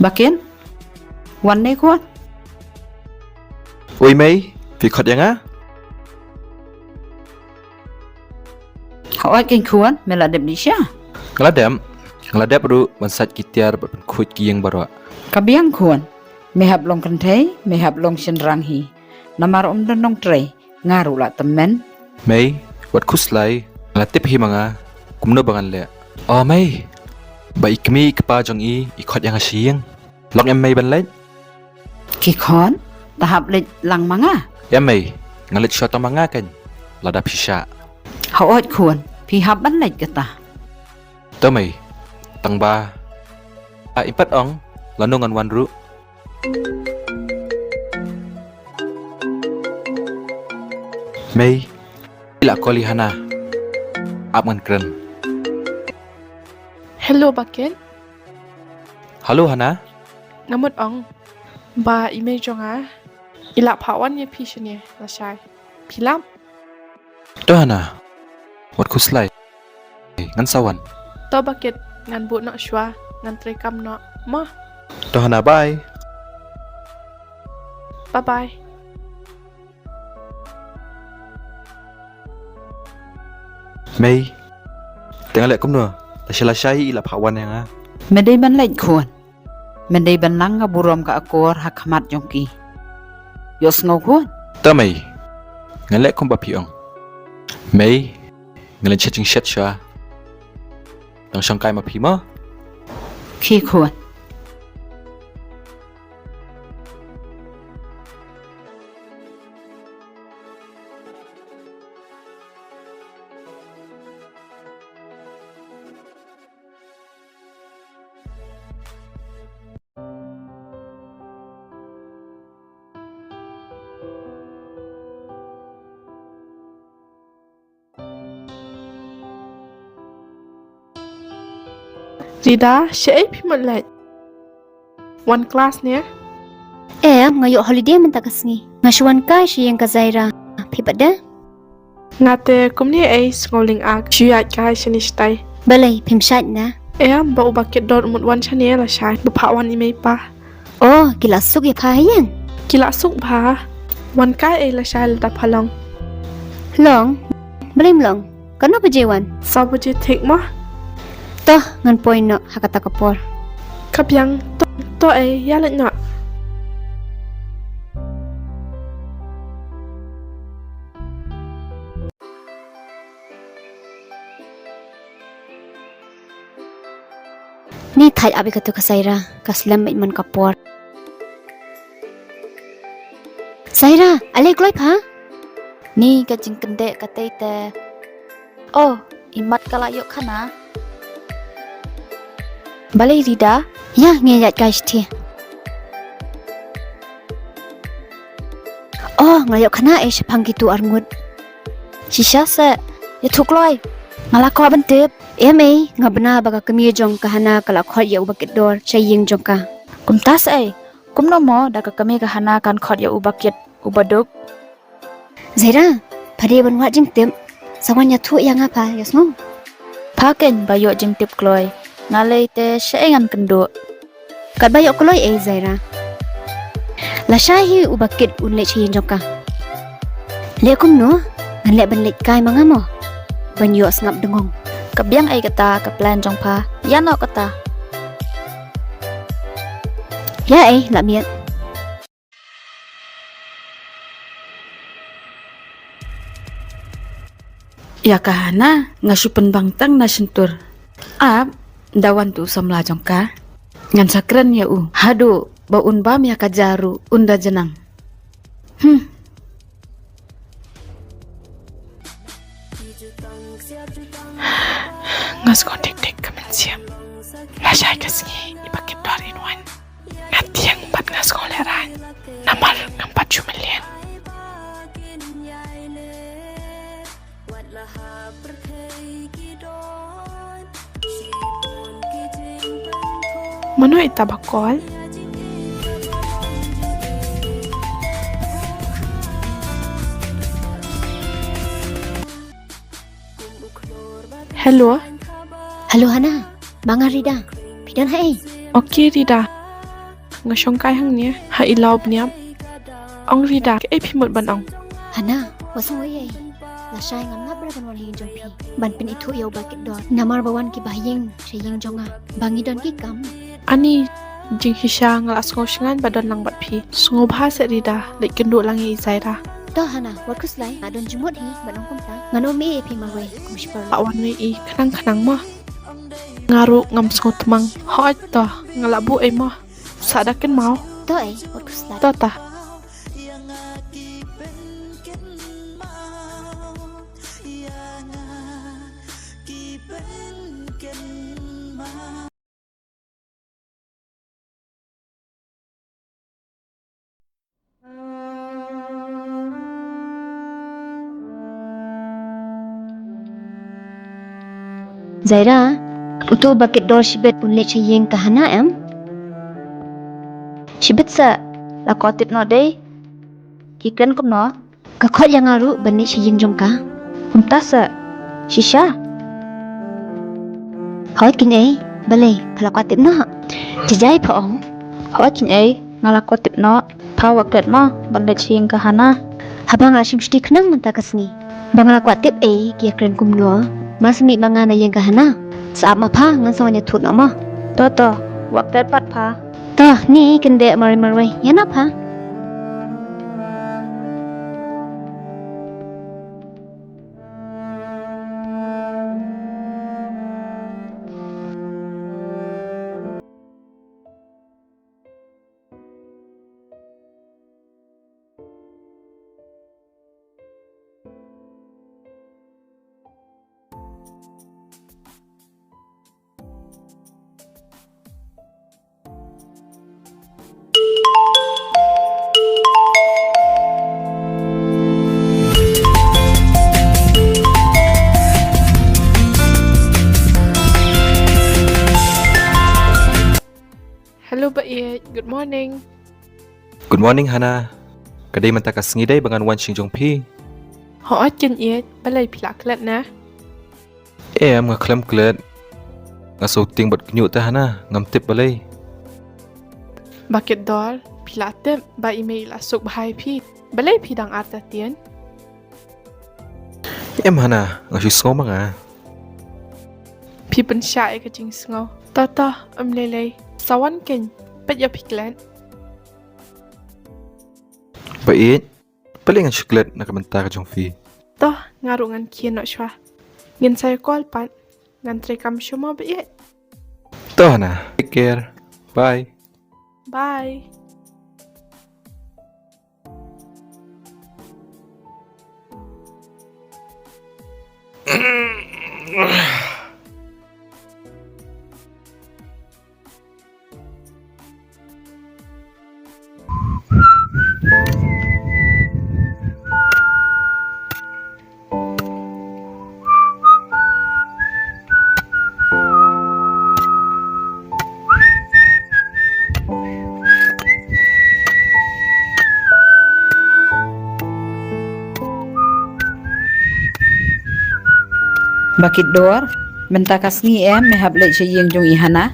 Ba Kit, wan ne khun. Oi Mei, phi khot ïa nga? Hooid keiñ khun, me la dep ne sha? Nga la dep, nga la dep ruh ban sait ki tiar bad pynkhuid ki ïing baroh. Ka biang khun, me hap long kynthei, me hap long shynrang hi. Namar ym don nongtrei, nga ruh la tymmen. Mei, wat khuslai, nga la tip hi ma nga kumno ba ngan leh. O Mei, ba i kmie i kpa jong i i khot ïa nga sha ïing. Long em Mei ban leit? Ki khun, ta hap leit lang ma nga. Em Mei, nga leit shuwa tang ma nga keiñ. Lada phi shah. Hooid khun, phi hap ban leit kata. To Mei, tang ba, ah, im pat ong lano ngan wan ruh. Mei, i la call ïa Hana. Ap ngan kren. Hello Ba Kit. Hello Hana. Nga mut ong ba i mei jong nga i la phah wan ïa phi shane lashai. Phi lap? To Hana, wat khuslai. Ngan sa wan. To Ba Kit, ngan buh noh shuwa, ngan trei kam noh. Mo. To Hana, bye. Bye bye. Mei, te nga leh kumno? Lashai lashai i la phah wan ïa nga. Me dei ban leit khun. Me dei ban nang nga burom ka akor ha khmat jong ki. Ïohsngew khun. To Mei, ngan leh kumba phi ong. Mei, ngan leit shet jingshet shuwa. Dang shong kai ma phi mo? Ki khun. Rida, shaei phi mut leit? Wan klas ne? Em, nga ïoh holiday mynta ka sngi. Nga shu wan kai sha ïing ka Zaira. Phi pat de? Nga te kumne ei, sngewlyngngoh, shu ïaid kai shane shatai. Balei, phim shait na? Em, ba u Ba Kit Dor u mut wan shane lashai, ba phah wan i mei pa. Oh, ki la suk ïa pha ha ïing? Ki la suk bha. Wan kai ei lashai lada pha long? Long? Balei ym long? Katno baje wan? Saw baje thik mo. To, ngan poi noh ha kata ka por. Ka biang, to, to ei, ïa leit noh. Ni thait ap ïa katu ka Zaira, ka slem beit man ka por. Zaira, ale kloi pha? Ni ka jingkyndeh katei te. Oh, i mat ka la ïoh khana. Balei Rida? Ïa, ngi ïaid kai shatei. Oh, nga ïoh khana ei shaphang kitu arngut. Shisha se, ïathuh kloi. Nga la kwah ban tip. Em ei, nga bna ba ka kmie jong ka Hana ka la khot ïa u Ba Kit Dor sha ïing jong ka. Kumta se ei, kumno mo da ka kmie ka Hana kan khot ïa u Ba Kit, u baduk. Zaira, pha dei ban wad jingtip. Sa wan ïathuh ïa nga pha, ïohsngew. Pha keiñ ba ïoh jingtip kloi. Nga lei te shaei ngan kynduh. Katba ïoh kloi ei Zaira. Lashai hi u Ba Kit un leit sha ïing jong ka. Leh kumno, ngan leh ban leit kai ma nga mo. Ban ïoh sngap dngong. Ka biang ei kata ka plan jong pha. Ïa noh kata. Ïa ei, la miet. Ïa ka Hana, nga shu pynbang tang na shyntur. Ap, da wan tu u samla jong ka. Ngan sa kren ïa u. Haduh, ba un bam ïa ka jaru, un da jnang. Hmm. Nga sngewdikdik ka mynsiem. Lashai ka sngi, i Ba Kit Dor in wan. Nga tieng bad Nga sngew lehraiñ namar ngam pat shu mlien. Mano ita ba call? Hello. Hello Hana. Ma nga Rida. Phi don haei? Okay Rida. Nga shongkai hangne ha i law bniap. Ong Rida, kaei phi mut ban ong? Hana, wat sngew ei ei. Lashai ngam nang bret ban wan ha ïing jong phi ban pynithuh ïa u Ba Kitdor. Namar ba wan ki ba ha ïing sha ïing jong nga ba ngi don ki kam. Ani, jingshisha nga la sngew shngaiñ ba don lang bad phi. Sngewbha seh Rida, leit kynduh lang ïa i Zaira. To Hana, wat khuslai, nga don jingmut hi ban ong kumta. Ngan ym ïeh ïa phi marwei kum shi paralok. Wan ïa i khnang khnang mo. Nga ruh ngam sngewtmang. Hooid to, nga la buh ei mo. Sa da kynmaw. To ei, wat khuslai. To ta. Zaira, uto Ba Kitdor shibit un leit sha ïing ka Hana em? Shibit sa, la kwah tip noh dei. Ki kren kumno? Ka khot ïa nga ruh ban leit sha ïing jong ka. Kumta sa, shisha. Hooid keiñ ei, balei, pha la kwah tip noh? Jai jai pha ong. Hooid keiñ ei, nga la kwah tip noh. Pha wat klet mo ban leit sha ïing ka Hana. Haba nga la shim shuti khnang mynta ka sngi ba nga la kwah tip ei ki ïakren kumno. Mar shu mih ma nga na ïing ka Hana. Sa ap ma pha, ngan sa wan ïathuh noh mo. To to, wat klet pat pha. To, ni kyndit marwei marwei, ïa na pha. Hello Ba Ïeit, good morning. Good morning Hana. Ka dei mynta ka sngi dei ba ngan wan sha ïing jong phi. Hooid keiñ Ïeit, balei phi la klet ne? Em, nga khlem klet. Nga sngewtieng bad kñiuh te Hana, ngam tip balei. Ba Kitdor, phi la tip ba i mei i la suk bha ïa phi. Balei phi dang artatien? Em Hana, nga shu sngew ma nga. Phi pynshah ïa ka jingsngew. To to, ym lei lei. Sa wan keiñ, peit ïa phi klet. Ba Ïeit, balei ngan shu klet na ka bynta ka jong phi? To, nga ruh ngan khie noh shuwa. Ngin sa ïa call pat. Ngan trei kam shuwa mo Ba Ïeit. To Hana, take care. Bye. Bye. Ba Kitdor, mynta ka sngi em me hap leit sha ïing jong i Hana?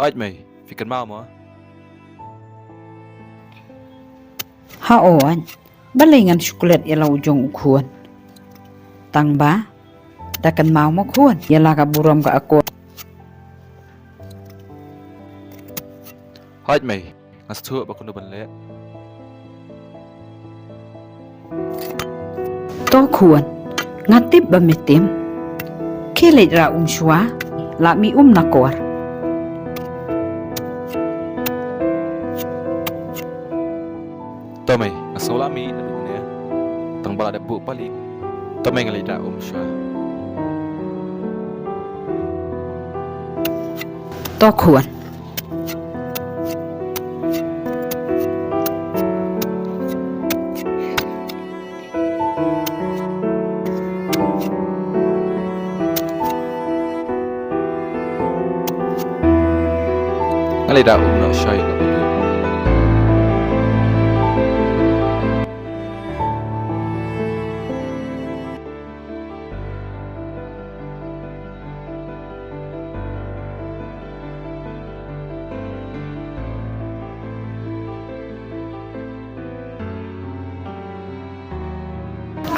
Hooid mei, phi kynmaw mo? Hooid, balei ngan shu klet ïa la u jong u khun? Tang ba da kynmaw mo khun ïa la ka burom ka akor. Hooid mei, nga sngewthuh ba kumno ban leh. To khun, nga tip ba me tim. Khie leit rah um shuwa, lah mih um na kor. To mei, nga sngew lah mih naduh mynne. Tang ba la dep buh pali. To mei, nga leit rah um shuwa. To khun. Nga leh da um noh shai la.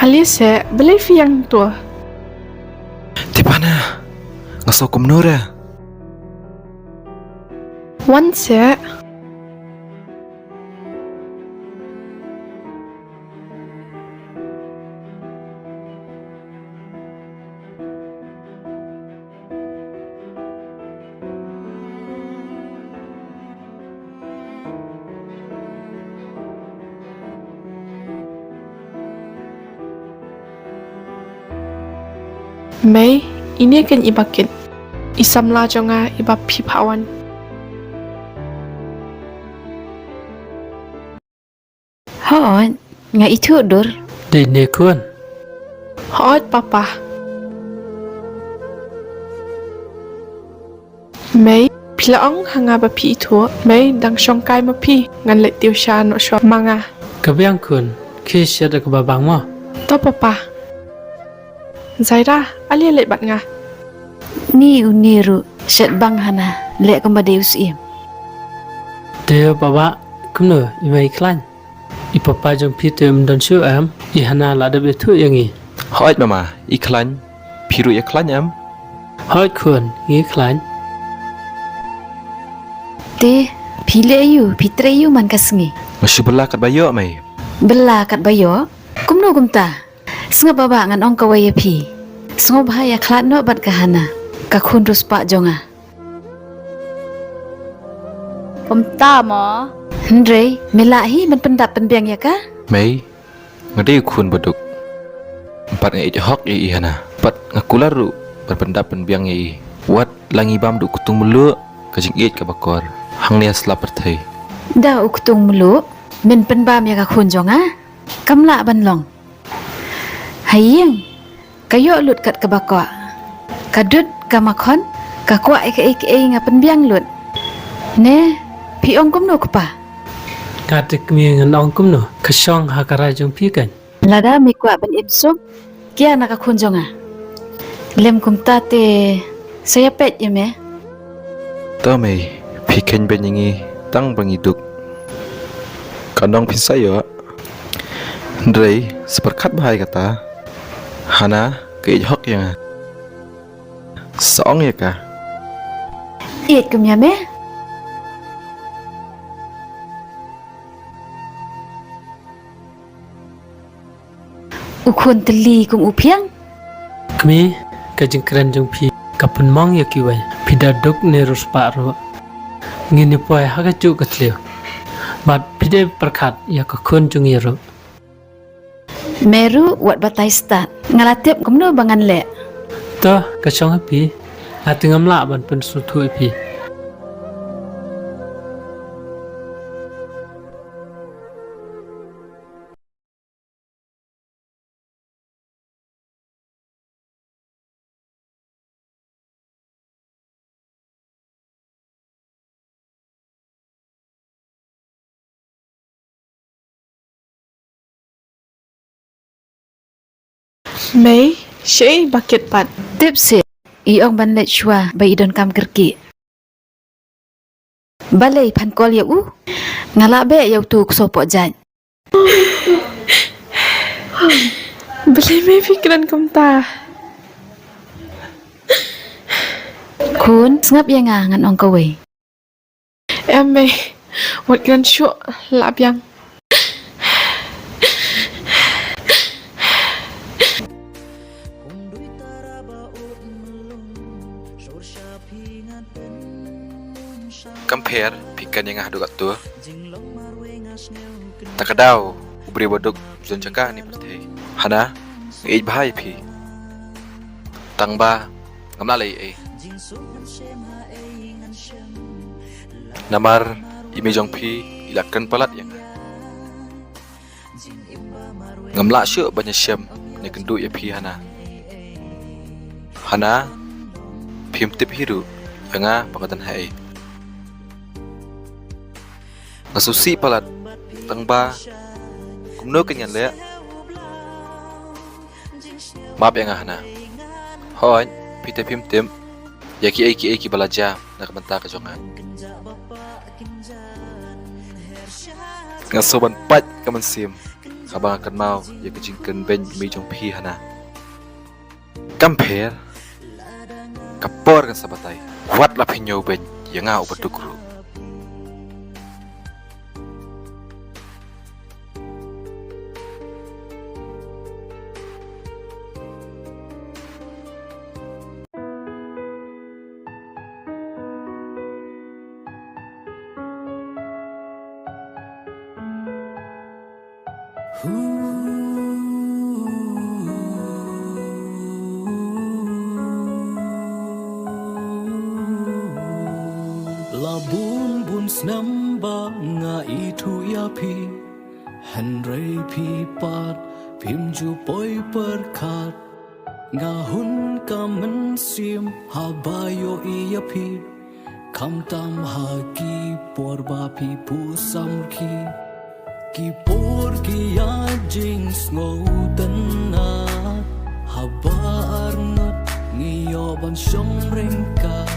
Alice, balei phi ïeng to? Tipana, nga sngew kumno re? Wan seh. Mei, ine keiñ i bakit. I samla jong nga i ba phi pha wan. Hooid, nga ithuh dur. Dei ne khun? Hooid papa. Mei, phi la ong ha nga ba phi ithuh. Mei, dang shong kai ma phi, ngan leit tiew sha noh shuwa ma nga. Ka biang khun, khie shet da kaba bang mo. To papa. Zaira, ale leit bad nga. Ni une ruh, shet bang hana, leh kumba dei u syiem. Te papa, kumno, i mei i khlaiñ? I papa jong phi te um don shuh em, i hana la dep ïathuh ïa ngi. Hooid mama, i khlaiñ, phi ruh ïa khlaiñ em? Hooid khun, ngi khlaiñ. Te, phi leh aïu, phi trei aïu man ka sngi? Nga shu bylla katba ïoh mei. Bylla katba ïoh? Kumno kumta? Sngap baba ngan ong kawei ïa phi. Sngewbha ïa khlad noh bad ka hana. Ka khun riewspah jong nga. Kumta mo. Hynrei, me lah hi ban pyndap pynbiang ïa ka? Mei, nga dei u khun baduk. Bad nga ïeit hok ïa i hana. Bad nga kular ruh ban pyndap pynbiang ïa i. Wat la ngi bam da u ktung mluh, ka jingïeit kaba kor. Hangne ha slap pyrthei. Da u ktung mluh, men pynbam ïa ka khun jong nga. Kam lah ban long. Ha ïing, ka ïoh lut kat kaba kwah. Ka dud, ka makhon, ka kwah ïa kaei kaei nga pynbiang lut. Ne, phi ong kumno kpa? Nga te kmie ngan ong kumno, ka shong ha ka rai jong phi kan. Lada me kwah ban im suk, kia na ka khun jong nga. Lem kumta te, sa ïa peit ïa me. To mei, phi kheiñ beiñ ïa ngi tang ba ngi duk. Ka nong phin sa ïoh. Hynrei, sa pyrkhat bha ïa kata. Hana, ka ïeit hok ïa nga. Sa ong ïa ka. Ïeit kum ïa me? U khun tylli kum u phiang. Kmie, ka jingkren jong phi ka pynmong ïa kiwei. Phi da duk ne riewspah ruh. Ngin ïa poi ha kajuh ka thliew. Bad phi dei pyrkhat ïa ka khun jong ngi ruh. Me ruh wat batai stad. Nga la tip kumno ba ngan leh. To, ka shong ha phi. Nga te ngam lah ban pynsngewthuh ïa phi. Mei, shaei ba kit pat? Tip seh, i ong ban leit shuwa ba i donkam kyrkieh. Balei phan call ïa u? Nga lah beh ïa uto u ksew pohjait. Balei mei phi kren kumta? Khun, sngap ïa nga ngan ong kawei. Em mei, wat kren shuh, lah biang. Kam pher, phi kren ïa nga haduh katto. Ta ka daw, u briew baduk, zon jaka ne pyrthei. Hana, nga ïeit bha ïa phi. Tang ba, ngam lah leh ei ei. Namar i mei jong phi i la kren palat ïa nga. Ngam lah shuh ban ïashem ne kynduh ïa phi Hana. Hana, phim tip hi ruh ïa nga ba nga don haei. Nga sngewsih palat tang ba kumno kan ïaleh. Map ïa nga Hana. Hooid, phi te phim tip ïa kiei kiei kiba la jia na ka bynta ka jong nga. Nga sngewban pait ka mynsiem haba nga kynmaw ïa ka jingkren beiñ bymei jong phi Hana. Kam pher, ka por kan sa batai. Wat la phi ñiew beiñ ïa nga uba duk ruh. La bun bun snem ba nga ithuh ïa phi, hynrei phi pat phim ju poi pyrkhat. Nga hun ka mynsiem haba ïohi ïa phi, khamtam ha ki por ba phi pyrshang ki, ki por ki ïa jingsngewtynnat. Haba arngut ngi ïoh ban shong ryngkat,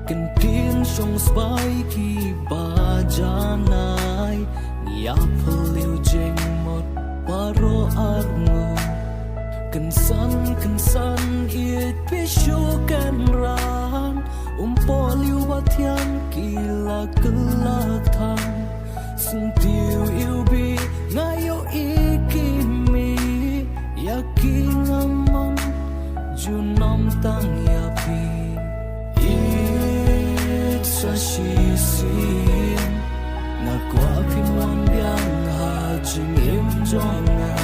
kyntien shong sbai kiba janai, ngi ïa phylliew jingmut baroh arngut. Kynsan kynsan ïeit phi shu kynran, um pohliew ba thiang ki la kylla than. Syntiew iwbih nga ïohi ki mih, ïa ki nga mon junom tang ïa phi. Ïeit sa shisien, nga kwah phin wan biang ha jingim jong nga.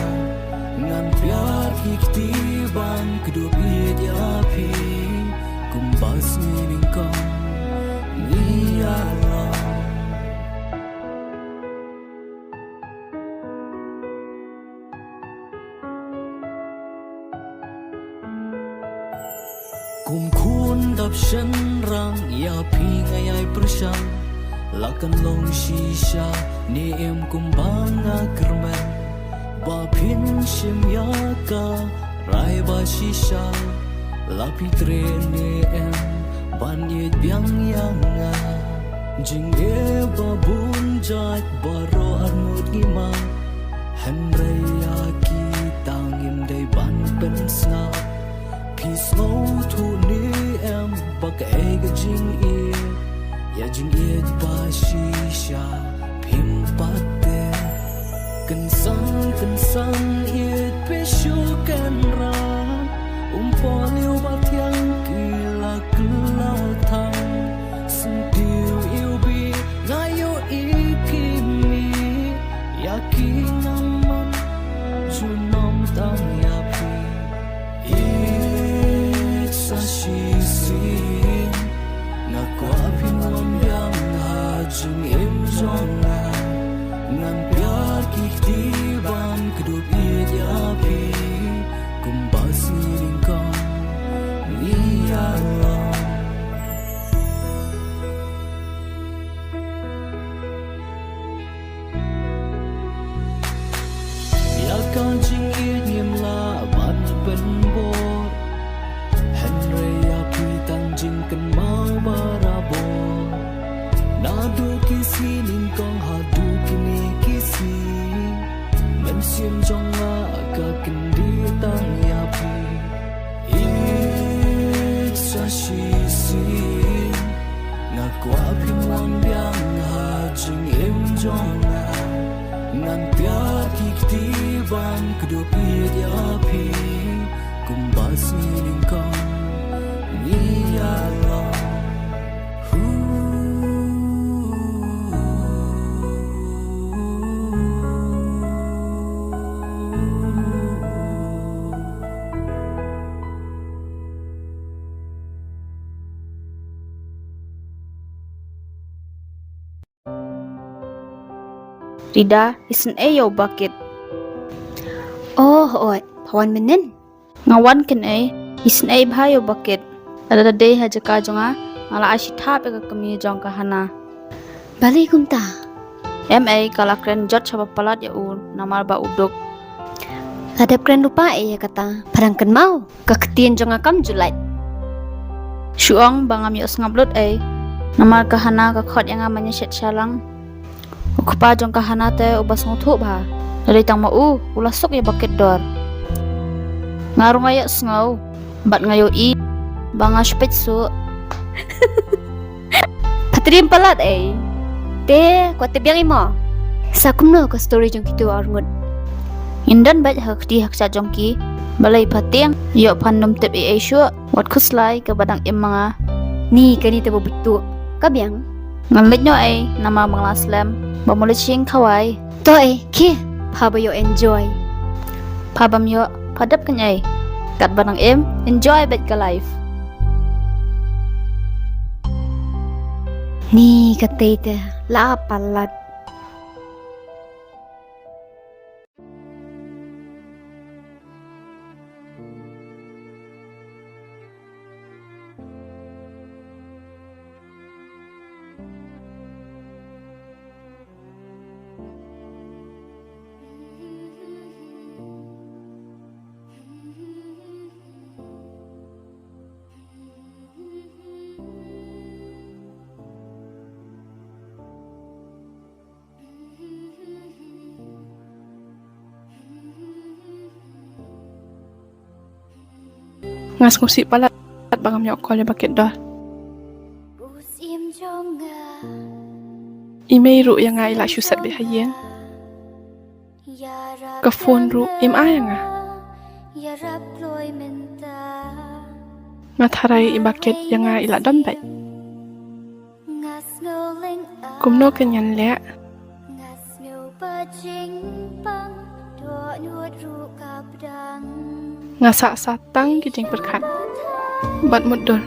Ngan pdiang ki kti ban kdup ïeit ïa phi, kumba sngi nyngkong ngi ïalam. Kum khun dap shynrang ïa phi nga ïai pyrshang, la kan long shisha ne em kumba nga kyrmen. Ba phin shim ïa ka rai ba shisha, la phi treh ne em ban ïeit biang ïa nga. Jingeh ba bun jait baroh arngut ngi mad, hynrei ïa ki tang ngim dei ban pynsngap. Phi sngewthuh ne em ba kaei ka jingïeit, ïa jingïeit ba shisha phim pat tip. Kynsan kynsan ïeit phi shu kynran, um pohliew ba thiang ki la kylla than. Syntiew iwbih nga ïohi ki mih, ïa ki nga mon junom tang ïa phi. Ïeit sa shisien, nga kwah phin wan biang ha jingim jong nga. Ngan pdiang ki kti ban kdup ïeit ïa phi, kumba sngi nyngkong ngi ïalam. Ïa ka jingïeit ngim lah ban pynbor, hynrei ïa phi tang jingkynmaw barabor. Naduh ki sngi nyngkong haduh kine ki sngi, mynsiem jong nga ka kyndit tang ïa phi. Ïeit sa shisien, nga kwah phin wan biang ha jingim jong nga. Ngan pdiang ki kti ban kdup ïeit ïa phi, kumba sngi nyngkong ngi ïalam. Lida, isynei ïa u Bakit. Oh, oi, pha wan mynnin. Nga wan kynei, isynei bha ïa u Bakit. Lada dei ha jaka jong nga, nga la ai shi thap ïa ka kmie jong ka Hana. Balei kumta? Em ei, ka la kren jot shaba palat ïa u, namar ba u duk. La dep kren lypa ei ïa kata, pha dang kynmaw. Ka ktien jong nga kam ju lait. Shu ong ba ngam ïoh sngap lut ei. Namar ka Hana ka khot ïa nga ban ïa shet shalang. U kpa jong ka Hana te uba sngewthuh bha. Lada dei tang ma u, u la suk ïa Bakit dor. Nga ruh nga ïohsngew. Bad nga ïohi ba nga shu peit suh. Pha triem palat ei. Te, kwah tip biang ei mo. Sa kumno ka story jong kito arngut? Ngin don beit ha ka kti ha kjat jong ki. Balei pha tieng, ïoh phan ym tip ei ei shuh. Wat khuslai kaba dang im ma nga. Ni kane te ba bit tu. Ka biang. Ngan leit noh ei, namar ba nga la slem. Ba mo leit shing khawai. To ei, khie, pha ba ïoh enjoy. Pha bam ïoh, pha dep kynei. Katba nang im, enjoy beit ka life. Ni katei te, la palat. Nga sngewsih palat ba ngam ïoh call ïa Bakit dor. I mei ruh ïa nga i la shu set beit ha ïing. Ka phone ruh im ai ïa nga. Nga tharai i Bakit ïa nga i la don beit. Kumno kan ngan leh? Nga sah sa tang ki jingpyrkhat bad mutdur.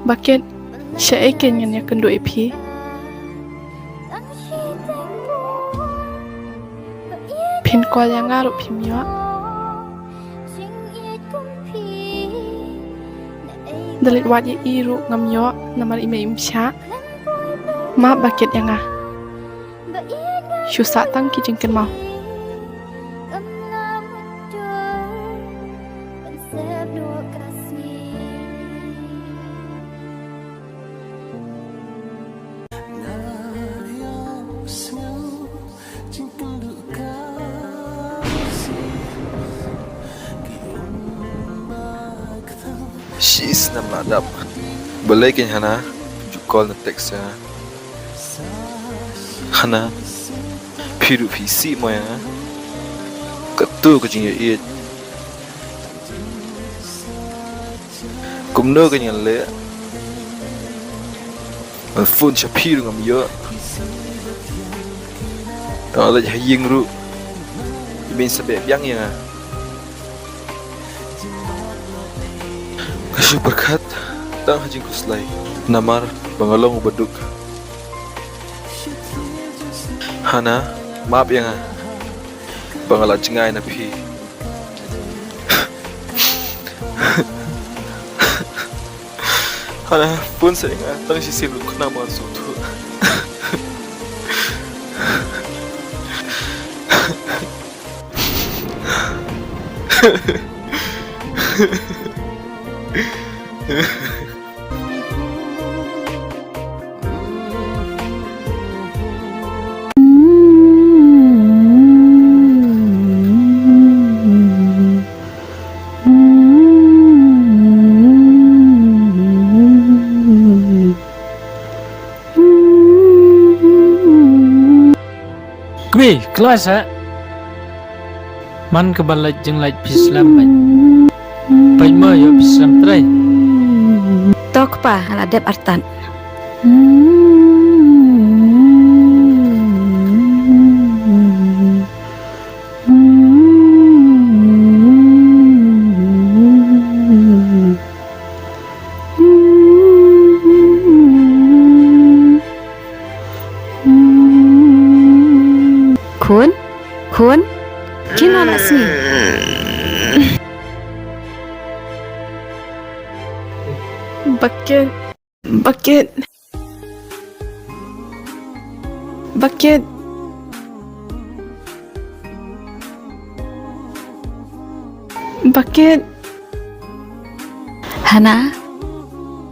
Bakit, shaei kein ngan ïakynduh ïa phi? Phin call ïa nga ruh phim ïoh. Da leit wad ïa i ruh ngam ïoh namar i mei im shah. Map Bakit ïa nga. Shu sah tang ki jingkynmaw. Shi snem la dap. Balei kein Hana, ju call ne text ïa nga. Hana, phi ruh phi isih mo ïa nga. Katto ka jingïaieit. Kumno kein ngan leh? Ngan phone sha phi ruh ngam ïoh. Nga leit ha ïing ruh, i mei sa beh biang ïa nga. Nga shu pyrkhat tang ha jingkhuslai namar ba nga long uba duk. Hana, map ïa nga ba nga la jngai na phi. Hana, phone sa ïa nga tang shisien ruh khnang ba ngan sngewthuh. Kmie, kloi sa. Man kaba leit jingleit phi slem beit. Peit mo ïoh phi slem trei. To kpa, nga la dep artat. Khun, kino la sngi? Bakit, bakit, bakit, bakit. Hana,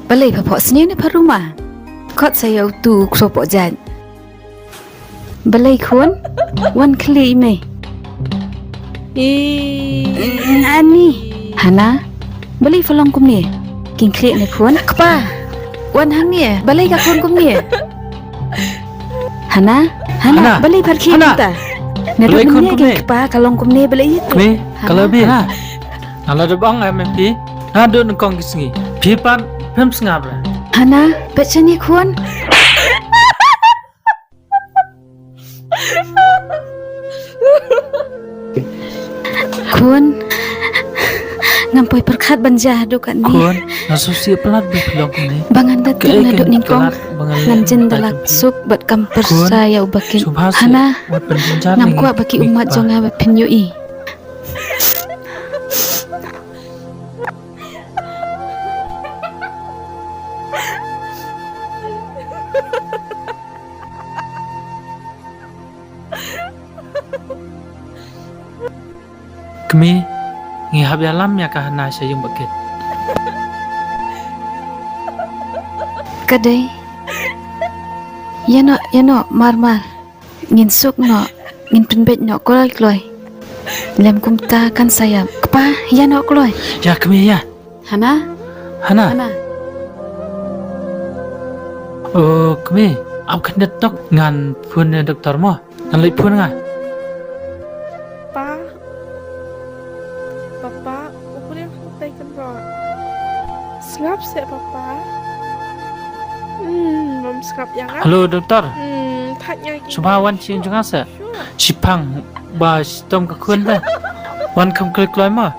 balei pha phohsniew ne pha ruma? Khot sa ïa utu u khro pohjait. Balei khun? Wan khlieh i mei. Ani. Hana, balei pha long kumne? Kin khlieh ne khun? Kpa, wan hangne. Balei ka khun kumne? Hana, Hana, Hana. Balei pha khlieh kumta? Naduh mynne ka kpa ka long kumne, balei ïa te? Kmie, ka la bit. Hana. Nga la dep ong ïa me phi, naduh nyngkong ki sngi phi pat phim sngap re. Hana, peit shane khun. Khun, ngam poi pyrkhat ban jia haduh katne. Khun, nga sngewsih palat ba phi long kumne. Ba ngan da tip naduh nyngkong ngan jin da lak suk bad kam pyrsa ïa u bakit. Hana, ngam kwah ba ki ummat jong nga ba phin ïohi. Kmie, ngi hap ïalam ïa ka Hana sha ïing bakit. Ka dei. Ïa noh, ïa noh, mar mar. Ngin suk noh, ngin pynbeit noh kloi kloi. Lem kumta kan sa ïap. Kpa, ïa noh kloi. Ïa kmie ïa. Hana? Hana? Hana? O kmie, ap khyndiat tok, ngan phone ïa doktor mo. Ngan leit phone nga. Pa. Papa, u briew hangtai kynroh. Sngap seh papa. Hmm, bym sngap ïa nga. Hello doktor. Hmm, thait nga ki. Sngewbha wan sha ïing jong nga seh. Sure. Shiphang ba shitom ka khun te. Wan kham kloi kloi mo.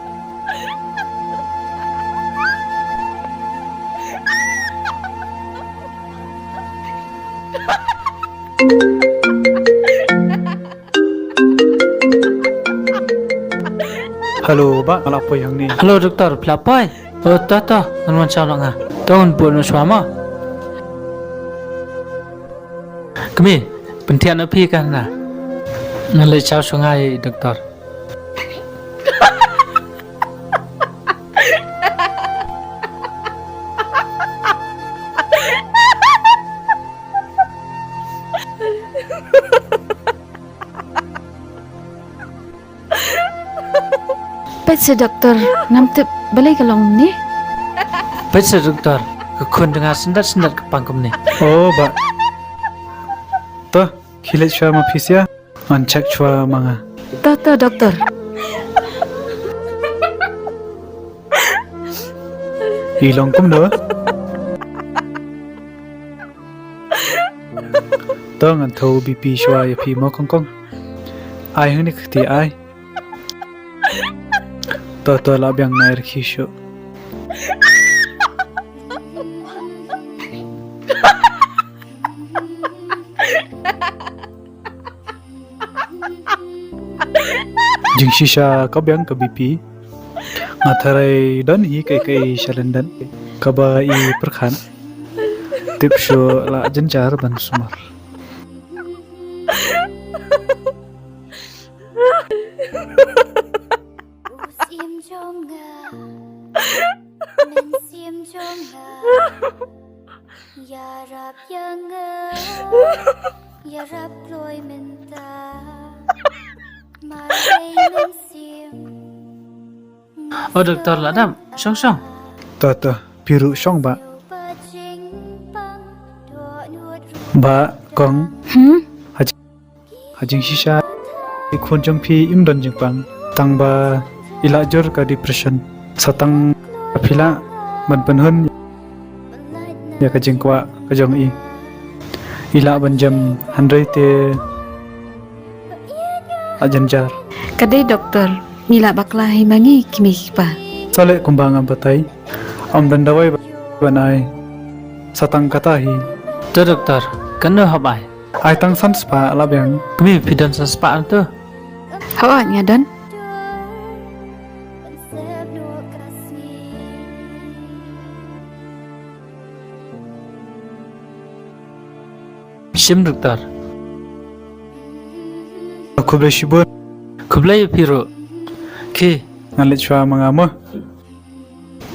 Hello, bah, nga la poi hangne. Hello, doktor, phi la poi? Oh, to, to, ngan wan shaw noh nga. To ngan buh noh shuwa mo. Kmie, pynthiah noh phi ka Hana. Ngan leit shaw shuwa nga ïa i doktor. Peit seh doktor, ngam tip balei ka long kumne. Peit seh doktor, ka khun jong nga syndat syndat ka pang kumne. Oh, bah. To, khie leit shuwa ma phi seh. Ngan check shuwa ma nga. To, to, doktor. I long kumno? To ngan thew B P shuwa ïa phi mo kong kong. Ai hangne kti ai. To, to, lah biang, nai rkhie shuh. Jingshisha ka biang ka B P. Nga tharai don hi kaei kaei sha lyndet kaba i pyrkhat. Tip shuh, lah jynjar ban sumar. U syiem jong nga, mynsiem jong nga, ïarap ïa nga, ïarap kloi mynta. Marwei mynsiem. Oh doktor, lah dap, shong shong. To to, phi ruh shong bah. Bah, kong. Hmm? Ha jing, ha jingshisha i khun jong phi im don jingpang, tang ba i la jur ka depression. Sa tang ba phi lah ban pynhun ïa ka jingkwah ka jong i. I lah ban jem hynrei te la jynjar. Ka dei doktor, ngi la bakla hi ma ngi ki mei ki kpa. Sa leh kumba nga batai, ym don dawai ban ai, sa tang kata hi. To doktor, katno hap ai? Ai tang san spah la biang. Kmie, phi don san spah to. Hooid, nga don. Shim, doktor. Khublei shibun. Khublei ïa phi ruh. Ki. Ngan leit shuwa ma nga mo.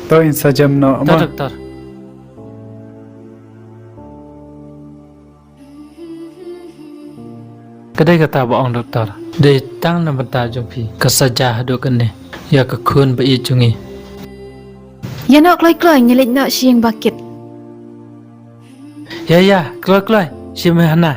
To, in sa jem noh mo, doktor. Ka dei kata ba ong doktor. Dei tang na bynta jong phi ka saja haduh kane ïa ka khun ba ïeit jong ngi. Ïa noh kloi kloi, ngi leit noh sha ïing ba kit. Ïa ïa, kloi kloi, shim ïa hana.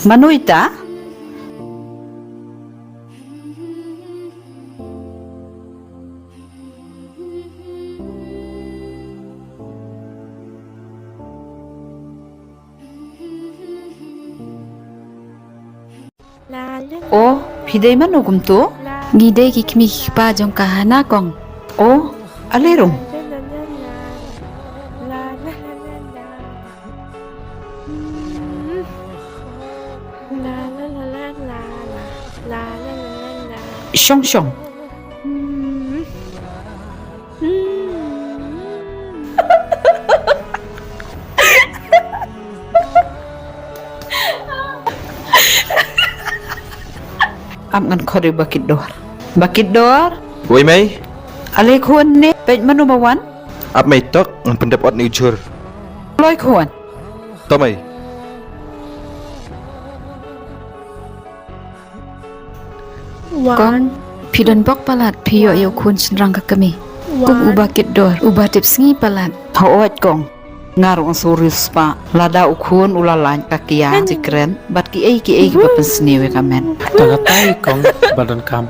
Mano ita? O, phi dei mano kumto? Ngi dei ki kmie ki kpa jong ka Hana kong. O, ale rung. Shong shong. Ap ngan khot ïa u Bakit Dor. Bakit Dor. Wei mei. Ale khun ne, peit mano ba wan. Ap mei tok, ngan pyndep ot ne u jhur. Kloi khun. To mei. Kong, phi don bok palat phi ïoh ïa u khun shynrang ka kmie. Kum u Bakit Dor, uba tip sngi palat. Hooid kong. Nga ruh nga sngewroi spah. Lada u khun u la lait ka kia, ji kren bad kiei kiei kiba pynsniew ïa ka met. Tang katai kong ba donkam.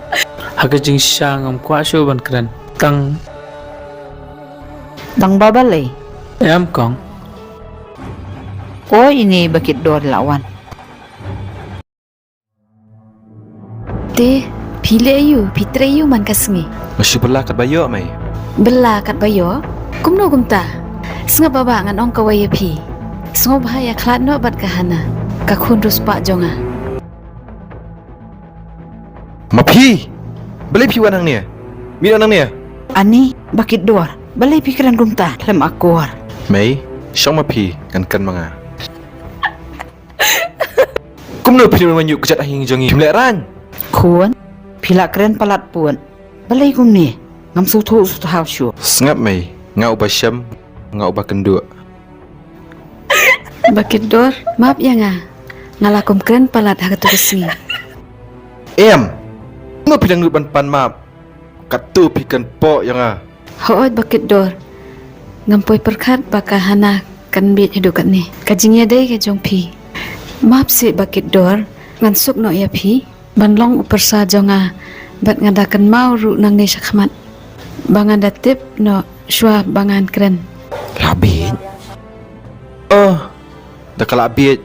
Ha ka jingshisha ngam kwah shuh ban kren. Tang. Tang ba balei? Em kong. O, ine Bakit Dor la wan. Te, phi leh aïu, phi trei aïu man ka sngi? Nga shu bylla katba ïoh mei. Bylla katba ïoh? Kumno kumta? Sngap ba bah ngan ong kawei ïa phi. Sngewbha ïakhlad noh bad ka Hana, ka khun riewspah jong nga. Ma phi! Balei phi wan hangne? Mih noh nangne. Ani, Bakit Dor, balei phi kren kumta? Khlem akor. Mei, shong ma phi, ngan kren ma nga. Kumno phi nym ñiuh kjat ha ïing jong ngi? Phim lehraiñ. Khun, phi la kren palat pud. Balei kumne? Ngam sngewthuh sngewthuh shuh. Sngap mei, nga uba shem, nga uba kynduh. Bakit Dor, map ïa nga. Nga la kum kren palat ha kato ka sngi. Em. Kumno phi dang nud ban pan map? Kato phi kren poh ïa nga. Hooid Bakit Dor. Ngam poi pyrkhat ba ka Hana kan bieit haduh katne. Ka jingïadei ka jong phi. Map seh Bakit Dor, ngan suk noh ïa phi. Ban long u pyrsa jong nga, bad nga da kynmaw ruh nangne shakhmat. Ba nga da tip noh shuwa ba ngan kren. La bieit. Oh, da ka la bieit.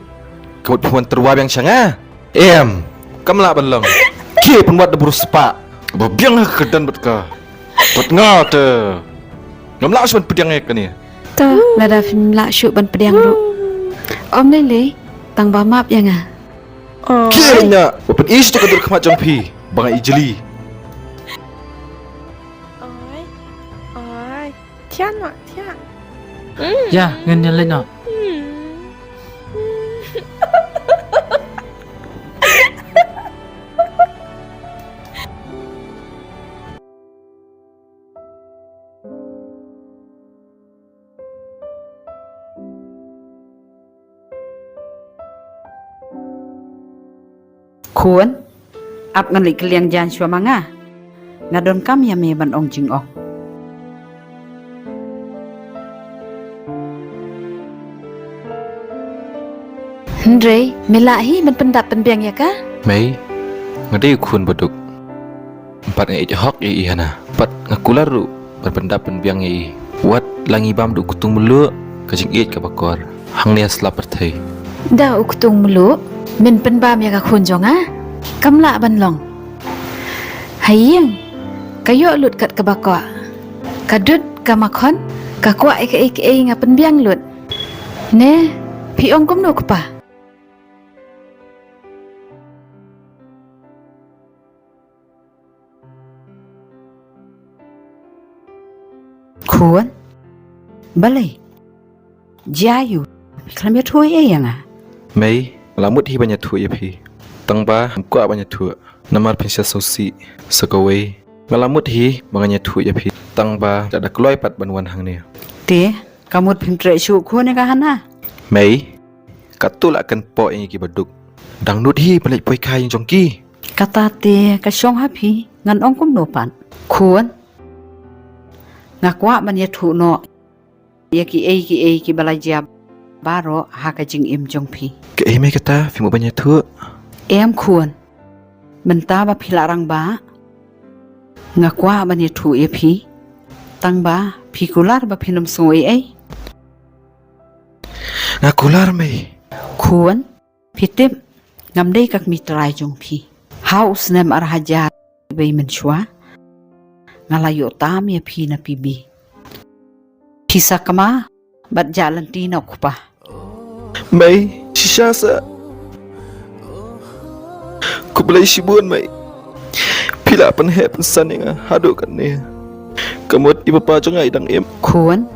Ka mut phi wan tyrwa biang sha nga. Em, kam lah ban long. Ki pynwad da bru spah. Ba biang ha ka kyrdan bad ka. Bad nga te. Ngam lah shuh ban pdiang ïa kane. To, lada phim lah shuh ban pdiang ruh. Ym lei lei, tang ba map ïa nga. Ki ïa nga, ba pyni sha ka dur khmat jong phi, ba nga ijli. Oi, oi, thiah noh, thiah. Ïa, ngin ïa leit noh. Khun, ap ngan leit kylliang jaiñ shuwa ma nga. Nga donkam ïa me ban ong jingong. Hynrei me lah hi ban pyndap pynbiang ïa ka? Mei, nga dei u khun baduk. Bad nga ïeit hok ïa i Hana. Bad nga kular ruh ban pyndap pynbiang ïa i. Wat la ngi bam da u ktung mluh, ka jingïeit kaba kor hangne ha sla pyrthei. Da u ktung mluh men pynbam ïa ka khun jong nga? Kam lah ban long. Ha ïing ka ïoh lut kat kaba kwah. Ka dud ka makhon, ka kwah ïa kaei kaei nga pynbiang lut. Ne, phi ong kumno kpa? Khun, balei? Jia ïu, khlem ïathuh ei ïa nga. Mei, nga la mut hi ban ïathuh ïa phi. Tang ba ngam kwah ban ïathuh. Namar phin sa sngewsih sa kawei. Nga la mut hi ba ngan ïathuh ïa phi. Tang ba da kloi pat ban wan hangne. Te, ka mut phim treh shuh khun ïa ka Hana. Mei, katto la kan poh ïa ki baduk. Dang nud hi ban leit poi kha ïa jong ki. Kata te ka shong ha phi, ngan ong kumno pat. Khun, nga kwah ban ïathuh noh ïa kiei kiei kiba la jia baroh ha ka jingim jong phi. Kaei mei kata phi mut ban ïathuh? Em khun, mynta ba phi la rangbah, nga kwah ban ïathuh ïa phi. Tang ba phi kular ba phin ym sngew ei ei. Nga kular mei. Khun, phi tip, ngam dei ka kmie trai jong phi. Ha u snem ar hajar wei mynshuwa, nga la ïoh tam ïa phi na P B. Phi sa kma bad jah lynti na u kpa. Mei, shisha sa. Khublei shibun mei. Phi la pynheh pynsan ïa nga haduh katne. Ka mut i papa jong nga i dang im. Khun,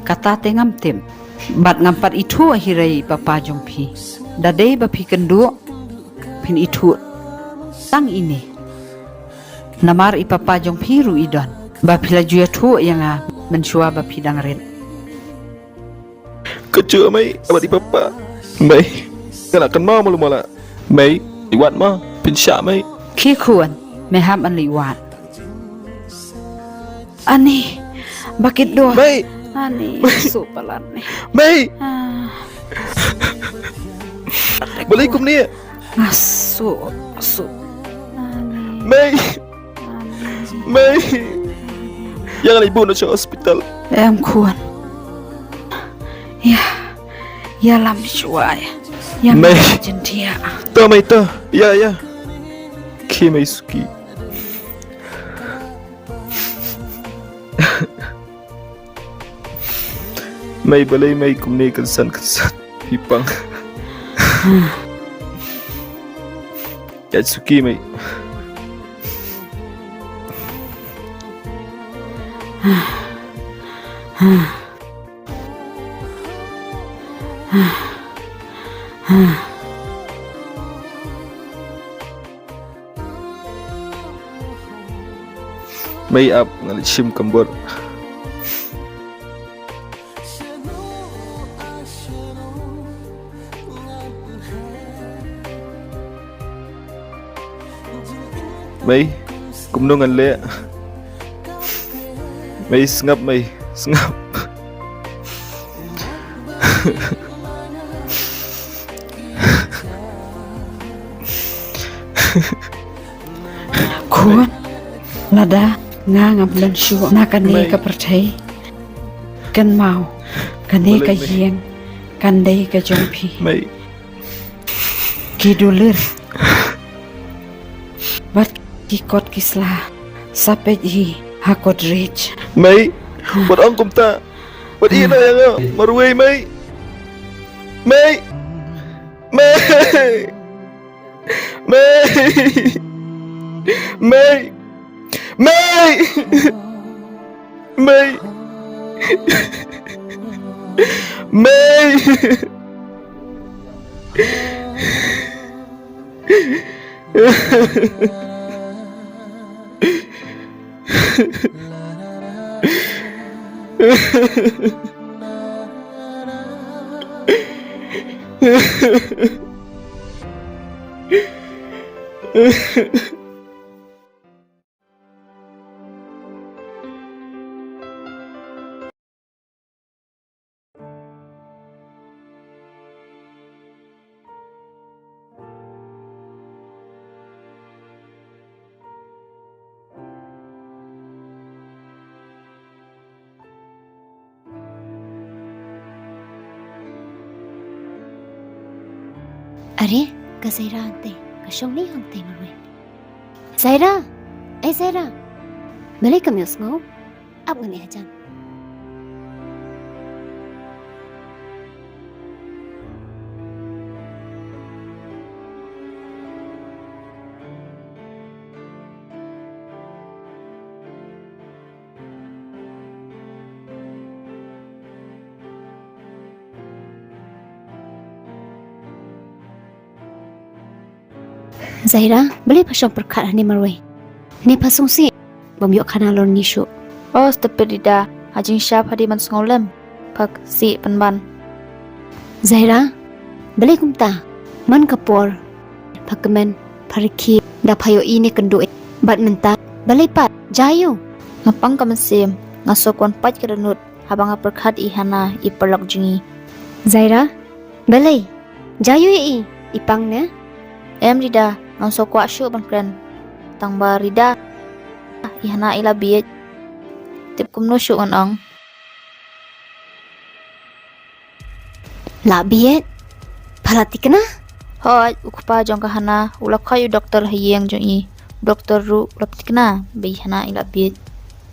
kata te ngam tip. Bad ngam pat ithuh hi re i papa jong phi. Da dei ba phi kynduh, phin ithuh tang ine. Namar i papa jong phi ruh i don ba phi la ju ïathuh ïa nga mynshuwa ba phi dang rit. Ka ju mei, abat i papa. Mei, nga la kynmaw malu mala. Mei, i wat ma, pynshah mei. Ki khun, me ham an li wat. Ani, bakit doh. Mei. Ani, su palat ni. Mei. Ah. Balei kumne? Asu, asu. Mei. Mei. Ïa nga leit bun sha hospital. Em khun. Ïa. Ïalam shuwa ïa. Ïa Mei. Jyntia. To mei to. Ïa ïa. Ki mei suki. Mei balei mei kumne kynsan kynsan. Phi pang. Ïa suki mei. Mei ap nga leit shim ka mut. Mei, kumno ngan leh? Mei, sngap mei, sngap. Khun, lada nga ngam don shuh na kane ka pyrthei, kynmaw kane ka ïing kan dei ka jong phi. Mei. Ki dulir bad ki kot ki sla sa peit hi ha kot rij. Mei, wat ong kumta. Wat ïeh noh ïa nga marwei mei. Mei. Mei. Mei. Mei. Mei. Mei. Mei. Are, ka Zaira ante. ka shong ni hangtei marwei. Zaira! Ei Zaira! Balei kam ïohsngew? Ap ngan ïa jan. Zaira, balei pha shong pyrkhat hangne marwei? Ne pha sngewsih bym ïoh khana lorni shuh? Oh, stupid Rida, ha jingshisha pha dei ban sngewlem. Pha sngewsih pynban. Zaira, balei kumta? Man ka por pha kmen, pha rkhie, da pha ïohi ne kynduh. Bad mynta, balei pat? Jia aiu? Nga pang ka mynsiem, nga sngew kwah pait ka dohnud haba nga pyrkhat ïa i Hana, i paralok jong ngi. Zaira, balei? Jia aiu ïa i? I pang ne? Em Rida, ngam sngew kwah shuh ban kren. Tang ba Rida, i Hana i la bieit. Tip kumno shuh ngan ong. La bieit? Pha la thikna? Hooid, u kpa jong ka Hana u la khot ïa u doktor ha ïing jong i. U doktor ruh u la thikna ba i Hana i la bieit.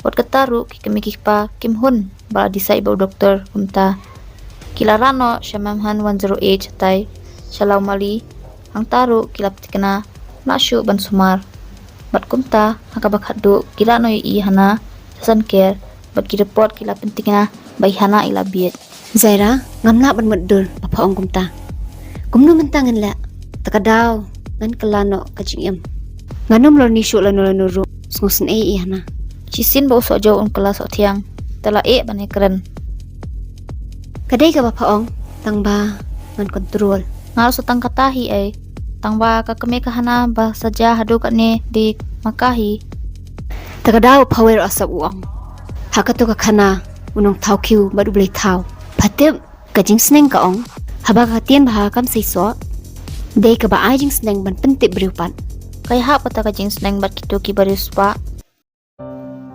Wat kata ruh ki kmie ki kpa kim hun ba la decide ba u doktor kumta. Ki la rah noh sha Mamhan one zero eight shatai, sha Lawmali, hangta ruh ki la pynthikna, la shuh ban sumar. Bad kumta, ha kaba khatduh, ki rah noh ïa i Hana sha Sankar, bad ki report ki la pynthikna ba i Hana i la bieit. Zaira, ngam lah ban mutdur ba pha ong kumta. Kumno mynta ngan leh? Ta ka daw ngan kylla noh ka jingim. Ngan ym lorni shuh lano lano ruh, sngewsynei ïa i Hana. Shisien ba u Sohjew un kylla Sohthiang, te la eh ban ïakren. Ka dei kaba pha ong, tang ba ngan control. Nga ruh sa tang kata hi ei. Tang ba ka kmie ka Hana ba sa jia haduh katne dei ma ka hi. Ta ka daw pha wer asap u ong. Ha kato ka khana u nongthaw khiew bad u blei thaw. Pha tip ka jingsneng ka ong, haba ka ktien bha kam seisoh. Dei kaba ai jingsneng ban pyntip briew pat. Ka ïahap kata ka jingsneng bad kito kiba riewspah.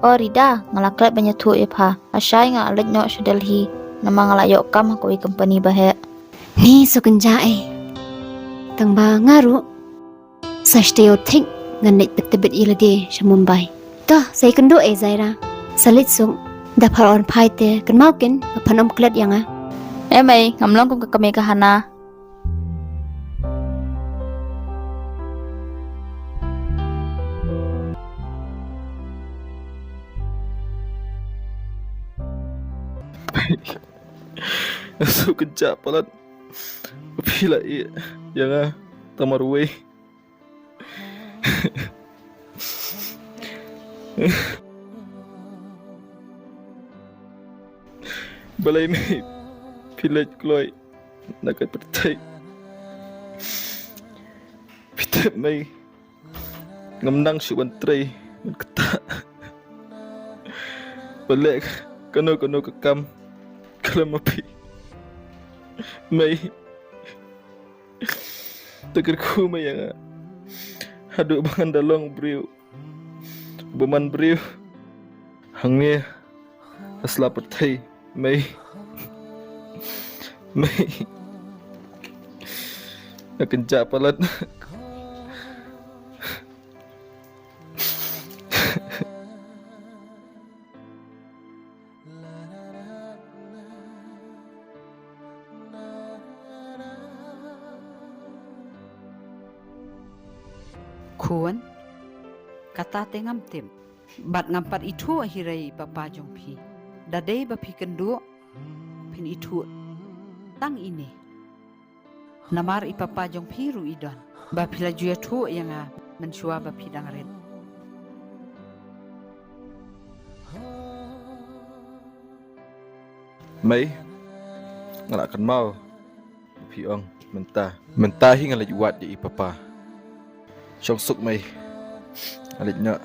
O Rida, nga la klet ban ïathuh ïa pha. Lashai nga leit noh sha Delhi, namar nga la ïoh kam ha kawei company ba heh. Ni sngewkynjah ei. Tang ba nga ruh sa sdang ïoh thik ngan leit bit tebit ïa lade sha Mumbai. To, sa ïakynduh ei Zaira. Sa leit suk. Da pha la wan phai te kynmaw keiñ ba phan ym klet ïa nga. Em ei, ngam long kum ka kmie ka Hana. Nga sngewkynjah palat. Phi la ïeh ïa nga tang marwei. Balei mei phi leit kloi na ka pyrthei? Phi tip mei, ngam nang shuh ban trei ban ktah ban leh kano kano ka kam khlem ma phi. Mei, to kyrkhu mei ïa nga haduh ba ngan da long briew ba man briew hangne ha sla pyrthei mei. Mei, nga kynjah palat. Khun, kata te ngam tip. Bad ngam pat ithuh hi re i papa jong phi. Da dei ba phi kynduh, phin ithuh tang ine. Namar i papa jong phi ruh i don ba phi la ju ïathuh ïa nga mynshuwa ba phi dang rit. Mei, nga la kynmaw ba phi ong mynta. Mynta hi nga leit wad ïa i papa. Shong suk mei. Nga leit noh.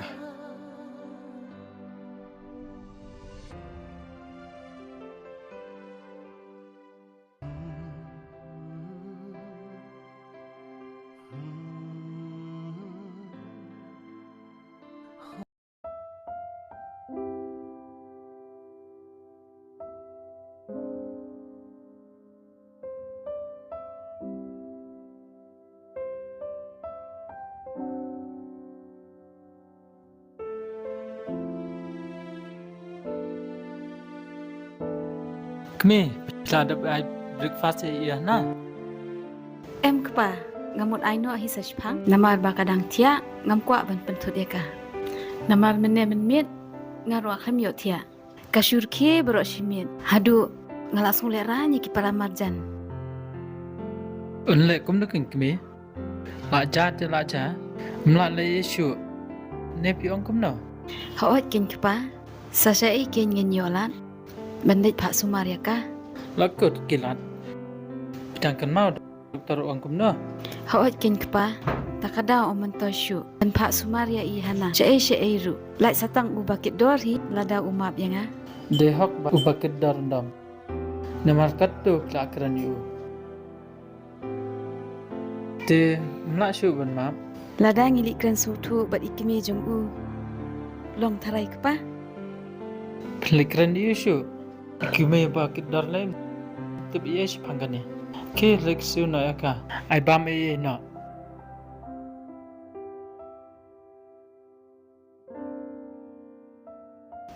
Kmie, phi la dep ai breakfast ïa i Hana? Em kpa, nga mut ai noh hi sa shipang. Namar ba ka dang thiah, ngam kwah ban pynthut ïa ka. Namar mynne mynmiet, nga ruh khlem ïoh thiah. Ka shu rkhie baroh shi miet. Haduh, nga la sngew lehraiñ ïa ki para marjan. Un leh kumno keiñ kmie? La jia te la jia. Ym lah leh ei shuh. Ne phi ong kumno? Hooid keiñ kpa. Sa shaei keiñ ngin ïoh lad ban leit phah sumar ïa ka? La kut ki lad. Phi dang kynmaw doktor u ong kumno? Hooid keiñ kpa. Ta ka daw ym myntoi shuh ban phah sumar ïa i Hana. Shaei shaei ruh. Lait sa tang uba kit dor hi lada u map ïa nga. Dei hok ba uba kit dor ndom. Namar katto phi la kren ïa u. Te ym lah shuh ban map. Lada ngi leit kren sngewthuh bad i kmie jong u, long tharai kpa? Phi leit kren ïa u shuh. I kmie ba kit dor lei. Tip ïa i shipang kane. Ki leit siew noh ïa ka. Ai bam ei ei noh.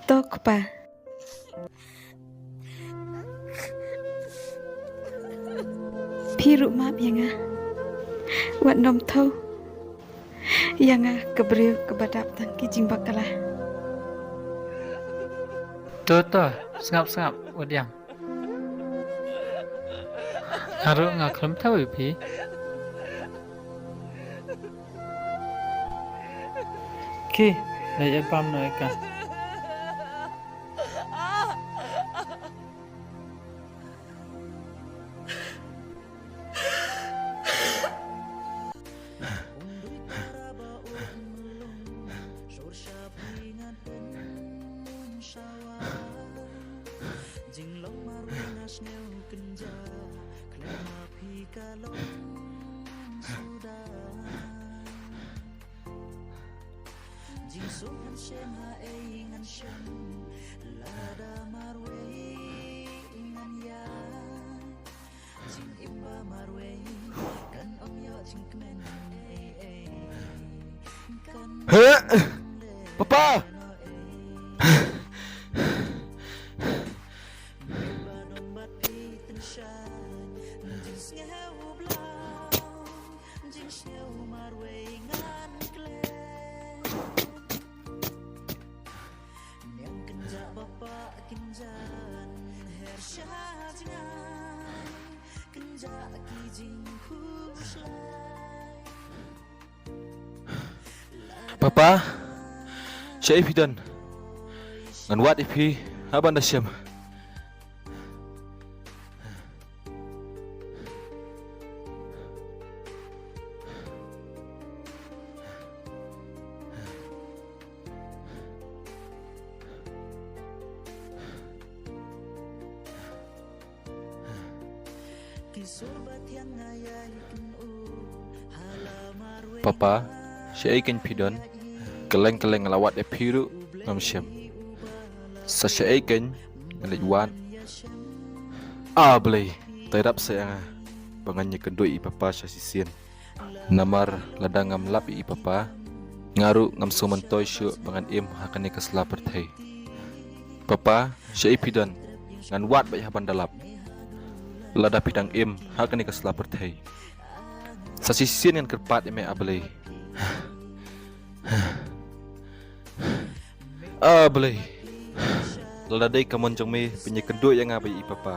To kpa. Phi ruh map ïa nga. Wat nym thew ïa nga ka briew kaba dap tang ki jingbakla. To to, sngap sngap, wat ïam. Nga ruh nga khlem thew ïa phi. Ki, leit ai bam noh ïa ka. Jinglong marwei nga sngew kynjah, khlem ma phi ka long suda. Jingsum han shem ha ei ngan shem, lada marwei ngan ïaid. Jingim ba marwei kan ym ïoh jingkmen ei ei. Kan He! Papa! Papa, shaei phi don? Ngan wad ïa phi ha ban da shem. Papa, shaei keiñ phi don? Kylleng kylleng nga la wad ïa phi ruh ngam shem. Sa shaei keiñ nga leit wad. A Blei, tai rap sa ïa nga ba ngan ïakynduh ïa i papa sha shisien. Namar lada ngam lap ïa i papa, nga ruh ngam sngewmyntoi shuh ba ngan im ha kane ka sla pyrthei. Papa, shaei phi don? Ngan wad beit ha ban da lap. Lada phi dang im ha kane ka sla pyrthei, sa shisien ngan kyrpad ïa me, A Blei. A Blei, lada dei ka mon jong me ban ïakynduh ïa nga bad i papa.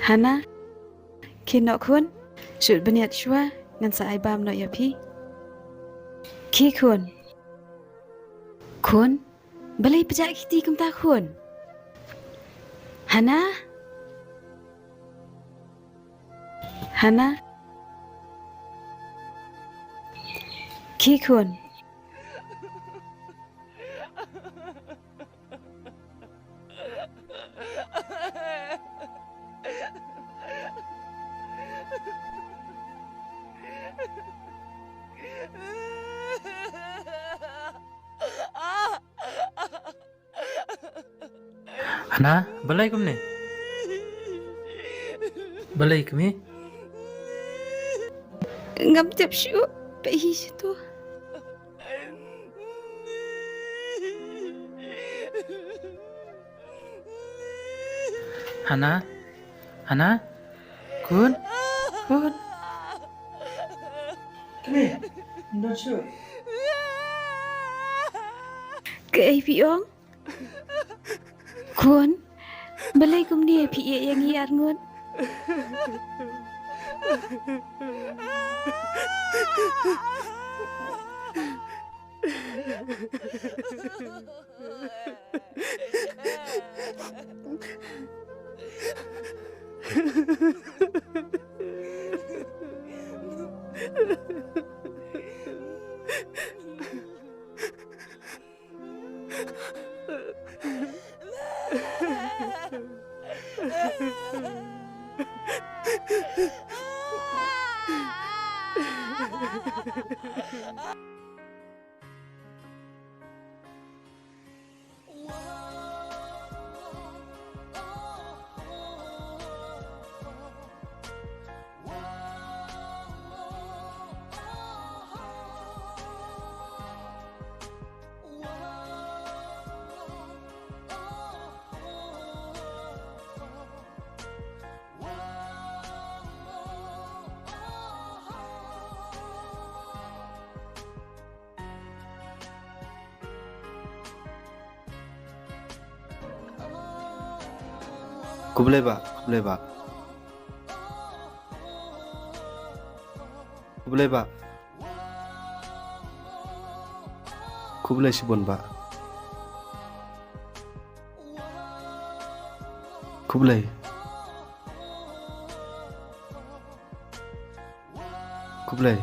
Hana, khie noh khun, shu bniat shuwa, ngan sa ai bam noh ïa phi. Khie khun. Khun, balei phi jah kiti kumta khun? Hana? Hana? Khie khun. Hana, balei kumne? Balei kumne? Ngam tip shuh, peit hi shuh to. Hana, Hana, khun, khun. Kumne, ym don shuh. Kaei phi ong? Khun, balei kumne phi ïeh ïa ngi arngut? Khublei bah, khublei bah. Khublei bah. Khublei shibun bah. Khublei. Khublei.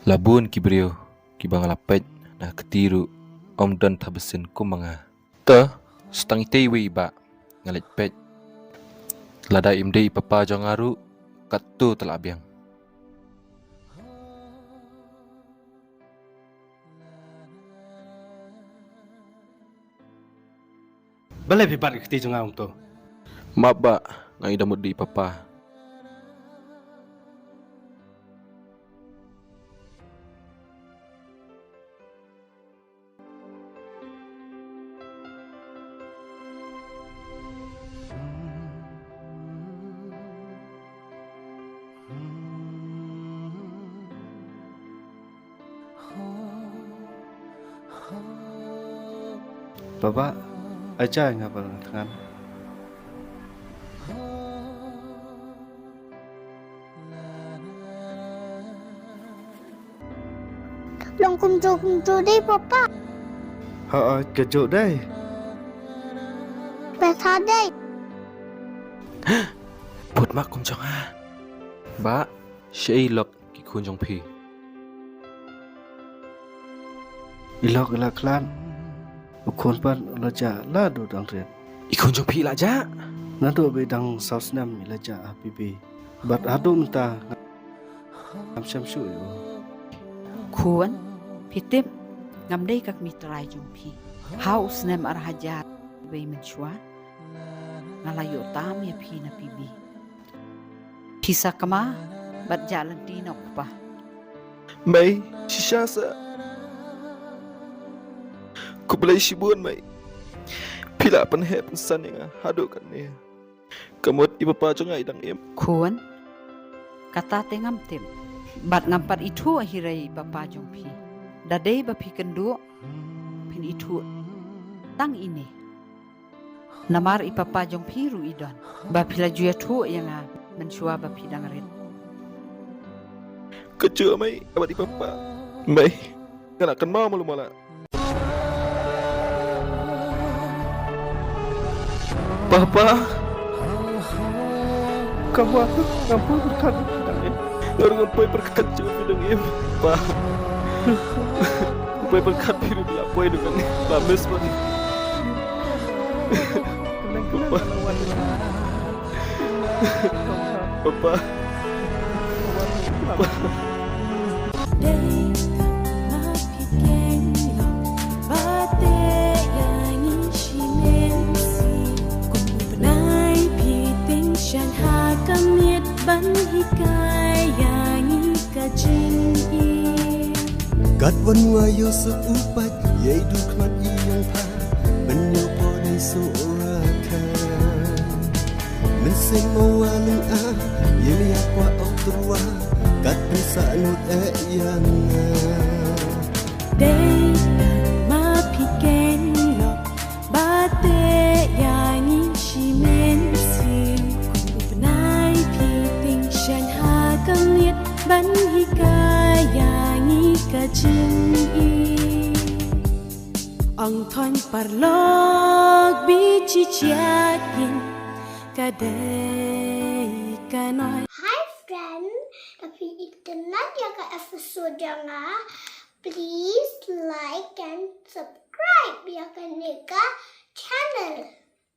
La bun ki briew kiba nga la peit na kti ruh, ym don thabasien kum ma nga. Te, sa tang itei iwei i bah nga leit peit. Lada im dei i papa jong nga ruh, katto te la biang. Balei phi bat ka kti jong nga kumto? Map bah, nga i da mut dei i papa. Baba, aja nga ba thngan. Long kumjuh kumjuh dei papa. Ha, ha, kajuh dei. Pesa dei. Put ma kumjuh ha. Ba, shei lok ki khun jong phi. I lok i la khlad. U khun pat u la jah la dang rit. I khun jong phi la jah. Naduh ba i dang saw snem i la jah ha P B. Bad haduh mynta ngam shem shuh ïa u. Khun, phi tip, ngam dei ka kmie trai jong phi. Ha u snem ar hajar wei mynshuwa, nga la ïoh tam ïa phi na P B. Phi sa kma bad jah lynti na u kpa. Mei, shisha sa. Khublei shibun mei. Phi la pynheh pynsan ïa nga haduh katne. Ka mut i papa jong nga i dang im. Khun, kata te ngam tip. Bad ngam pat ithuh hi re i papa jong phi. Da dei ba phi kynduh, phin ithuh tang ine. Namar i papa jong phi ruh i don. Ba phi la ju ïathuh ïa nga mynshuwa ba phi dang rit. Ka jong mei, ka bad i papa. Mei, nga la kynmaw malu mala. Papa. Ka wa tu, ngam poi pyrkhat. Nga ruh ngam poi pyrkhat jong phi dang im. Pa. Ngam poi pyrkhat phi ruh la poi dang im. La miss phi. Papa. Papa. Dei ma phi keng lok ba te ïa ngi shimen si. Kum u bnai phi ting shan ha ka miet ban hikai ïa ngi ka jingim. Kat wan wa ïoh suk u pat ïa i duk khmat i yang pha. Ban ïoh poi dei su ra kha. Mynsiem mo wa lung a ïa mi ïa kwa ok tyrwa. Kat pynsa nud e ïa nga. Dei ma phi keng lok ba te ïa ngi shimen si. Kum u bnai phi ting shan ha ka miet ban hikai ïa ngi ka jingim. Ong thon parlok bi chi chiat kin ka dei ka noi. Hi friend, da phi itynnad ïa ka episode jong nga, please like and subscribe ïa kane ka channel.